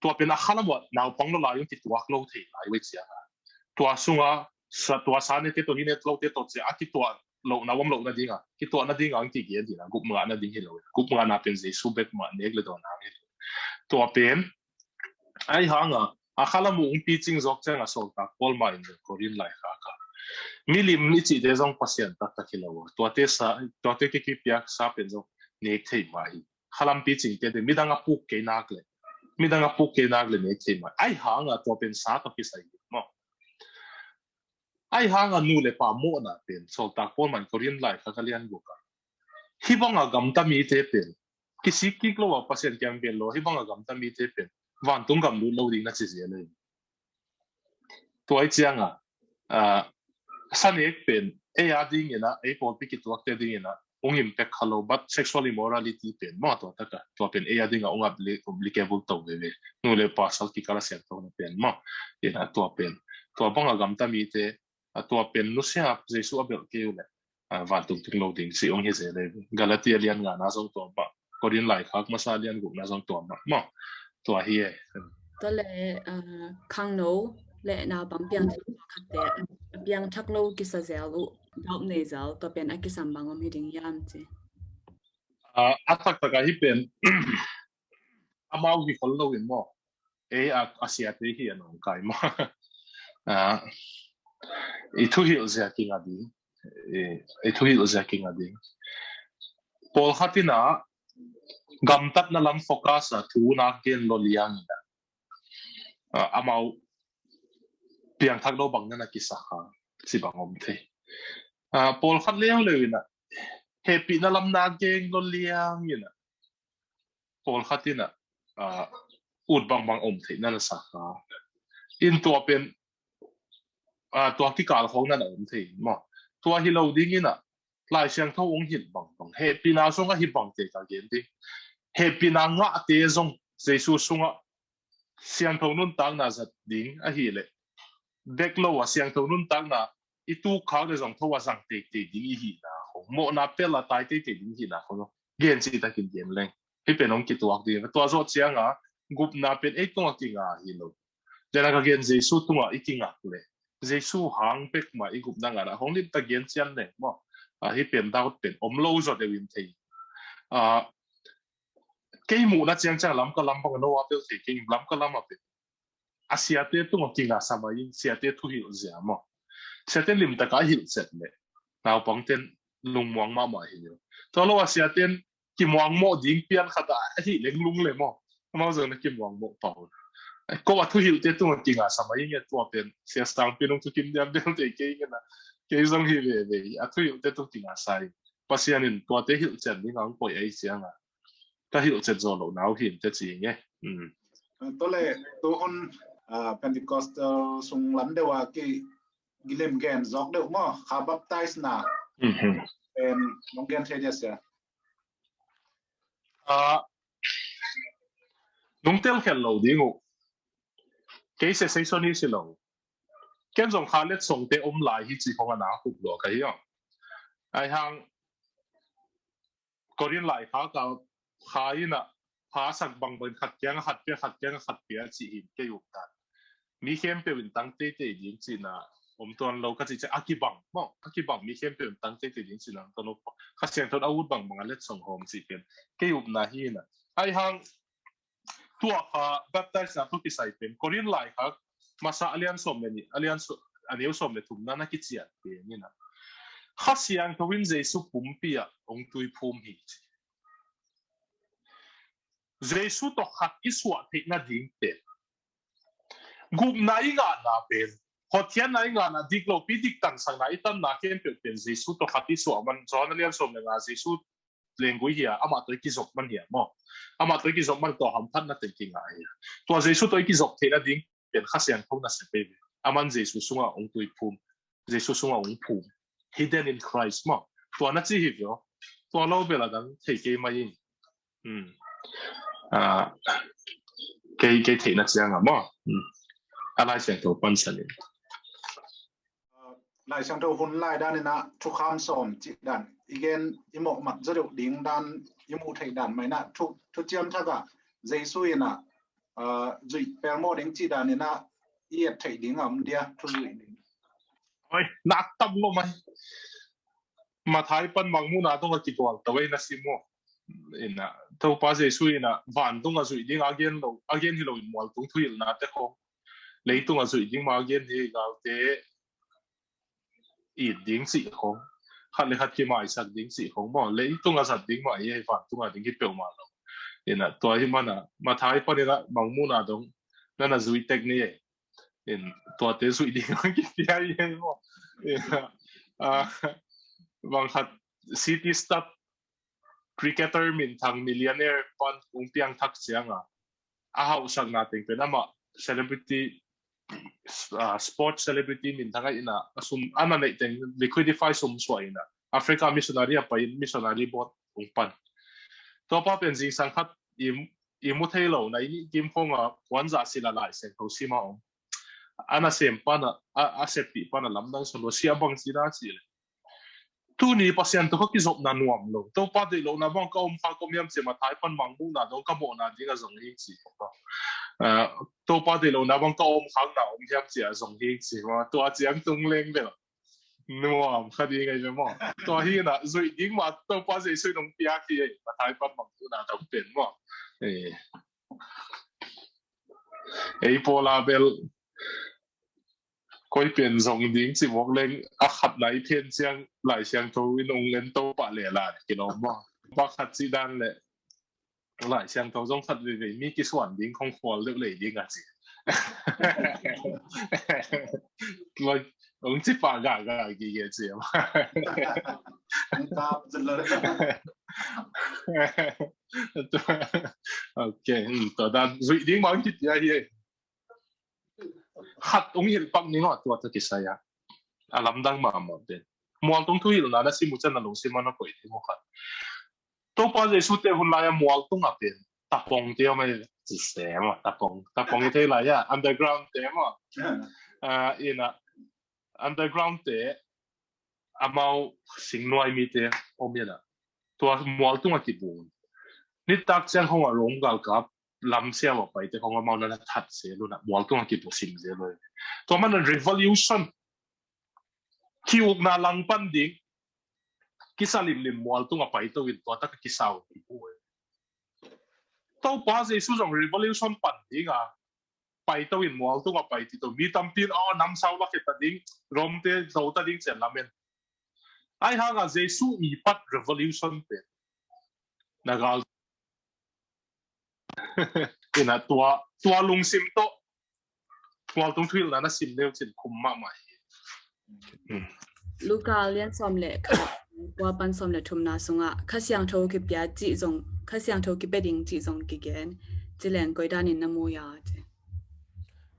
tua pen a khalam uah naupang lo lai-in kituak lo thei lai uh ciangah, tua sungah sa, tua sa nete tawh hi net lote tawh ciah a kituah lohna om loh nadinga, kituah nadinga ang kigen dina, gup ngah nading hi lo. Gup ngahna pen Jesu bek mah nek le dawn ang hi lo. Tua pen ahi hanga a khalam uh hong picing zawk cianga Sawltak Paul mah in Korin laikhak ah milim i cihte zong Pasian taktak hi lo. Tuate sa, tuate kikipiak sa pen zong nek thei mah hi. Khalam picingte te midang a puk kei nak le, midang a puk kei nak le nek thei mah. Ahi hanga tua pen sa tawh kisai hi maw? Ahi hanga nu le pa mawhna pen Sawltak Paul mah in Korin laikhak a lian guk ah, hih banga gamta mite pen kisik kik lo a Pasian kiang bel lo, hih banga gamta mite pen vantung gam lut lo ding na ci zel hi. Tua hi cianga, ah, sa nek pen ei a dingina, ei pawlpi kituakte dingina ung impact kha lo, but sexual immorality pen maw, tua taka tua pen ei a dinga ung applicable to veve. Nu le pa sal kikal a siangthona pen maw, ina tua pen, tua banga gamta mite, a tua pen nusia Jesu a belh kei uh le, a, vantung tung lo ding ci ung hi zel hi. Galatia lian ngana zong tua mah, Korin laikhak masa lian gukna zong tua mah maw? Tua hi e. Tua le, a, khangno le naupang piangthak khatte a piangthak lo kisa zel uh, dauh nei zel, tua pen a kisam bang om hi ding hiam ci? A, a taktak a hih pen amau hi khol lo in maw? Ei a, a siate hi a nong kai maw? A, i thuhilh zia kinga ding, i, i thuhilh zia kinga ding. Pawlkhat ina gamtatna lam focus a thu nak gen lo liang ina, a, amau piangthak lo bang na na kisa kha ci bang om thei. A, pawlkhat leuleu ina hehpihna lam nak gen lo liang ina pawlkhat ina, a, ut bangbang om theih na na sa kha. In tua pen, a, tua kikal khawng na na om thei maw? Tua hi lo ding ina Lai Siangtho ung hilh bangbang, hehpihna sungah hi bangte ka gen ding. Hehpihna ngahte zong Jesu sungah siangtho nuntakna zat ding ahileh, bek lo a siangtho nuntakna i tuk khak le zong tho a zang teitei ding i hihna khong, mawhna pel a tai teitei ding i hihna khong gen citakin gen leng. Hih pen hong kituak ding. Tua zawh cianga gupna pen ei tungah kinga hi lo. Dena ka gen Jesu tungah i kingak le Jesu hang pek mah i gupna ngahna hong limta gen cian leng maw? A, hih pen daut pen om lo zaw deuh in thei. A, kei muhna ciangciang Lamka lam bang no a bel thei kei, Lamka lam a pen a siate tungah kinga sa mai in siate thuhilh zia maw? Siate limtaka a hilh set le naupangten lungmuang mahmah hi lo. Tua lo a siaten kimuangmawh ding pian khat a, a hih leng lung le maw? Amau zong na kimuangmawh pau. Ko a thuhilhte tungah kinga sa mai in nge tua pen sia sangpi nung thukim diam bel te kei nge na. Kei zong hi veve a thuhilhte tung kinga sa in. Pasian in tuate hilh cian ding ang poi ei cianga ka hilh cian zaw lo nau hin te ci nge. Hmm. Tua le tuhun, ah, Pentecostal sung lam deuh a ki gilim gen zawk deuh maw? Kha baptize na. Mhm. Em, nong gen thei dia sia. Ah, nung tel khen lo ding uh. Kei se seisoni si lo. Ken zong kha let songte om lai hi ci khong a na khup lua ka hi ong. Ai hang Korin laikhak ah kha in ah, pha sak bangbang in khat kiang a khat pia, khat kiang a khat pia cih hi in kei upna. Mi khempeuh in tang teitei ding cihna om tuan lo ka cih ciang a kibang maw, a kibang mi khempeuh in tang teitei ding cihna om tuan lo. Kha Siangtho a ut bangbang a letsong hawm cih pen kei upna hi in ah. Ahi hang tua kha baptize na tawh kisai pen Korin laikhak masa a lian sawm le nih, a lian sawm, a neu sawm le thumna na kician pen in ah, Kha Siangtho in Jesu pumpi ah hong tuiphum hi ci. Jesu tawh khat i suah theih nading pen, gupna i ngahna pen, hotkhiatna i ngahna, dik lopi dik tangsakna, i tanna khempeuh pen Jesu tawh khat i suah man. Johan a lian sawm le nga, Jesu lenggui hi a, amah tawh i kizop man hi a maw. Amah tawh i kizop man, tua hamphatna teng kingah hi a. Tua Jesu tawh i kizop theih nading pen Kha Siangtho nasep hi ve. Aman Jesu sungah hong tuiphum, Jesu sungah hong phum. Hidden in Christ maw. Tua na ci hi ve aw. Tua lo bel a dang thei kei mai in. Hmm. Ah, kei, kei theihna ciang ah maw. Hmm. A Lai Siangtho pansan in. Lai Siangtho hun lai dan in ah thukham sawm cih dan i gen, i mawh mat zaw deuh ding dan, i muh theih dan mah in ah thu, thuciam thak ah Jesu in ah, ah, zuih pelmawh ding cih dan in ah i et theih ding a om dia, thu zuih ding. Oi, nak tam lo mai. Matthai pan Mangmuhna dong a kitual to ei na sim aw. In ah Topa Jesu in ah vantung a zuih ding a gen lo, a gen hi lo in mualtung thuhilhna te khawng, leitung a zuih ding mah a gen hi, galte it ding cih khawng, khat le khat kimaisak ding cih khawng maw, leitung a zat ding mah hi, vantung a ding hi peuhmah lo. In ah tua hi man ah Matthai pan in ah Mangmuhna dong na na zuih tek ni ei. In tuate zuih ding hong kipia hi ei maw. In ah, ah, bang khat C T stud cricketer minthang millionaire pan hong piang thak ciang a, a hauhsakna teng pen amah celebrity, ah, sports celebrity minthang a in ah, a sum a na neih teng liquidify sum suah in ah Africa missionary a pai in missionary boat hong pan. Tua pa pen zingsang khat i, i mu thei lo na i nih kim khawng a puanzah sil a Lai Siangtho sim a om. A nasem pan a, a, a seppih pan a lamdang sawn lo, sia bang ci na cih leh, tuni Pasian tawh ka kizopna nuam lo, Topa deih lohna bang ka om khak om hiam ci a, Matthai pan Mangmuhna dong ka mawhna ding a zong hi ci. Ah, Topa deih lohna bang ka om khakna om hiam ci a zong hi ci. Tua ciang tung leng bel nuam kha ding ei ve maw. Tua hi in ah zuih ding mah Topa Jesu in hong piak hi ei, Matthai pan Mangmuhna dong pen maw. Eh. Ei pawl a bel koi pen zong ding ci mawk leng, a khatna i phen ciang Lai Siangtho in hong en to pah leh la kilawm maw. Pakhat cih dan leh Lai Siangtho zong khat veivei mi kisuan ding khong khual deuh lei ding a ci. Hong ci pah gahgah gige ci. Ok, hmm, tua dan zuih ding mah hong kipia hi. Khat hong hilh pak ning aw, tua tawh kisai a, a lamdang mahmah pen. Mualtung thuhilhna na sim uh ciang na lungsim ah na koih ding uh khat. Topa Jesu te hun lai a mualtung ah pen tapong te om ei, ci se maw, tapong, tapong i thei lai a, underground te maw. Ah, in ah underground te, amau singnuai mite om in ah, tua mualtung ah kibuang. Nitak ciang khong ah Rome galkap lamsiau a paite khong amau na na that se lo in ah mualtung ah kibuang sim se lo. Tua man revolution, kiukna langpan ding, kisa limlim mualtung ah paito in tua tak a kisau kibuang. Topa Jesu zong revolution pan ding a paito in mualtung ah pai ti to. Mi tampi in, oh, namsau lak hi ta ding, Rome te zo ta ding ci a lamen. Ahi hang a Jesu i pat revolution pen na gal in ah tua, tua lungsim tawh mualtung thuhilhna na sim le uh cin khum mahmah hi. Luka lian sawm le khat, kua pan sawm le thumna sungah Kha Siangtho kipia cih zong, Kha Siangtho kipia ding cih zong kigen. Ci leng koi danin na mu ia ci.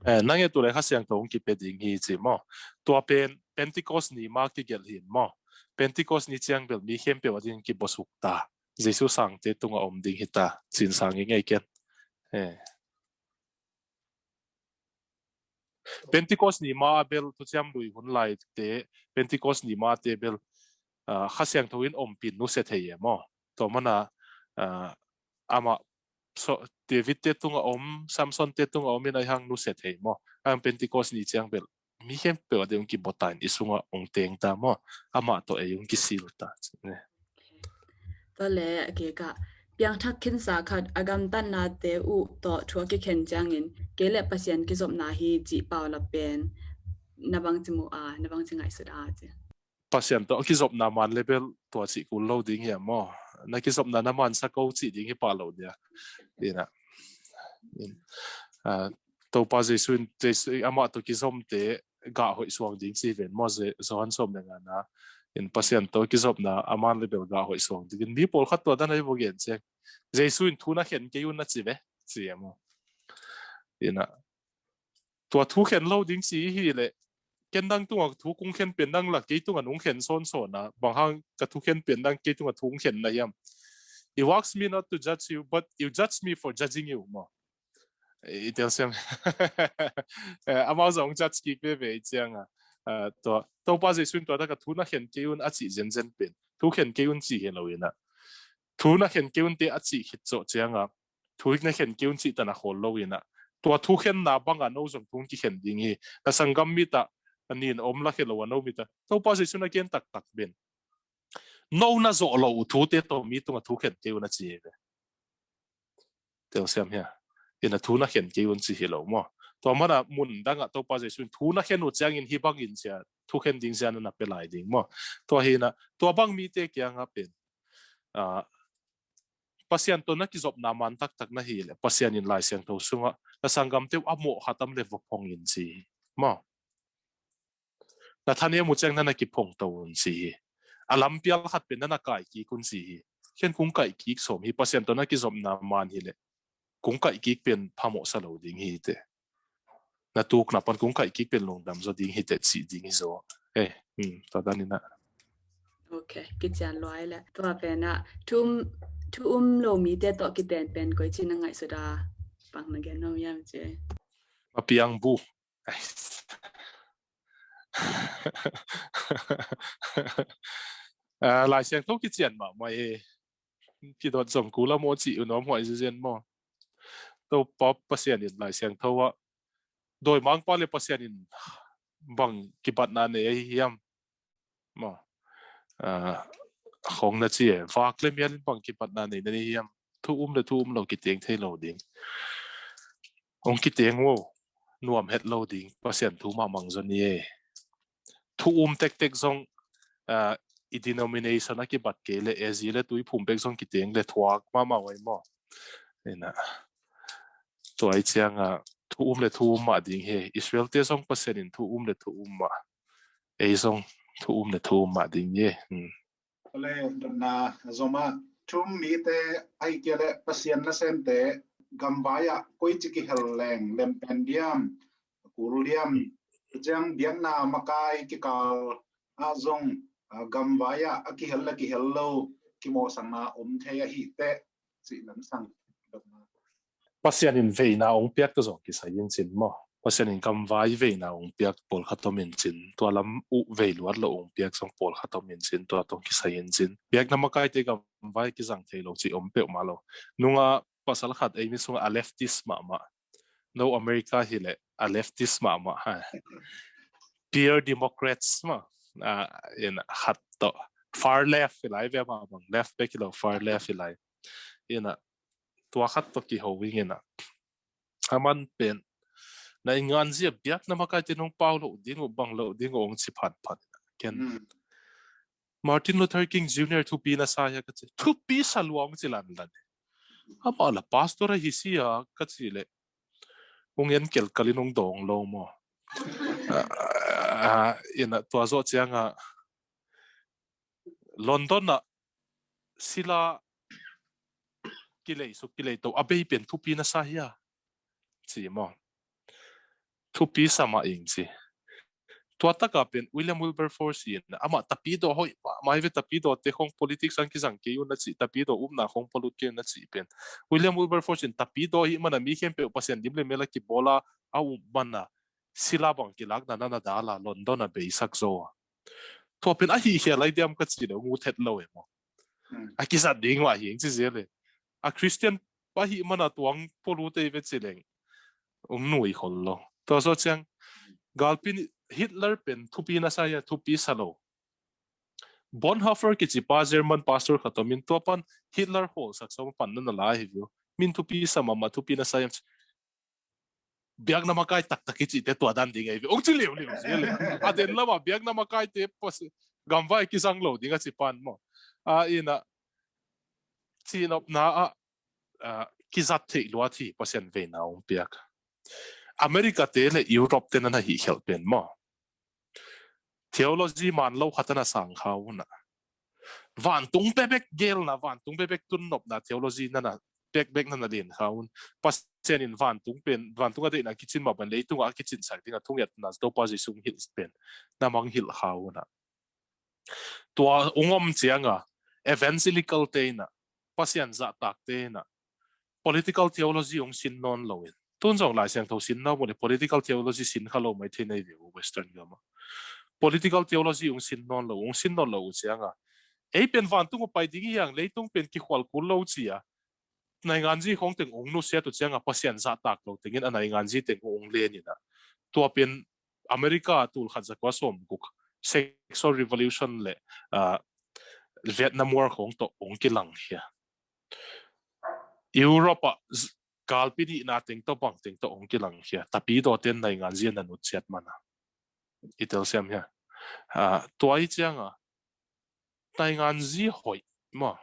Eh, nang e tu le Kha Siangtho hong kipia ding hi ci maw. Tua pen Pentecost ni ma kigelh hi maw. Pentecost ni ciang bel mi khempeuh a ding kibuasuk ta, Jesu sangte tungah om ding hi ta, cin sang i ngei ken. Eh. Pentecost ni ma a bel, Thuciam Lui hun lai te, Pentecost ni ma te bel, ah, Kha Siangtho in ompih nusia thei e maw. Tua mana, ah, amah so, David te tunga om, Samson te tunga om in a hang nusia thei maw. A hang Pentecost ni ciang bel mi khempeuh a ding kibawta in i sunga ong teng ta maw. Amah tawh ei ong kisil ta. Tua le a keka piangthak khinsa khat a gamtatnate uh tawh thu a kikhen ciangin kei le Pasian kizopna hi cih pau la pen na bang ci mu a, na bang ci ngaihsut a ci. Pasian tawh kizopna man le bel tua cih kul lo ding hi a maw. Na kizopna na mansa ko cih ding hi pah lo dia. Ina. In, ah, Topa Jesu in, Jesu amah tawh kizomte gah hoih suang ding ci ven maw, Johan sawm le ngana. In Pasian tawh kizopna a man le bel gah hoih suang ding. In mi pawlkhat tua dan a i vo gen ciang. Jesu in thu na khen kei un na ci ve. Ci a maw. Ina. Tua thu khen lo ding ci hi le. Ken nang tunga thu kung khen pen nang la kei tunga nung khen sawnsawn a. Bang hang ka thu khen pen nang kei tunga thu kung khen na hiam. You ask me not to judge you, but you judge me for judging you maw. I tel siam. Amau zong judge kik veve i cianga. Tua Topa Jesu in tua taka thu na khen kei un a cih zenzen pen. Thu khen kei un ci hi lo ina. Thu na khen kei un te a cih khit zawh cianga. Thu na khen kei un cih tana khawl lo ina. Tua thu khenna banga no zong thu kikhen ding hi. Na sanggam mita a nin om la khe lo a no mita. Topa Jesu na gen taktak ben. No na zawh lo uh thute tawh mi tunga thu khen kei un a ci hi ve. Tel siam hia. Ina thu na khen kei un ci hi lo maw. Tua mana mun danga Topa Jesu in thu na khen uh ciangin hi bangin cia thu khen ding cia na na pe lai ding maw. Tua hina tua bang mite kianga pen. Ah, Pasian tawh na kizopna man taktak na hi le Pasian in Lai Siangtho sunga na sanggamte uh a mawh khatam le va phong in ci hi. Maw. Na thanem uh ciang na na kiphong to un ci hi. A lampial khat pen na na kai kik un ci hi. Ken kung kai kik sawm hi Pasian tawh na kizopna man hi le. Kung kai kik pen phamawh sa lo ding hi te. Na tukna pan kung kai kik pen lungdam zaw ding hi te cih ding hi zaw. Eh, hmm, tua dan ina. Ok, kician luai le. Tua pen a, thu um, thu um lo mite tawh kiten pen koi ci na ngaihsut a. Pang na gen nom yam ci. Mapiang bu. Ah, Lai Siangtho kician mahmah e. Kidot zong kul a maw cih uh nuam huai zizen maw. Topa Pasian in Lai Siangtho ah. Dawimangpa le Pasian in bang kibatna nei ahi hiam. Maw. Ah, khong na ci e. Vak le mial in bang kibatna nei na nei hiam. Thu um le thu um lo kiteng thei lo ding. Ong kiteng wo. Nuam het lo ding. Pasian thu mah mang zaw ni e. Thu um tektek zong, ah, i denomination a kibat kei le A Z le Tuiphum bek zong kiteng le thuak mahmah wai maw. Ina. Tua i cianga thu um le thu um mah ding he. Israel te zong Pasian in thu um le thu um mah. Ei zong thu um le thu um mah ding ye. Hmm. Le dotna zoma thu um mite ahi kia le Pasian nasemte gamvai ah koi ci kihel leng lem pen diam, kul diam, ciang biakna makai kikal ah zong, ah, gamvai ah a kihel le kihel lo kimawhsakna om thei ahi teh cih lamsang dotna. Pasian in veina ong piak tua zong kisai in cin maw. Pasian in gamvai veina ong piak pawlkhat om in cin. Tua lam uh vei luat lo ong piak zong pawlkhat om in cin. Tua tong kisai in cin. Biakna makaite gamvai kizang thei lo ci om peuhmah lo. Nunga pasal khat ei mi sunga a leftist mahmah. No America hi le a leftist mahmah ha. Pure Democrats mah. Ah, in khat tawh. Far left hi lai ve mah bang. Left bek hi lo far left hi lai. Ina tua khat tawh kiho ing ina. A man pen. Na i ngan zia biakna makaite nong pau lo ding uh bang lo ding uh ong ci phat phat. Ken. Hmm. Martin Luther King Junior thupi na sa hia ka ci. Thupi sa luang ci lan lan. Ama la pastor a hi si a ka ci le. Ung en kel kalin ung dong lo maw. Ah, ah, ina tua zawh cianga London ah sila kilei suk kilei to a bei pen thupi na sa hia. Ci maw. Thupi sa mah ing ci. Tua taka pen William Wilberforce in amah tapidaw hoih mahmah hi ve, tapidaw te khong politics ang kizang kei un na ci, tapidaw upna khong polut kei un na ci pen William Wilberforce in tapidaw hi mana mi khempeuh Pasian dim le mel a kibawl a, a up mana sila bang kilakna na na dal a London a beisak zo a. Tua pen ahi khia lai diam ka ci le ngut het lo e maw. A kizat ding mah hi ing ci zel e. A Christian pa hi mana tuang polute i ve ci leng ong nui khol lo. Tua zawh ciang galpi nih Hitler pen thupi na sa hia? Thupi sa lo. Bonhoeffer kici pa German pastor khat om in tua pan Hitler hawlsak sawm pan na na lai hi viu. Min thupi sa mahmah, thupi na sa hiam? Biakna makai taktak i cihte tua dan ding ei ve ong ci liuliu zel e. A den lamah biakna makaite gamvai kizang lo ding a ci pan maw? A ina cihnopna ah kizat theih luat hi Pasian veina ong piak. America te le Europe te na na hih khelh pen maw? Theology man lo khat a na sang kha un a, vantung bebek gelna, vantung bebek tunnopna theology na na bekbek na na len kha un. Pasian in vantung pen, vantung a deihna kicin mah ban leitungah a kicinsak ding a thungetna Topa Jesu hilh pen na mangngilh kha un a, tua ung om cianga evangelical te ina, Pasian zahtak te ina political theology ung sin nawn lo in, tun zong Lai Siangtho sin na mu le political theology sin kha lo mai thei na i ve uh Western gama. Political theology ung sin nawn lo, ung sin nawn lo uh cianga ei pen vantung uh pai ding hiang, leitung pen kikhual kul lo cia nainganzi khong teng ung nusiat uh cianga Pasian zahtak lo tengin a nainganzi teng ung len ina, tua pen America tul khat zakua sawm guk sexual revolution le uh, Vietnam War khong tawh ung kilang hia. Europe ah galpi nihna teng tawh bang teng tawh ong kilang hia, tapi dawten nainganzi a na nutsiat mana i telsiam hia. Tua i cianga nainganzi hoih maw,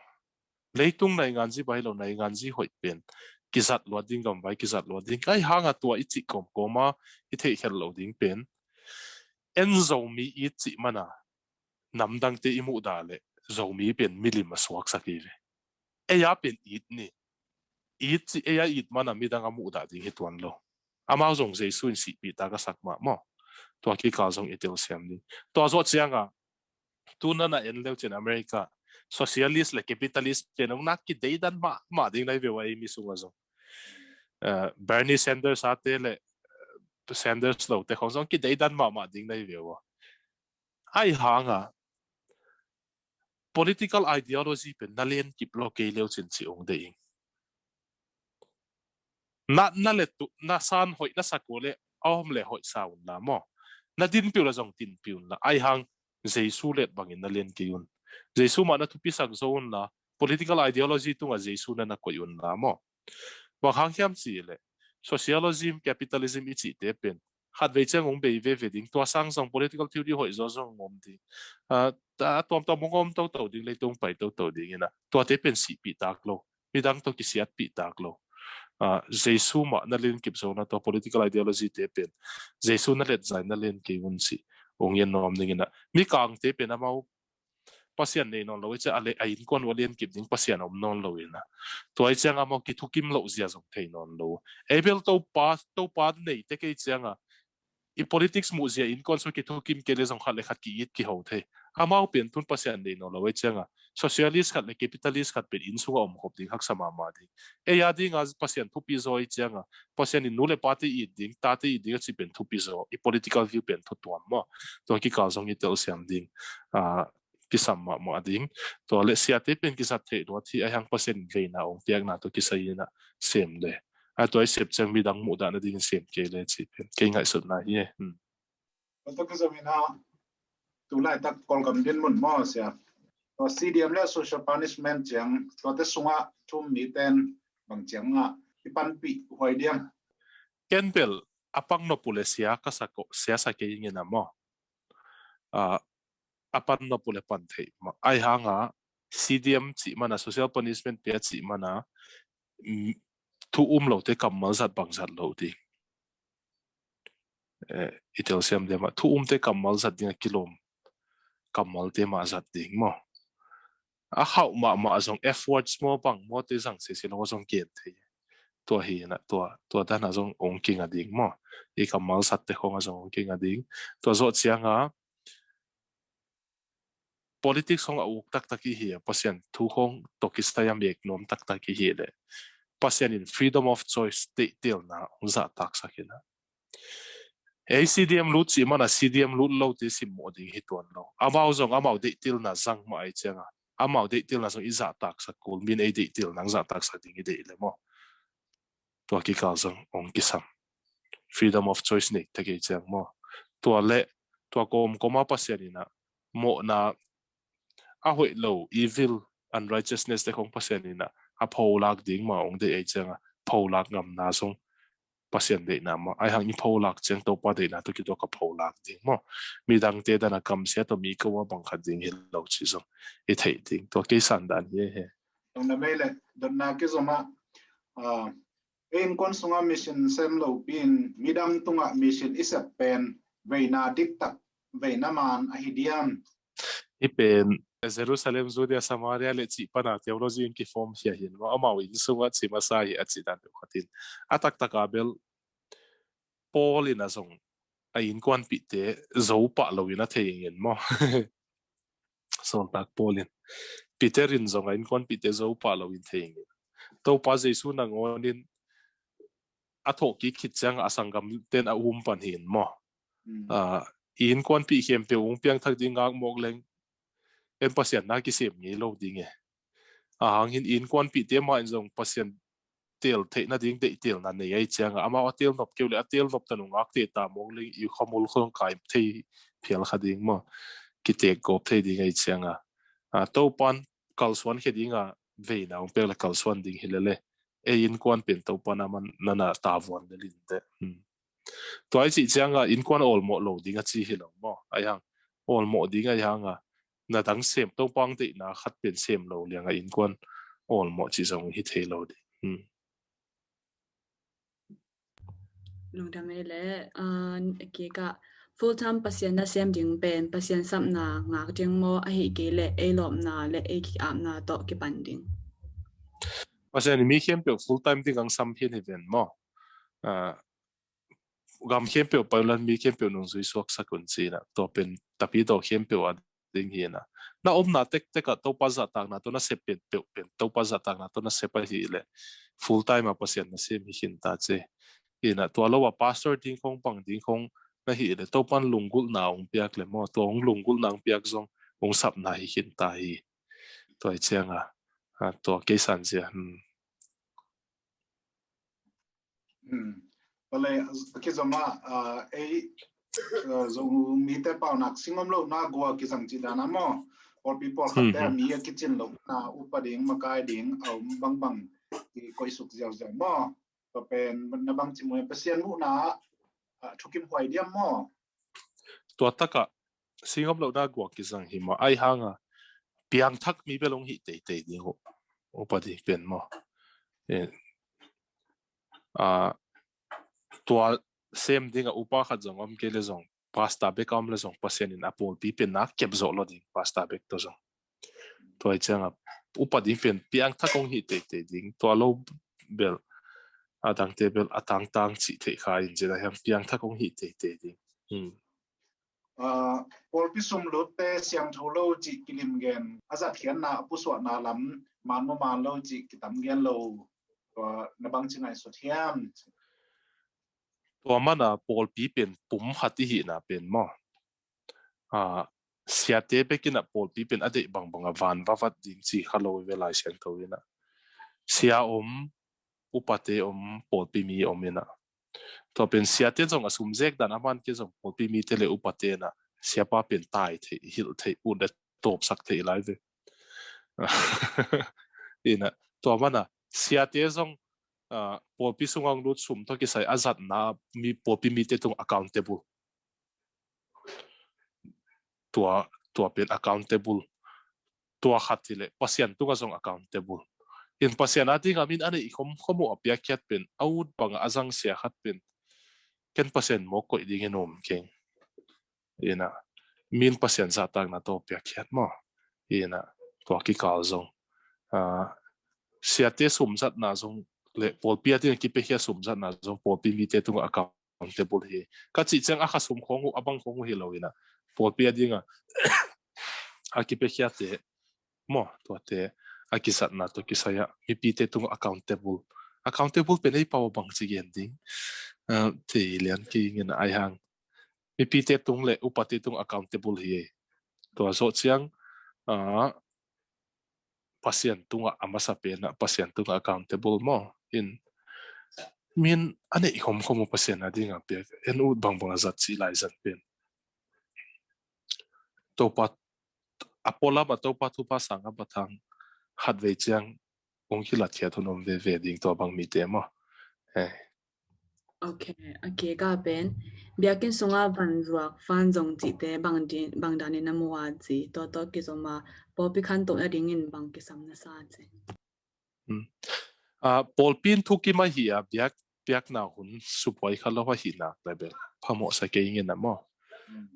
leitung nainganzi bai lo nainganzi hoih pen kizat luat ding, gamvai kizat luat ding. Ai hanga tua i cih kawmkawma i theihkhelh lo ding pen en Zomi it cih mana namdangte i muhdah le Zomi pen milim a suaksak i ve. Ei a pen it ni, it ci ei a it mana midang a muhdah ding hi tuan lo. Amau zong Jesu in sihpih tak a sak mah maw? Tua kikal zong i telsiam ni. Tua zawh cianga tuna na en leu cin America socialist le capitalist pen ong nak kideidan mahmah ding nai veu a ei mi sunga zong. Bernie Sanders ate le Sanders lote khong zong kideidan mahmah ding nai veu a. Ai hanga political ideology pen na len kip lo kei leu cin ci ong dei ing. Na na le tu na san hoih na sak uh le a om le hoih sa un la maw? Na din piu la zong din piu un la. Ai hang Jesu let bangin na len kei un. Jesu mah na thupi sak zo un la, political ideology tunga Jesu na na koih un la maw? Bang hang hiam ci le socialism, capitalism i cihte pen khatvei ciang ong bei veve ding, tua sang zong political theory hoih zaw zong ong om ding. A tuamtuam ong om toto ding, leitung pai toto ding ina, tuate pen sihpih tak lo, midang tawh kisiatpih tak lo. Jesu mah na len kip zo na tua political ideology te pen Jesu na let zai na len kei un ci ong en nuam ding ina, Mikangte pen amau Pasian nei nawn lo i cia a le a innkuan uh a lian kip ding Pasian a om nawn lo ina, tua i ciang amau kithukim loh zia zong thei nawn lo. Ei bel Topa, Topa nei te kei cianga i politics muh zia innkuan sua kithukim kei le zong khat le khat ki-it kiho thei. Amau pen tun Pasian nei nawn lo i cianga socialist khat le capitalist khat pen inn sunga om khop ding haksa mahmah ding. Ei a dinga Pasian thupi zaw i cianga Pasian in nu le pate it ding, tate it ding a ci pen thupi zaw, i political view pen thutuam maw? Tua kikal zong i telsiam ding. Kisam mahmah ding. Tua le siate pen kizat theih luat hi, ai hang Pasian veina ong piakna tua kisai ina sem le. A tua i sep ciang midang muhdah nadingin sem kei le ci pen kei ngaihsutna hi e. Tua kizom ina tu laitak Kawlgam dinmun maw sia, tua C D M le social punishment ciang tuate sunga thum miten bang ciang a i panpih huai diam? Ken bel a pang nop uh le sia ka sa ko, sia sa kei ing ina maw? A pan nop uh le pan theih mah. Ai hanga C D M cih mana, social punishment pia cih mana thu um lote kammal zat bang zat lo ding. I telsiam dia mah thu umte kammal zat ding a kilawm kammalte mah zat ding maw? A khauh mahmah zong F words maw bang mawte zang sese lo zong gen thei. Tua hi na tua, tua dana zong ong kinga ding maw? I kammal zatte khonga zong ong kinga ding. Tua zawh cianga politics hong a uk taktak i hi a, Pasian thu hong tokisai a mek nuam taktak i hi le Pasian in freedom of choice deihtelna hong zahtaksak hi na. Ei C D M lut cih mana C D M lut lote simmawh ding hi tuan lo. Amau zong amau deihtelna zang mah ai cianga amau deihtelna zong i zahtaksak kul, min ei deihtelna zahtaksak ding i deih le maw. Tua kikal zong hong kisam. Freedom of choice nei thei kei ciang maw. Tua le, tua kawmkawma Pasian in a mawhna, a hoih lo, evil, unrighteousness te khong Pasian in a, a pholak ding mah hong deih ei ciang a, pholak ngamna zong Pasian deihna mah. Ahi hang i pholak ciang Topa deihna tawh kituak a pholak ding maw. Midangte dan a kamsia tawh mi ko a bang khat ding hi lo ci zong i theih ding. Tua kei san dan hi e he. Tung na mei le, dotna kizom a, ah, ei innkuan sungah mission sem lo pi in midang tungah mission i sep pen veina diktak, veina man ahi diam? Hih pen Jerusalem, Judea, Samaria le cih pana theology in kiform hi a hin maw, amau inn sungah ci masa hi a cih dan peuh khat in. A taktak a bel Paul in a zong a innkuanpihte zo pah lo in a thei ing in maw. Sawltak Paul in, Peter in zong a innkuanpihte zo pah lo in thei ing in. Topa Jesu nangawn in a thawhkik khit ciang a sanggamten a um pan hi in maw. Mm. Ah, i innkuanpih khempeuh hong piangthak ding ngak mawk leng en Pasian na kisem ngei lo ding e. A hang hin i innkuanpihte mah in zong Pasian tel theihna ding deihtelna nei ei ciang a, amau a tel nop keu le a tel nop ta nungak te ta mawk leng i khamul khong kai thei phial kha ding maw. Kitek gawp thei ding ei ciang a. Ah, Topan kalsuan khe ding a veina hong pek le kalsuan ding hi le le. Ei innkuan pen Topan a man nana tavuan le lin te. Hmm. Tua i cih ciang a innkuan awlmawh lo ding a ci hi lo maw. Ahi hang awlmawh ding ahi hang a, na dang sem Topa deihna khat pen sem lo liang a innkuan awlmawh ci zong hi thei lo ding. Hmm. Lungdam ei le, ah, kik ah full time Pasian nasem ding pen Pasian sapna ngak ding maw, ahi kei le ei lawpna le ei ki-apna tawh kipan ding? Pasian in mi khempeuh full time ding ang sam hin hi ven maw. Ah, gam khempeuh pailan mi khempeuh nungzui suaksak un ci in a, tua pen tapidaw khempeuh a ding hi in a. Na omna tektek ah Topa zahtakna tawh na sep pen peuh pen Topa zahtakna tawh na sep ahi le full time a Pasian nasem hi khin ta ci. Hi in a, tua lo a pastor ding khong, bang ding khong na hi le Topan lunggulhna hong piak le maw, tua hong lunggulhna hong piak zong hong sapna hi khin ta hi. Tua hi ciang a, ah, tua kei san zia. Hmm. Hmm. Tua le, a kizom a, ah, ei, ah, Zomite paunak singom lohna gua kizang cih dan a maw. Pawlpi pawlkhat te, hmm, hmm, mi a kicin lohna upa ding, makai ding a om bangbang kikoihsuk ziauziau maw. Tua pen na bang ci mu, Pasian muhna ah thukim huai diam maw? Tua tak ah singom lohna gua kizang hi maw, ahi hang a piangthak mi bel hong hi teitei ding uh, upa ding pen maw. Eh, ah, tua sem ding a upa khat zong om kei le zong pastor bek a om le zong Pasian in a pawlpi pen na kep zawh lo ding, pastor bek tawh zong. Tua hi ciang a upa ding pen piangthak hong hi teitei ding, tua lo bel a dangte bel a tangtang cih theih kha in ci a, hiam piangthak hong hi teitei ding. Hmm. Ah, pawlpi sumlutte siangtho lo cih kilim gen a zatkhiatna a pusuahna lam man maw man lo cih kitam gen lo, tua na bang ci ngaihsut hiam? Tua man a pawlpi pen pum khat i hihna pen maw. Ah, siate bek in a pawlpi pen a deih bangbang a van va vat ding ci kha lo ve Lai Siangtho in a. Sia om, upate om, pawlpi mi om in a. Tua pen siate zong a sum zek dan a man kei zong pawlpi mite le upate in a siapa pen tai thei, hilh thei, ut le tawpsak thei lai ve. In a, tua man a siate zong, ah, pawlpi sung hong lut sum tawh kisai a zatna mi, pawlpi mite tung accountable. Tua, tua pen accountable. Tua khat hi le Pasian tungah zong accountable. In Pasian a dingah min a neih khomkhom uh a piakkhiat pen a ut bangah a zangsia khat pen ken Pasian mawk koih dingin um keng. In a, min Pasian zahtakna tawh piakkhiat maw. In a, tua kikal zong, ah, siate sumzatna zong le pawlpi a dingah kipiakhia sumzatna zong pawlpi mite tungah accountable hi. Ka cih ciang a kha sum khong uh, a bang khong uh hi lo in a, pawlpi a dingah a kipiakkhiate maw, tuate a kizatna tawh kisai ah mipite tungah accountable. Accountable pen ei pau a bang ci gen ding. Ah, thei lian kei ing in a, ahi hang mipite tung le upate tung accountable hi. Tua zawh ciang, ah, Pasian tungah a masa pen ah, Pasian tungah accountable maw. In min a neih khomkhom uh Pasian a dingah piak, en ut bangbang a zat cih lai zat pen. Topa a pualam a Topa thupha sang a bathang khatvei ciang ong kilatkhiat hun om veve ding tua bang mite maw. Eh. Ok, a kika pen biakinn sunga van zuak fan zong cihte bang danin a mua ci, tua tawh kizoma pawlpi khantohna dingin bang kisam na sa ci. Uh, pawlpi in thukim ahi a biak piakna hun supuai kha lo ahi nak le bel phamawhsa kei ngin a maw.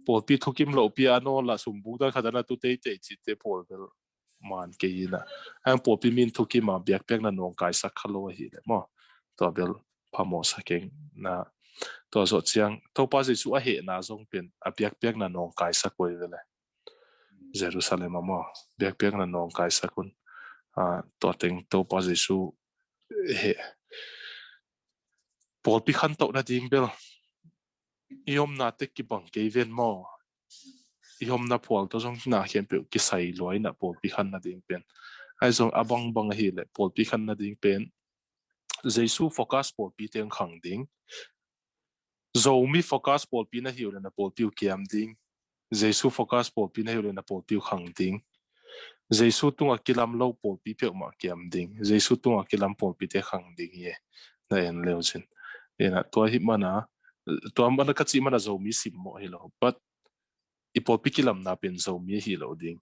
Pawlpi thukim lo pi a naw la sumbuk dan khat ana tu teitei cihte pawl bel man kei ina. Ang pawlpi min thukim a biakpiakna nawngkaisak kha lo ahi le maw. Tua bel phamawhsa keng na. Tua zawh ciang Topa Jesu a hehna zong pen a biakpiakna nawngkaisak uh hi vele. Jerusalem a maw biakpiakna nawngkaisak un. Uh, tua teng Topa Jesu heh pawlpi khantohna ding bel i omna te kibang kei ven maw. I omna phual tawh zong na khempeuh kisai luaina pawlpi khanna ding pen. Ai zong a bangbang ahi le pawlpi khanna ding pen Jesu focus pawlpi teng khang ding. Zomi focus pawlpi na hi uh le na pawlpi uh kiam ding. Jesu focus pawlpi na hi uh le na pawlpi uh khang ding. Jesu tungah kilam lo pawlpi peuhmah kiam ding. Jesu tungah kilam pawlpi te khang ding hi e. Na en leu cin. Ina tua hi mana, tua mana ka cih mana Zomi simmawh hi lo. But i pawlpi kilamna pen Zomi hi lo ding.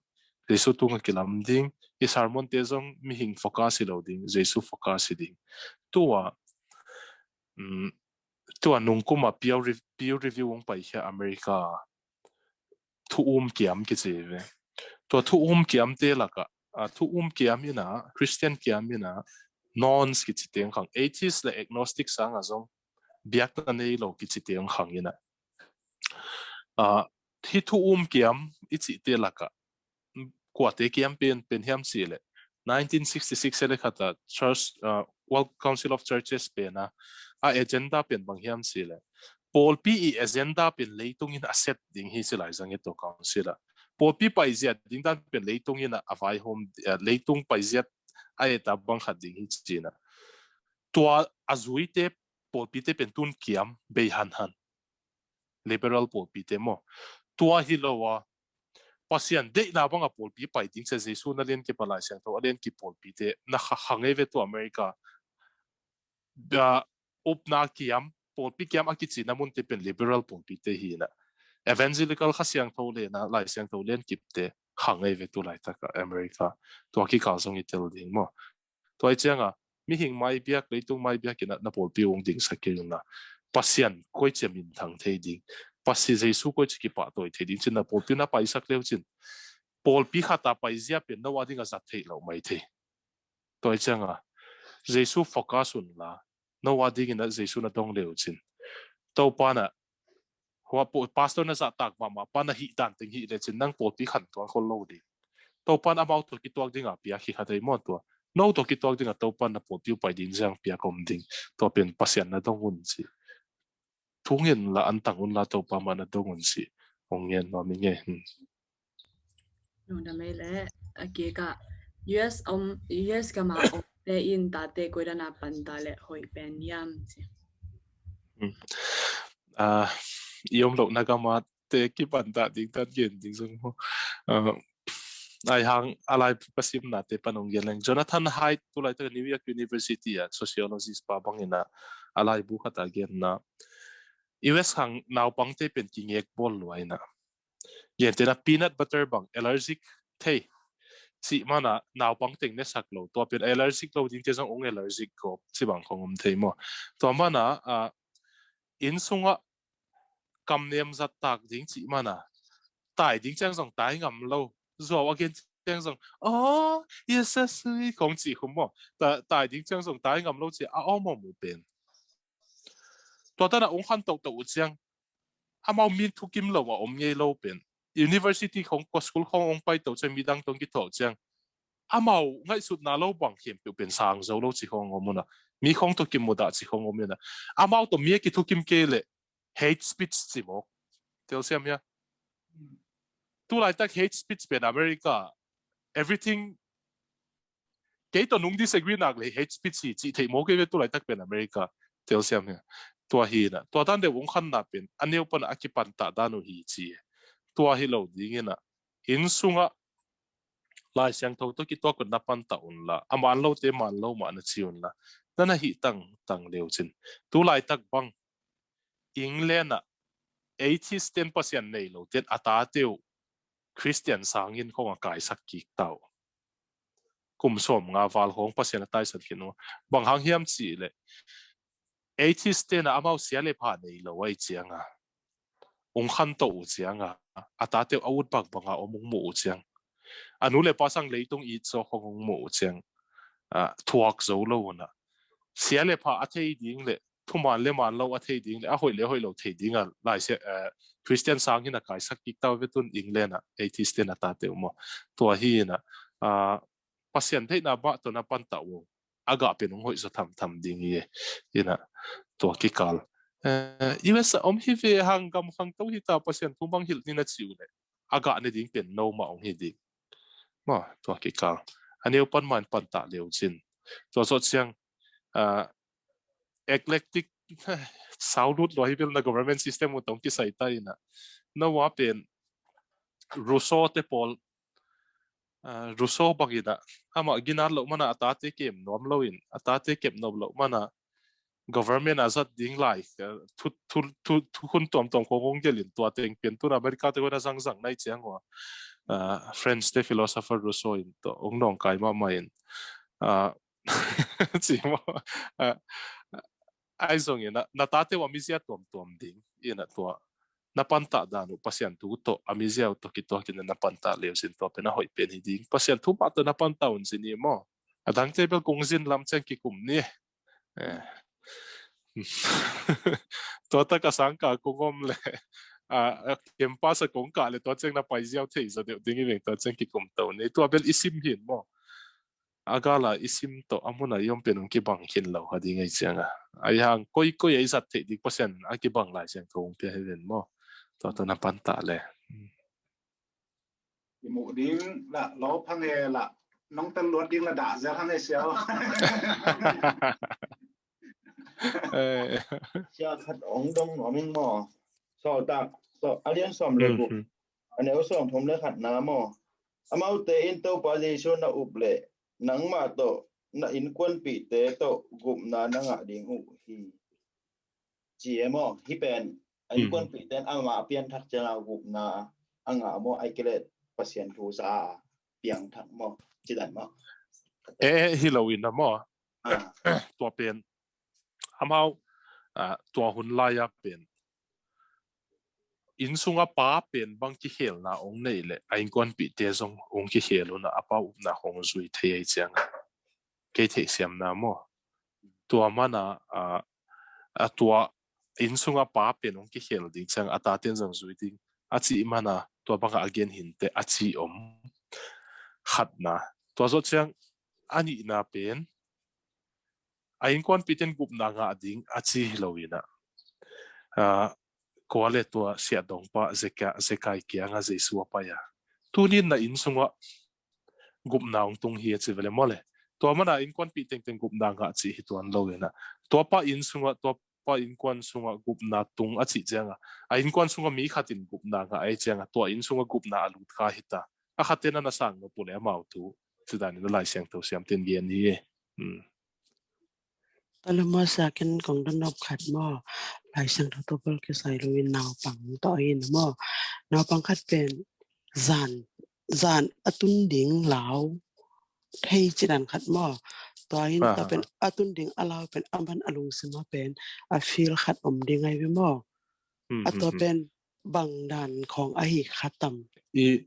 Jesu tungah kilam ding. I sermon te zong mihing focus hi lo ding. Jesu focus hi ding. Tua, um, tua nungkuma peer, re, peer review ong pai khia America thu um kiam kici ve. Tua thu um kiam te laka, uh, thu um kiam ina, Christian kiam ina, nones kici teng khang, atheist le agnostic sanga zong biakna nei lo kici teng khang ina. Uh, hi thu um kiam i cih te laka, kuate kiam pen pen hiam cih le nineteen sixty-six le khata Church, uh, World Council of Churches pen a, a agenda pen bang hiam cih le pawlpi i agenda pen leitungin a set ding hi ci lai zang i to council a. Pawlpi paizia ding dan pen leitungin a vaihawm, uh, leitung paizia a eta bang khat ding hi cina. Tua a zuite pawlpite pen tun kiam bei hanhan. Liberal pawlpite maw. Tua hi lo a Pasian deihna banga pawlpi pai ding cia Jesu na lian kip a Lai Siangtho a lian kip pawlpite na kha, kha ngei ve tua America. Da upna kiam, pawlpi kiam a kici na munte pen liberal pawlpite hi na. Evangelical Kha Siangtho le na Lai Siangtho lian kipte kha ngei ve tu laitaka America. Tua kikal zong i tel ding maw. Tua i cianga mihing mai biak, leitung mai biak ina na pawlpi ung ding sa kei na. Pasian koicia minthang thei ding. Pasi Jesu koicia kipahtawi thei ding cin na pawlpi na paisak leu cin. Pawlpi khata paizia pen no a dinga zat thei lo mai thei. Tua i cianga Jesu focus un la. No a dingin a Jesu na dong leu cin. Topa na hua pastor na zahtak mahmah pa na hih dan teng hih le cin nang pawlpi khan tuang khol lo ding. Topan amau tawh kituak dinga piak hi kha thei maw tua. No tawh kituak dinga Topan na pawlpi upai ding ziang piak om ding. Tua pen Pasian na dong un ci. Thungin la antang un la Topa mah na dong un ci. Ong ngen nuam i nge. Nungdam ei le a kika U S om, U S gama om te in tate koidana panta le hoi pen yam ci. Ah, i om lo na gama te kipanta ding tan gen ding zong mo. Ah, ai hang a lai pasimna te pan ong gen leng. Jonathan Haidt tu lai ta New York University a sociologist pa bangina a lai bu khata genna. U S hang naupangte pen kingek bol luaina. Gentena peanut butter bang allergic thei. Cih mana naupang teng ne sak lo. Tua pen allergic lo ding te zong ong allergic ko. Ci bang kong om thei mo. Tua mana uh, inn sunga kamnem zat tak ding cih mana. Tai ding ciang zong tai ngam lo. Zuau a gen ciang zong. Oh, yes, yes, kong cih khum mo. Tai ding ciang zong tai ngam lo cih a om om u pen. Tua tana ong khan tok tok u ciang. Amau min thukim lo a om ngei lo pen. University khong ko school khong ong pai to ciang midang tong kithok ciang. Amau ngaihsutna lo bang khempeuh pen sang zo lo ci khong om una. Mi khong to kimudah ci khong om una. Amau to mi a kithukim kei le hate speech ci mok. Tel siam hia. Tu laitak hate speech pen America everything Kei tawh nung disagree nak le hate speech hi cih theih maw kei ve, tu laitak pen America telsiam hi. Tua hi na, tua dan deuh ung khanna pen a neu pan a kipantah dan uh hi ci. Tua hi lo dingin ah, inn sungah Lai Siangtho tawh kituak un na pantah unla, a man lote man lo mah na ci unla, na na hih tangtang leu cin. Tu laitak bang England ah atheist ten, Pasian nei lo ten a tate uh Christian sangin khong a kaisak kik ta uh. Kum sawm nga val khong Pasian a taisan khin uh. Bang hang hiam cih leh, atheist ten ah amau sia le pha nei lo ahih cianga, ung khanto uh cianga, a tate uh a ut bangbanga om ung muh uh ciang, a nu le pa sang leitung it zawk khong ung muh uh ciang, ah, thuak zo lo una, sia le pha a thei ding le thuman le man lo a thei ding le a hoih le hoih lo thei dinga Lai Sia, eh, Christian sangin a kaisak kik ta uh ve tun England ah atheist ten a tate uh maw. Tua hi ina, ah, Pasian theihna mah tawh na pantah uh a gah pen ung hoih zaw thamtham ding hi ina, tua kikal, eh, U S a om hi ve, hang gam khangto hi ta, Pasian thu mang hilh ni na ci uh le a gah ne ding pen no mah ung hi ding. Maw, tua kikal a neu pan mah in pantah leu cin. Tua zawh ciang, ah, eclectic, sau lut lua hi bel na government system uh tawh kisai ta ina, no a pen Rousseau te pawl, ah, Rousseau bangin ah, amah ginat loh mana a tate kem nuam loin, a tate kem nuam loh mana government a zat ding lai, ah, thu, thu, thu, thukhun tuamtuam khong hong gelin, tua teng pen tun America te khong a zangzang nai ciang uh a, ah, French te philosopher Rousseau in tawh hong nawngkai mahmah in, ah, ci maw, ah, ai zongin ah, na tate uh a mizia tuamtuam ding ina, tua na pantah dan uh Pasian thu tawh a mizia uh tawh kituakin na pantah leu sin, tua pen a hoih pen hi ding. Pasian thu mah tawh na pantah un sin hi maw. A dangte bel kung zin lam ciang kikum ni. Eh. Tua tak a sangkah kung om le, ah, campus a kong kah le tua ciang na pai ziau thei zaw deuh ding hi veng, tua ciang kikum to ni. Tua bel i sim hin maw. A gala i sim tawh a muna i om pen ung kibang khin lo kha ding ahih cianga, ai hang koikoi a i zat theih ding Pasian a kibang Lai Siangtho ung pia hi ven maw. Tua tawh na pantah le. I muh ding la lo phang e la, nong tel luat ding la dah zel hang e siau. Eh. Sia khat ong dong nuam ing maw. Sawltak, so, a lian sawm le guk. Mhm. A neu sawm thum le khatna maw. Amaute in Topa Jesu na up le nangmah tawh na innkuanpihte tawh gupna na ngah ding uh hi. Ci e maw, hi pen a innkuanpihte in amah a pianthak cianga gupna a ngah maw, ai kile Pasian thu za a piangthak maw, ci dan maw. Eh, eh, hi lo in a maw. Ah. Tua pen amau, ah, tua hun lai-a pen inn sunga pa pen bang kikhelna ong neih leh a innkuanpihte zong ong kikhel una a pa upna hong zui thei ei cianga kei theihsiamna maw. Tua mana, ah, a tua inn sunga pa pen ong kikhel ding cianga a taten zong zui ding a cih mana tua banga a gen hinte a ci om. Khatna. Tua zawh ciang a nihna pen a innkuanpihten gupna ngah ding a ci hi lo ina, ah, kua le tua siahdongpa Zeka-, Zekai kianga Jesu a pai a, tunin na inn sungah gupna ong tung hi a ci vele maw le. Tua mana innkuanpih tengteng gupna ngah cih hi tuan lo ina, tua pa inn sungah, tua pa innkuan sungah gupna tung a cih cianga a innkuan sungah mi khatin gupna ngah ei cianga tua inn sungah gupna a lut kha hita. A khatte na na sang nop uh le amau thu ci danin a Lai Siangtho siamten gen hi. Hmm. Taluma siakin kong don nop khat maw. Lai Siangtho tawh bel kisai lo in naupang tawh in maw. Naupang khat pen zan, zan a tun ding lau thei ci dan khat maw. Tua in tua pen a tun ding a lau pen a man a lungsim a pen a feel khat om ding ai ve maw. Hmm, a tua pen bang dan khong ahi kha tam. I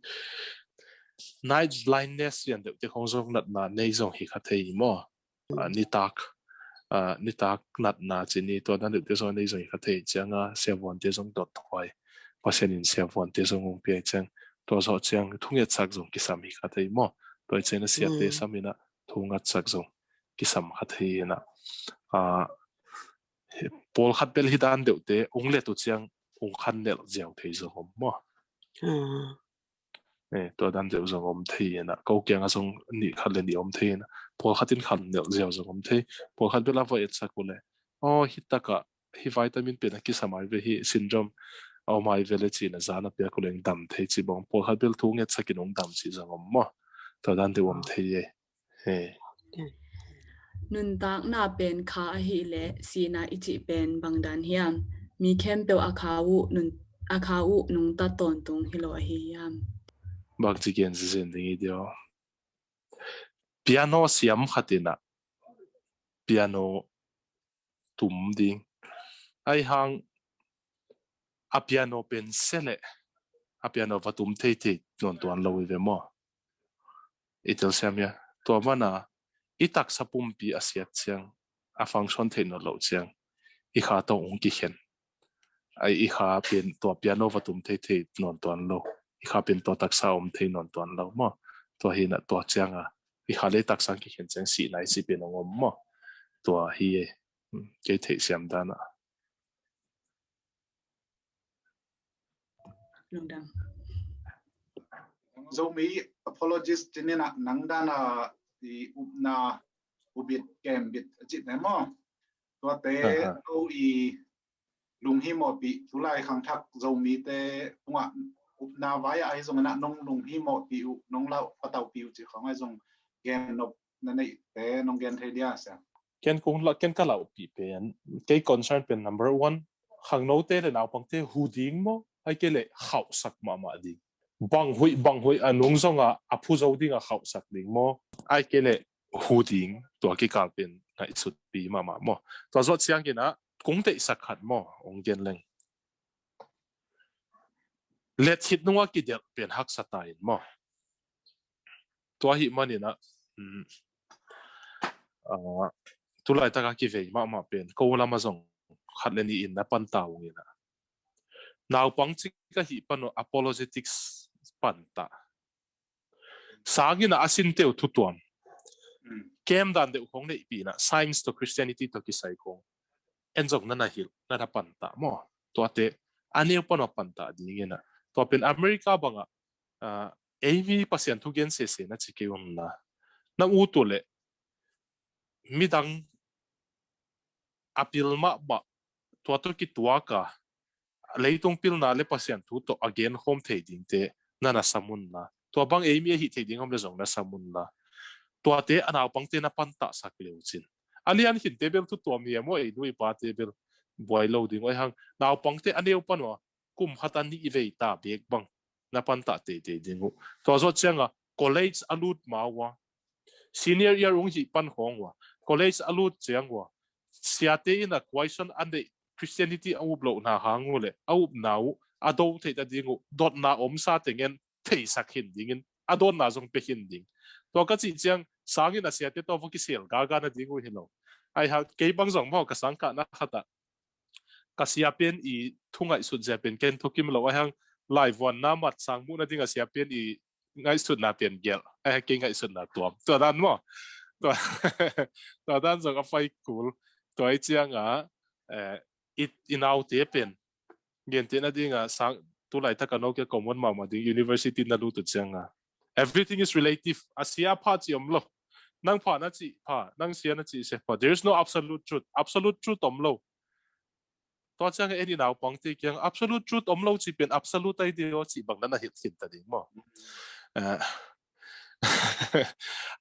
night blindness rian deuh te khong zong natna nei zong hi kha thei maw. Ah, nitak, ah, nitak natna ci ni tua dan deuh te zong nei zong hi kha thei cianga siavuante zong dot thuai. Pasian in siavuante zong ong pia ciang tua zawh ciang thungetsak zong kisam hi kha thei maw. Tua i ciang a siate sam ina thungetsak zong kisam kha thei ina. Ah, pawlkhat bel hi dan deuhte ong let uh ciang ong khan nelh ziau thei zong om maw. Ah. Eh, tua dan deuh zong om thei hi na. Ko kiangah zong nih khat le nih om thei hi na. Pawlkhat in khan nelh ziau zong om thei. Pawlkhat bel a va etsak uh le, aw, hi takah hi vitamin pen a kisam ai ve, hi syndrome a om ai ve le ci-in a zan a piak uh leng dam thei ci bang. Pawlkhat bel thu ngetsak in hong dam ci zong om maw. Tua dan deuh om thei hi. He. Nuntakna pen kha ahih leh sihna i cih pen bang dan hiam? Mi khempeuh a kha uh nun, a kha uh nungta tawntung hi lo ahi hiam? Bangci gen zenzen ding i diaw. Piano siam khat in ah piano tum ding. Ai hang a piano pen se leh a piano va tum thei thei nawn tuan lo i ve maw? I telsiam hia? Tua mana i taksa pumpi a siat ciang, a function thei nawn loh ciang, i kha tawh hong kikhen. Ai i kha pen tua piano va tum thei thei nawn tuan lo. I kha pen tua taksa om thei nawn tuan lo maw? Tua hi na tua cianga i kha le taksa kikhen ciang sihna i cih pen hong om maw? Tua hi e. Hmm, kei theihsiam dana. Lungdam. Zomi apologist ci-in ah nang dana i upna, ubit kembit a cih ne maw? Tuate, aha, ko i lunghimawhpih, tulai khangthak Zomite tungah upna vai-ah ahi zongin ah nong lunghimawhpih uh, nong lau patauhpih uh cih khawng ahi zong gen nop na neihte nong gen thei dia sia? Ken kong la, ken ka lauhpih pen, kei concern pen number one, khangnote le naupangte hu ding maw, ai kei le khauhsak mahmah ding? Bang huih, bang huih a nung zonga a phu zo dinga khauhsak ding maw, ai kei le hu ding? Tua kikal pen ngaihsutpi mahmah maw. Tua zawh ciangin ah kong deihsak khat maw, hong gen leng. Let hit nunga kidelh pen haksa ta in maw. Tua hih manin ah, um, uh, tulai taka kivei mahmah pen ko lama zong khat le nih in na panta ung in ah. Naupang cik ahih pan uh apologetics panta. Sangin a a sinte uh thutuam. Kem dan deuh khong neihpih na, science to Christianity to kisai khong. En zong na na hilh, na na panta maw. Tuate a neu pan uh a panta dingin ah. Tua pen America bangah, ah, ei mi Pasian thu gen sese na ci kei um na. Na ut uh le midang a pil mahmah, tua tawh kituaka leitung pilna le Pasian thu tawh a genkhawm thei dingte na na sam un la. Tua bang ei mi ahi thei ding om le zong na sam un la. Tuate a naupangte na pantahsak leu cin. A lian khinte bel thutuam hi a maw, ei nu i pate bel buai lo ding uh ai hang. Naupangte a neu pan uh a kum khat a nih vei ta bek bang na pantah teitei ding uh. Tua zawh cianga college a lut ma uh a, senior year ung hih pan khawng uh a, college a lut ciang uh a, siate in a question a neih, Christianity a up lohna hang uh le a upna uh a do theih ta ding uh, dotna omsa tengen theisak hin dingin a dotna zong pe hin ding. Tua ka cih ciang sangin a siate tawh va kisel gaga na ding uh hi lo. Ai hang kei bang zong maw ka sangkahna khatah ka sia pen i thu ngaihsut zia pen ken thukim lo ai hang, laivuanna mat sang muhna ding a sia pen i ngaihsutna pen gelh ai hang kei ngaihsutna tuam. Tua dan maw? Tua, tua dan zong a pai kul. Tua i cianga, eh, i, i naute pen gentehna dinga sang tulai taka no kia common mahmah ding university na lut uh cianga. Everything is relative. A sia pha ci om lo. Nang pha na ci pha, nang sia na ci sia pha. There is no absolute truth. Absolute truth om lo. Tua cianga en i naupangte kiang absolute truth om lo ci pen absolute ai ding aw ci bang na na hilh khin ta ding maw? Eh,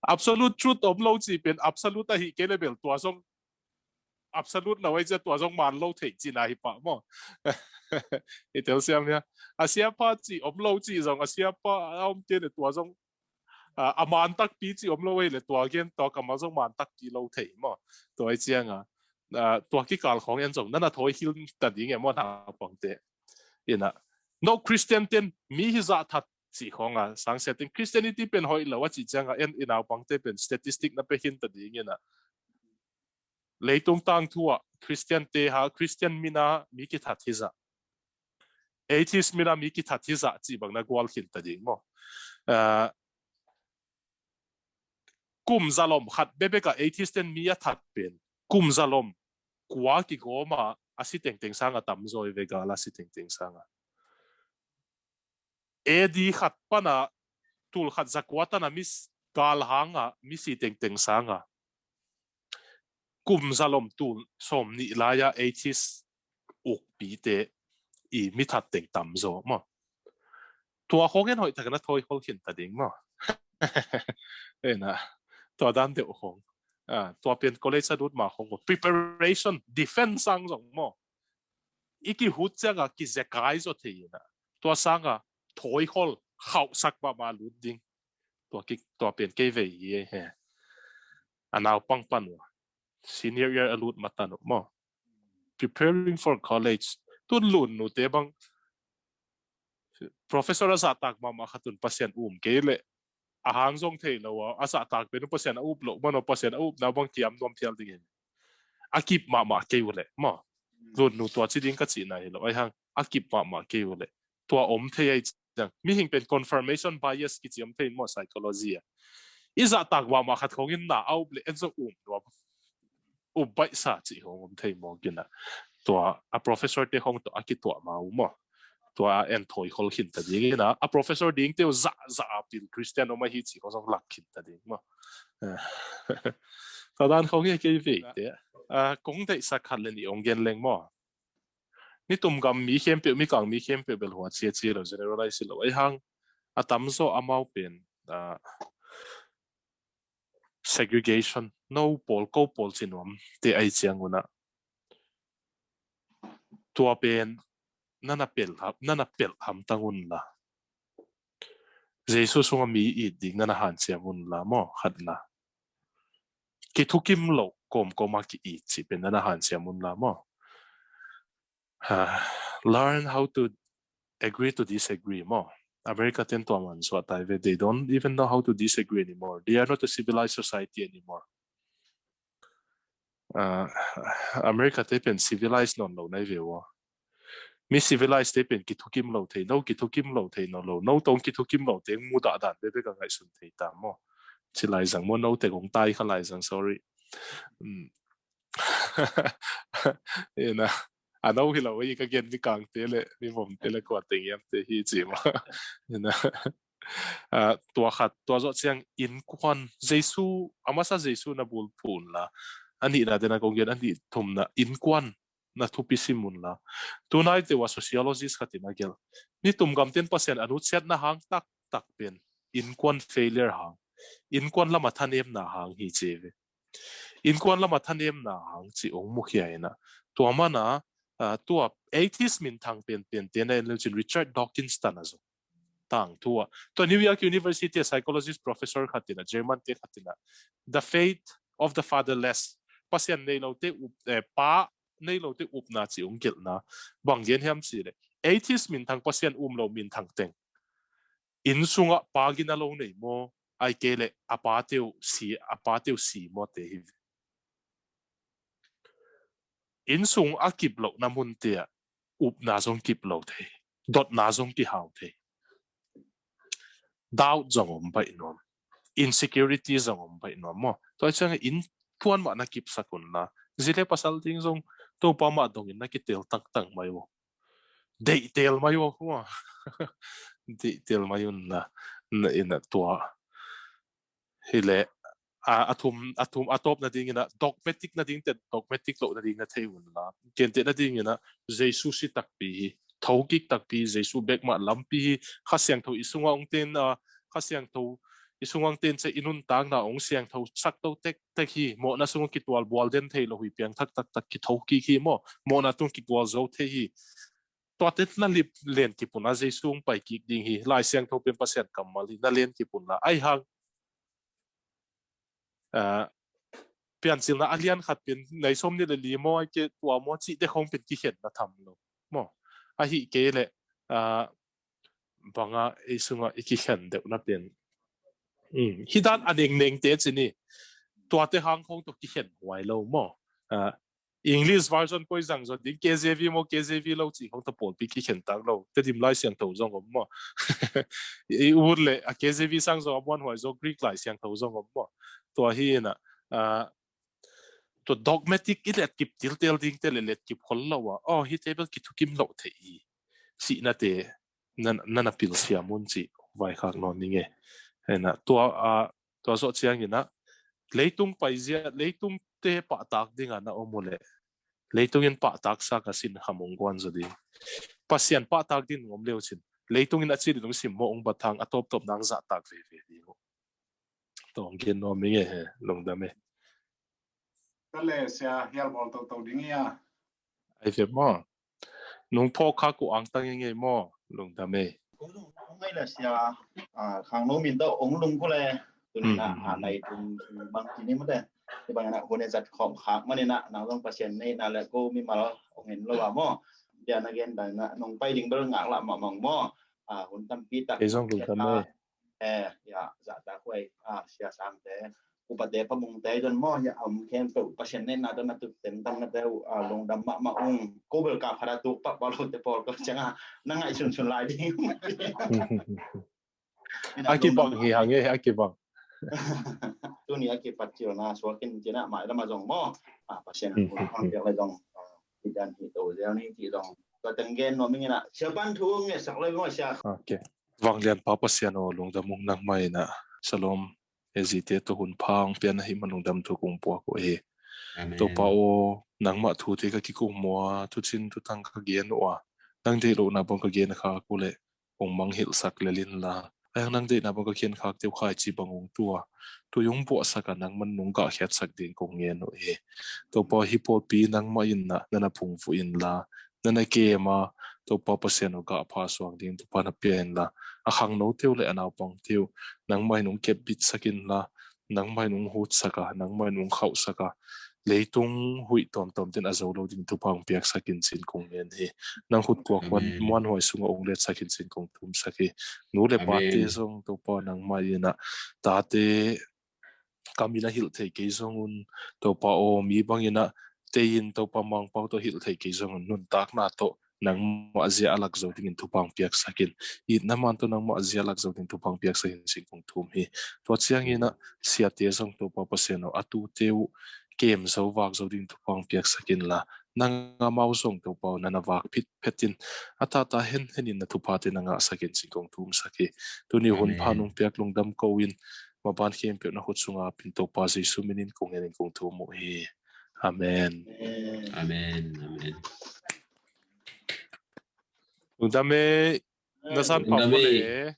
absolute truth om lo ci pen absolute ahi kei le bel tua zong absolute lo ai cia tua zong man lo thei cina hi pah maw? I telsiam hia? A sia pha ci om lo ci zong a sia pha a om kei le tua zong, ah, a man takpi ci om lo ai le tua gen tua kammal zong man takpi lo thei maw? Tua ai cianga, ah, tua kikal khawng en zong na na thawi hilh ta ding e maw naupangte? Ina no Christian ten mi hi zah that ci khawnga sangsia ten Christianity pen hoih lo a ci cianga en i naupangte pen statistic na pe hin ta ding ina. Leitung tangthu ah Christian te ha, Christian mina mi kithat hi zah, atheist mina mi kithat hi zah ci bang na gual khin ta ding maw? Ah, kum zalom khat bebek a atheist ten mi a that pen kum zalom kua kigawma a si tengteng sanga tamzaw i ve gal a si tengteng sanga. A D khat pana tul khat za kua tan a mi s-, gal hang a misi tengteng sang a kum zalom tul sawm nih lai a atheist ukpite i mi that teng tam zaw maw. Tua khawng en hoih takin a thawi khol khin ta ding maw. Ena, tua dan deuh khawng. Ah, tua pen college a lut ma khawng maw. Preparation, defense sang zong maw. I kihut ciang a kizekai zaw thei ina. Tua sang a thawi khol khauhsak mahmah lut ding. Tua ki, tua pen kei vei hi e he. A naupang pan uh. Senior year a lut matan uh maw. Preparing for college. Tun lun nu te bang professor a zahtak mahmah khat un Pasian um kei leh a hang zong thei lo a, a zahtak pen Pasian a up loh man aw, Pasian a upna bang kiam nuam phial ding hi. A kip mahmah kei uh leh maw. Lun nu tua ci ding ka cihna hi lo, ai hang a kip mahmah kei uh leh tua om thei ai ciang. Mihing pen confirmation bias kici om thei maw, psychology a. I zahtak mahmah khat khawng in na a up leh en zong um nuam. Up baihsa cih khawng om thei maw kina. Tua a professor te khawng tua a kituah ma uh maw. Tua a en thawi khol khin ta ding ina. A professor ding teu zah, zah a pil Christian om ahi cih khawng zong lak khin ta ding maw. Tua dan khawng hi kei vei te. Ah, kong deihsak khat le nih ong gen leng maw. Nitum gam mi khempeuh, Mikang mi khempeuh bel hua cia cia lo, generalize lo. Ai hang, a tam zaw amau pen, ah, segregation, no pawl, ko pawl ci nuam te ai ciang una. Tua pen, nana pel ham, nana pel hamtang unla. Jesu sunga mi it ding nana hanciam unla maw, khatna. Kithukim lo, kawmkawm a ki-it cih pen nana hanciam unla maw. Ah, learn how to agree to disagree maw. America ten tua man suah tai ve. They don't even know how to disagree anymore. They are not a civilized society anymore. Ah, America te pen civilized nawn lo nai ve ua. Mi civilized te pen kithukim lo thei, no kithukim lo thei nawn lo. No tawh kithukim lo te mudah dan bekbek a ngaihsun thei ta maw. Ci lai zang maw, no te kong tai kha lai zang, sorry. Mm. Ina, a no hi lo i ka gen Mikang te le, mi vom te le kua teng iam te hi ci maw. Ina. Ah, tua khat, tua zawh ciang innkuan, Jesu, a masa Jesu na bulphuh unla. A nihna dena kong gen, a nih thumna, innkuan na thupi sim unla. Tunai te ua sociologist khatin a gelh. Nitum gamten Pasian a nutsiatna hang taktak pen innkuan failure hang. Innkuan lama thanemna hang hi ci ve. Innkuan lama thanemna hang ci ong mukhia ina. Tua mana, ah, tua atheist minthang penpen tena en leucin Richard Dawkins tana zong. Tangthu a. Tua New York University a psychologist professor khatina, German te khatina, The Fate of the Fatherless. Pasian nei lo te up, eh, pa nei lo te upna ci ong gelhna. Bang gen hiam ci le. Atheist minthang, Pasian um lo minthang teng. Inn sungah pa gina lo nei maw, ai kei le a pa teu si, a pa teu si maw te hi. Inn sung a kip lohna mun te ah upna zong kip lo thei, dotna zong kihau thei, doubt zong om baih nuam, insecurity zong om baih nuam maw. Tua ciang innkuan mah na kipsak unla, zi le pasal ding zong Topa mah dongin na kitel taktak mai uh. Deihtel mai uh hua. Deihtel mai unla, na ina tua. Hi le, a, a thum, a thum, a tawp nadingina, dogmatic nading te, dogmatic loh nading na thei unla. Kente nadingina, Jesu si takpi hi, thokik takpi, Jesu bek mah lampi hi, Kha Siangtho i sunga ong ten, a, Kha Siangtho i sunga ong ten ciang i nuntakna ong siangtho sak to tektek hi, mawhna sunga kitual bual den thei lo hi, piang thak taktak kithokik hi maw, mawhna tung kigual zo thei hi. Tua te na lip len kip unla, Jesu ong pai kik ding hi, Lai Siangtho pen Pasian kammal hi, na len kip unla, ai hang. Ah, Piancilna a lian khat pen nai sawm nih le li maw, ai ke tua maw cih te khong pen kikhen na tham lo. Maw, ahi kei le, ah, banga ei sunga i kikhen deuh na pen. Hmm, hi dan a nengneng te ci ni. Tua te hang khong to kikhen huai lo maw. Ah, English version koi zang zo ding, K J V maw, K J V lo cih khong ta pawlpi kikhen tak lo. Tedim Lai Siangtho zong om maw. I ut le, a K J V sang zong a muan huai zo, Greek Lai Siangtho zong om maw. Tua hi ina, ah, tua dogmatic i let kip tiltel ding te le let kip khol lo a. Oh, hi te bel kithukim lo thei hi. Sihna te, nan, nan a pil siam un ci. vaikhak nawn ning e. Ena tua a tua zawh ciangin ah leitung paizia, leitungte pahtak dingah na om uh leh leitung in pahtak saka sinkham hong guan zaw ding. Pasian pahtak ding om leu cin leitung in a ci ding hong simmawh hong bat hang a tawptawp nang zahtak veve ding uh. Tawng gen nuam ing e he, lungdam e. Ka le sia hial bawl toto ding ia. Ai ve maw. Nung phawk kha ku angtang ing e maw, lungdam e. Ko nung ngai la sia, a, khang no min to ong lung ku le. Tuni na, a, nai tum bang kini mate. Ti bang na hone zat khom khak mani na, nang zong Pasian nei na le ko mimal ong en lo wa maw. Dia na gen dan na nung pai ding bel ngak la ma mang maw. A, hun tampi tak. Ei zong lungdam e. Eh, ya, zahtak huai, ah, sia sangte, upate pamungte don maw, ya, om khempeuh Pasian neihna don a tut tem tam nate uh, ah, lungdam mahmah ung. Ko bel ka phara tuk pah pah lote pawl ko cianga na ngaihsunsun lai ding. A kibang hi hang e, a kibang. Tuni a kipat cil na suakin cina mai lama zong maw. Ah, Pasian hang piak lai zong. Ah, kidan hi to zel ni ti zong. Ka tenggen no mingina. Siapan thu ngesak lai maw sia. Okay. Vanglianpa Pasian aw, lungdam ung nangmah in ah. Shalom. Ezite tawh hun pha hong pian ahih man lungdam thu kong puak uh hi. Amen. Topa aw, nangmah thute ka kikum uh a, thucin thuthang ka gen uh a, nang deih lohna bang ka gen khak uh leh hong mangngilhsak lel inla, a hiang nang deihna bang ka gen khakte uh khaici bang hong tu a, tui hong buahsak a nangman nong gahkhiatsak ding kong ngen uh hi. Topa aw, hih pawlpi nangmah in ah na na phungvuh inla, na na kem a, Topa Pasian aw, gah pha suak ding Topa na pia inla, a khangnote uh le a naupangte uh nangmah in hong kepbitsak inla, nangmah in hong hutsak a, nangmah in hong khauhsak a, leitung huih tuamtuam ten a zo lo ding Topa hong piaksak in cin kong ngen hi. Nang khut kuak muanhuai sungah hong letsak in cin kong thumsak hi. Nu le pate zong Topa nangmah in ah tate kam in a hilh thei kei zong un, Topa aw, mi bangin ah tei in Topa Mangpau tawh hilh thei kei zong un, nuntakna tawh nangmah zia a lak zo dingin Topa hong piaksak in, itna man tawh nangmah zia a lak zo dingin Topa hong piaksak in cin kong thum hi. Tua ciangin ah siate zong Topa Pasian aw, a tute uh kem zo vak zo dingin Topa hong piaksak inla, nang amau zong Topa aw, na na vak phitphet in a tata henhen in na thuphate na ngahsak in cin kong thumsak hi. Tuni hun pha nong piak lungdam ko in, maban khempeuh na khut sunga pin Topa Jesu minin kong ngen in kong thum uh hi. Amen. Amen. Amen. Lungdam e. Na san pau le.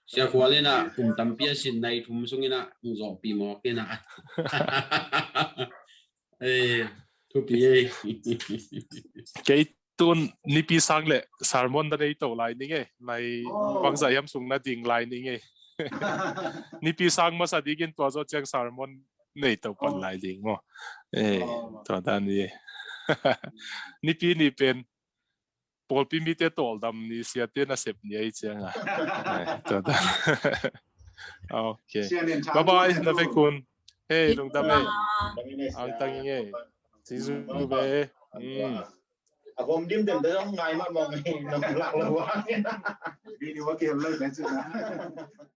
Sia Khual in ah kum tampi a sin nai thum sung in ah hong zawhpih mawk in ah. Eh, thupi e. Kei tun nipi sang le sermon na nei to lai ning e. Nai bangzah hiam sung na ding lai ning e. Nipi sang masa dingin tua zawh ciang sermon nei to pan lai ding maw. Eh, tua dan hi e. Nipi ni pen pawlpi mite tawldam ni, siate nasep ni ahi cianga. Eh, tua dan. Okay. Bye bye, na vekun. Hey, lungdam e. Angtang ing e. Sizu be. A hom dim dem te zong ngai mah mong hi, nong lak lo wa. Video kem lo be cina.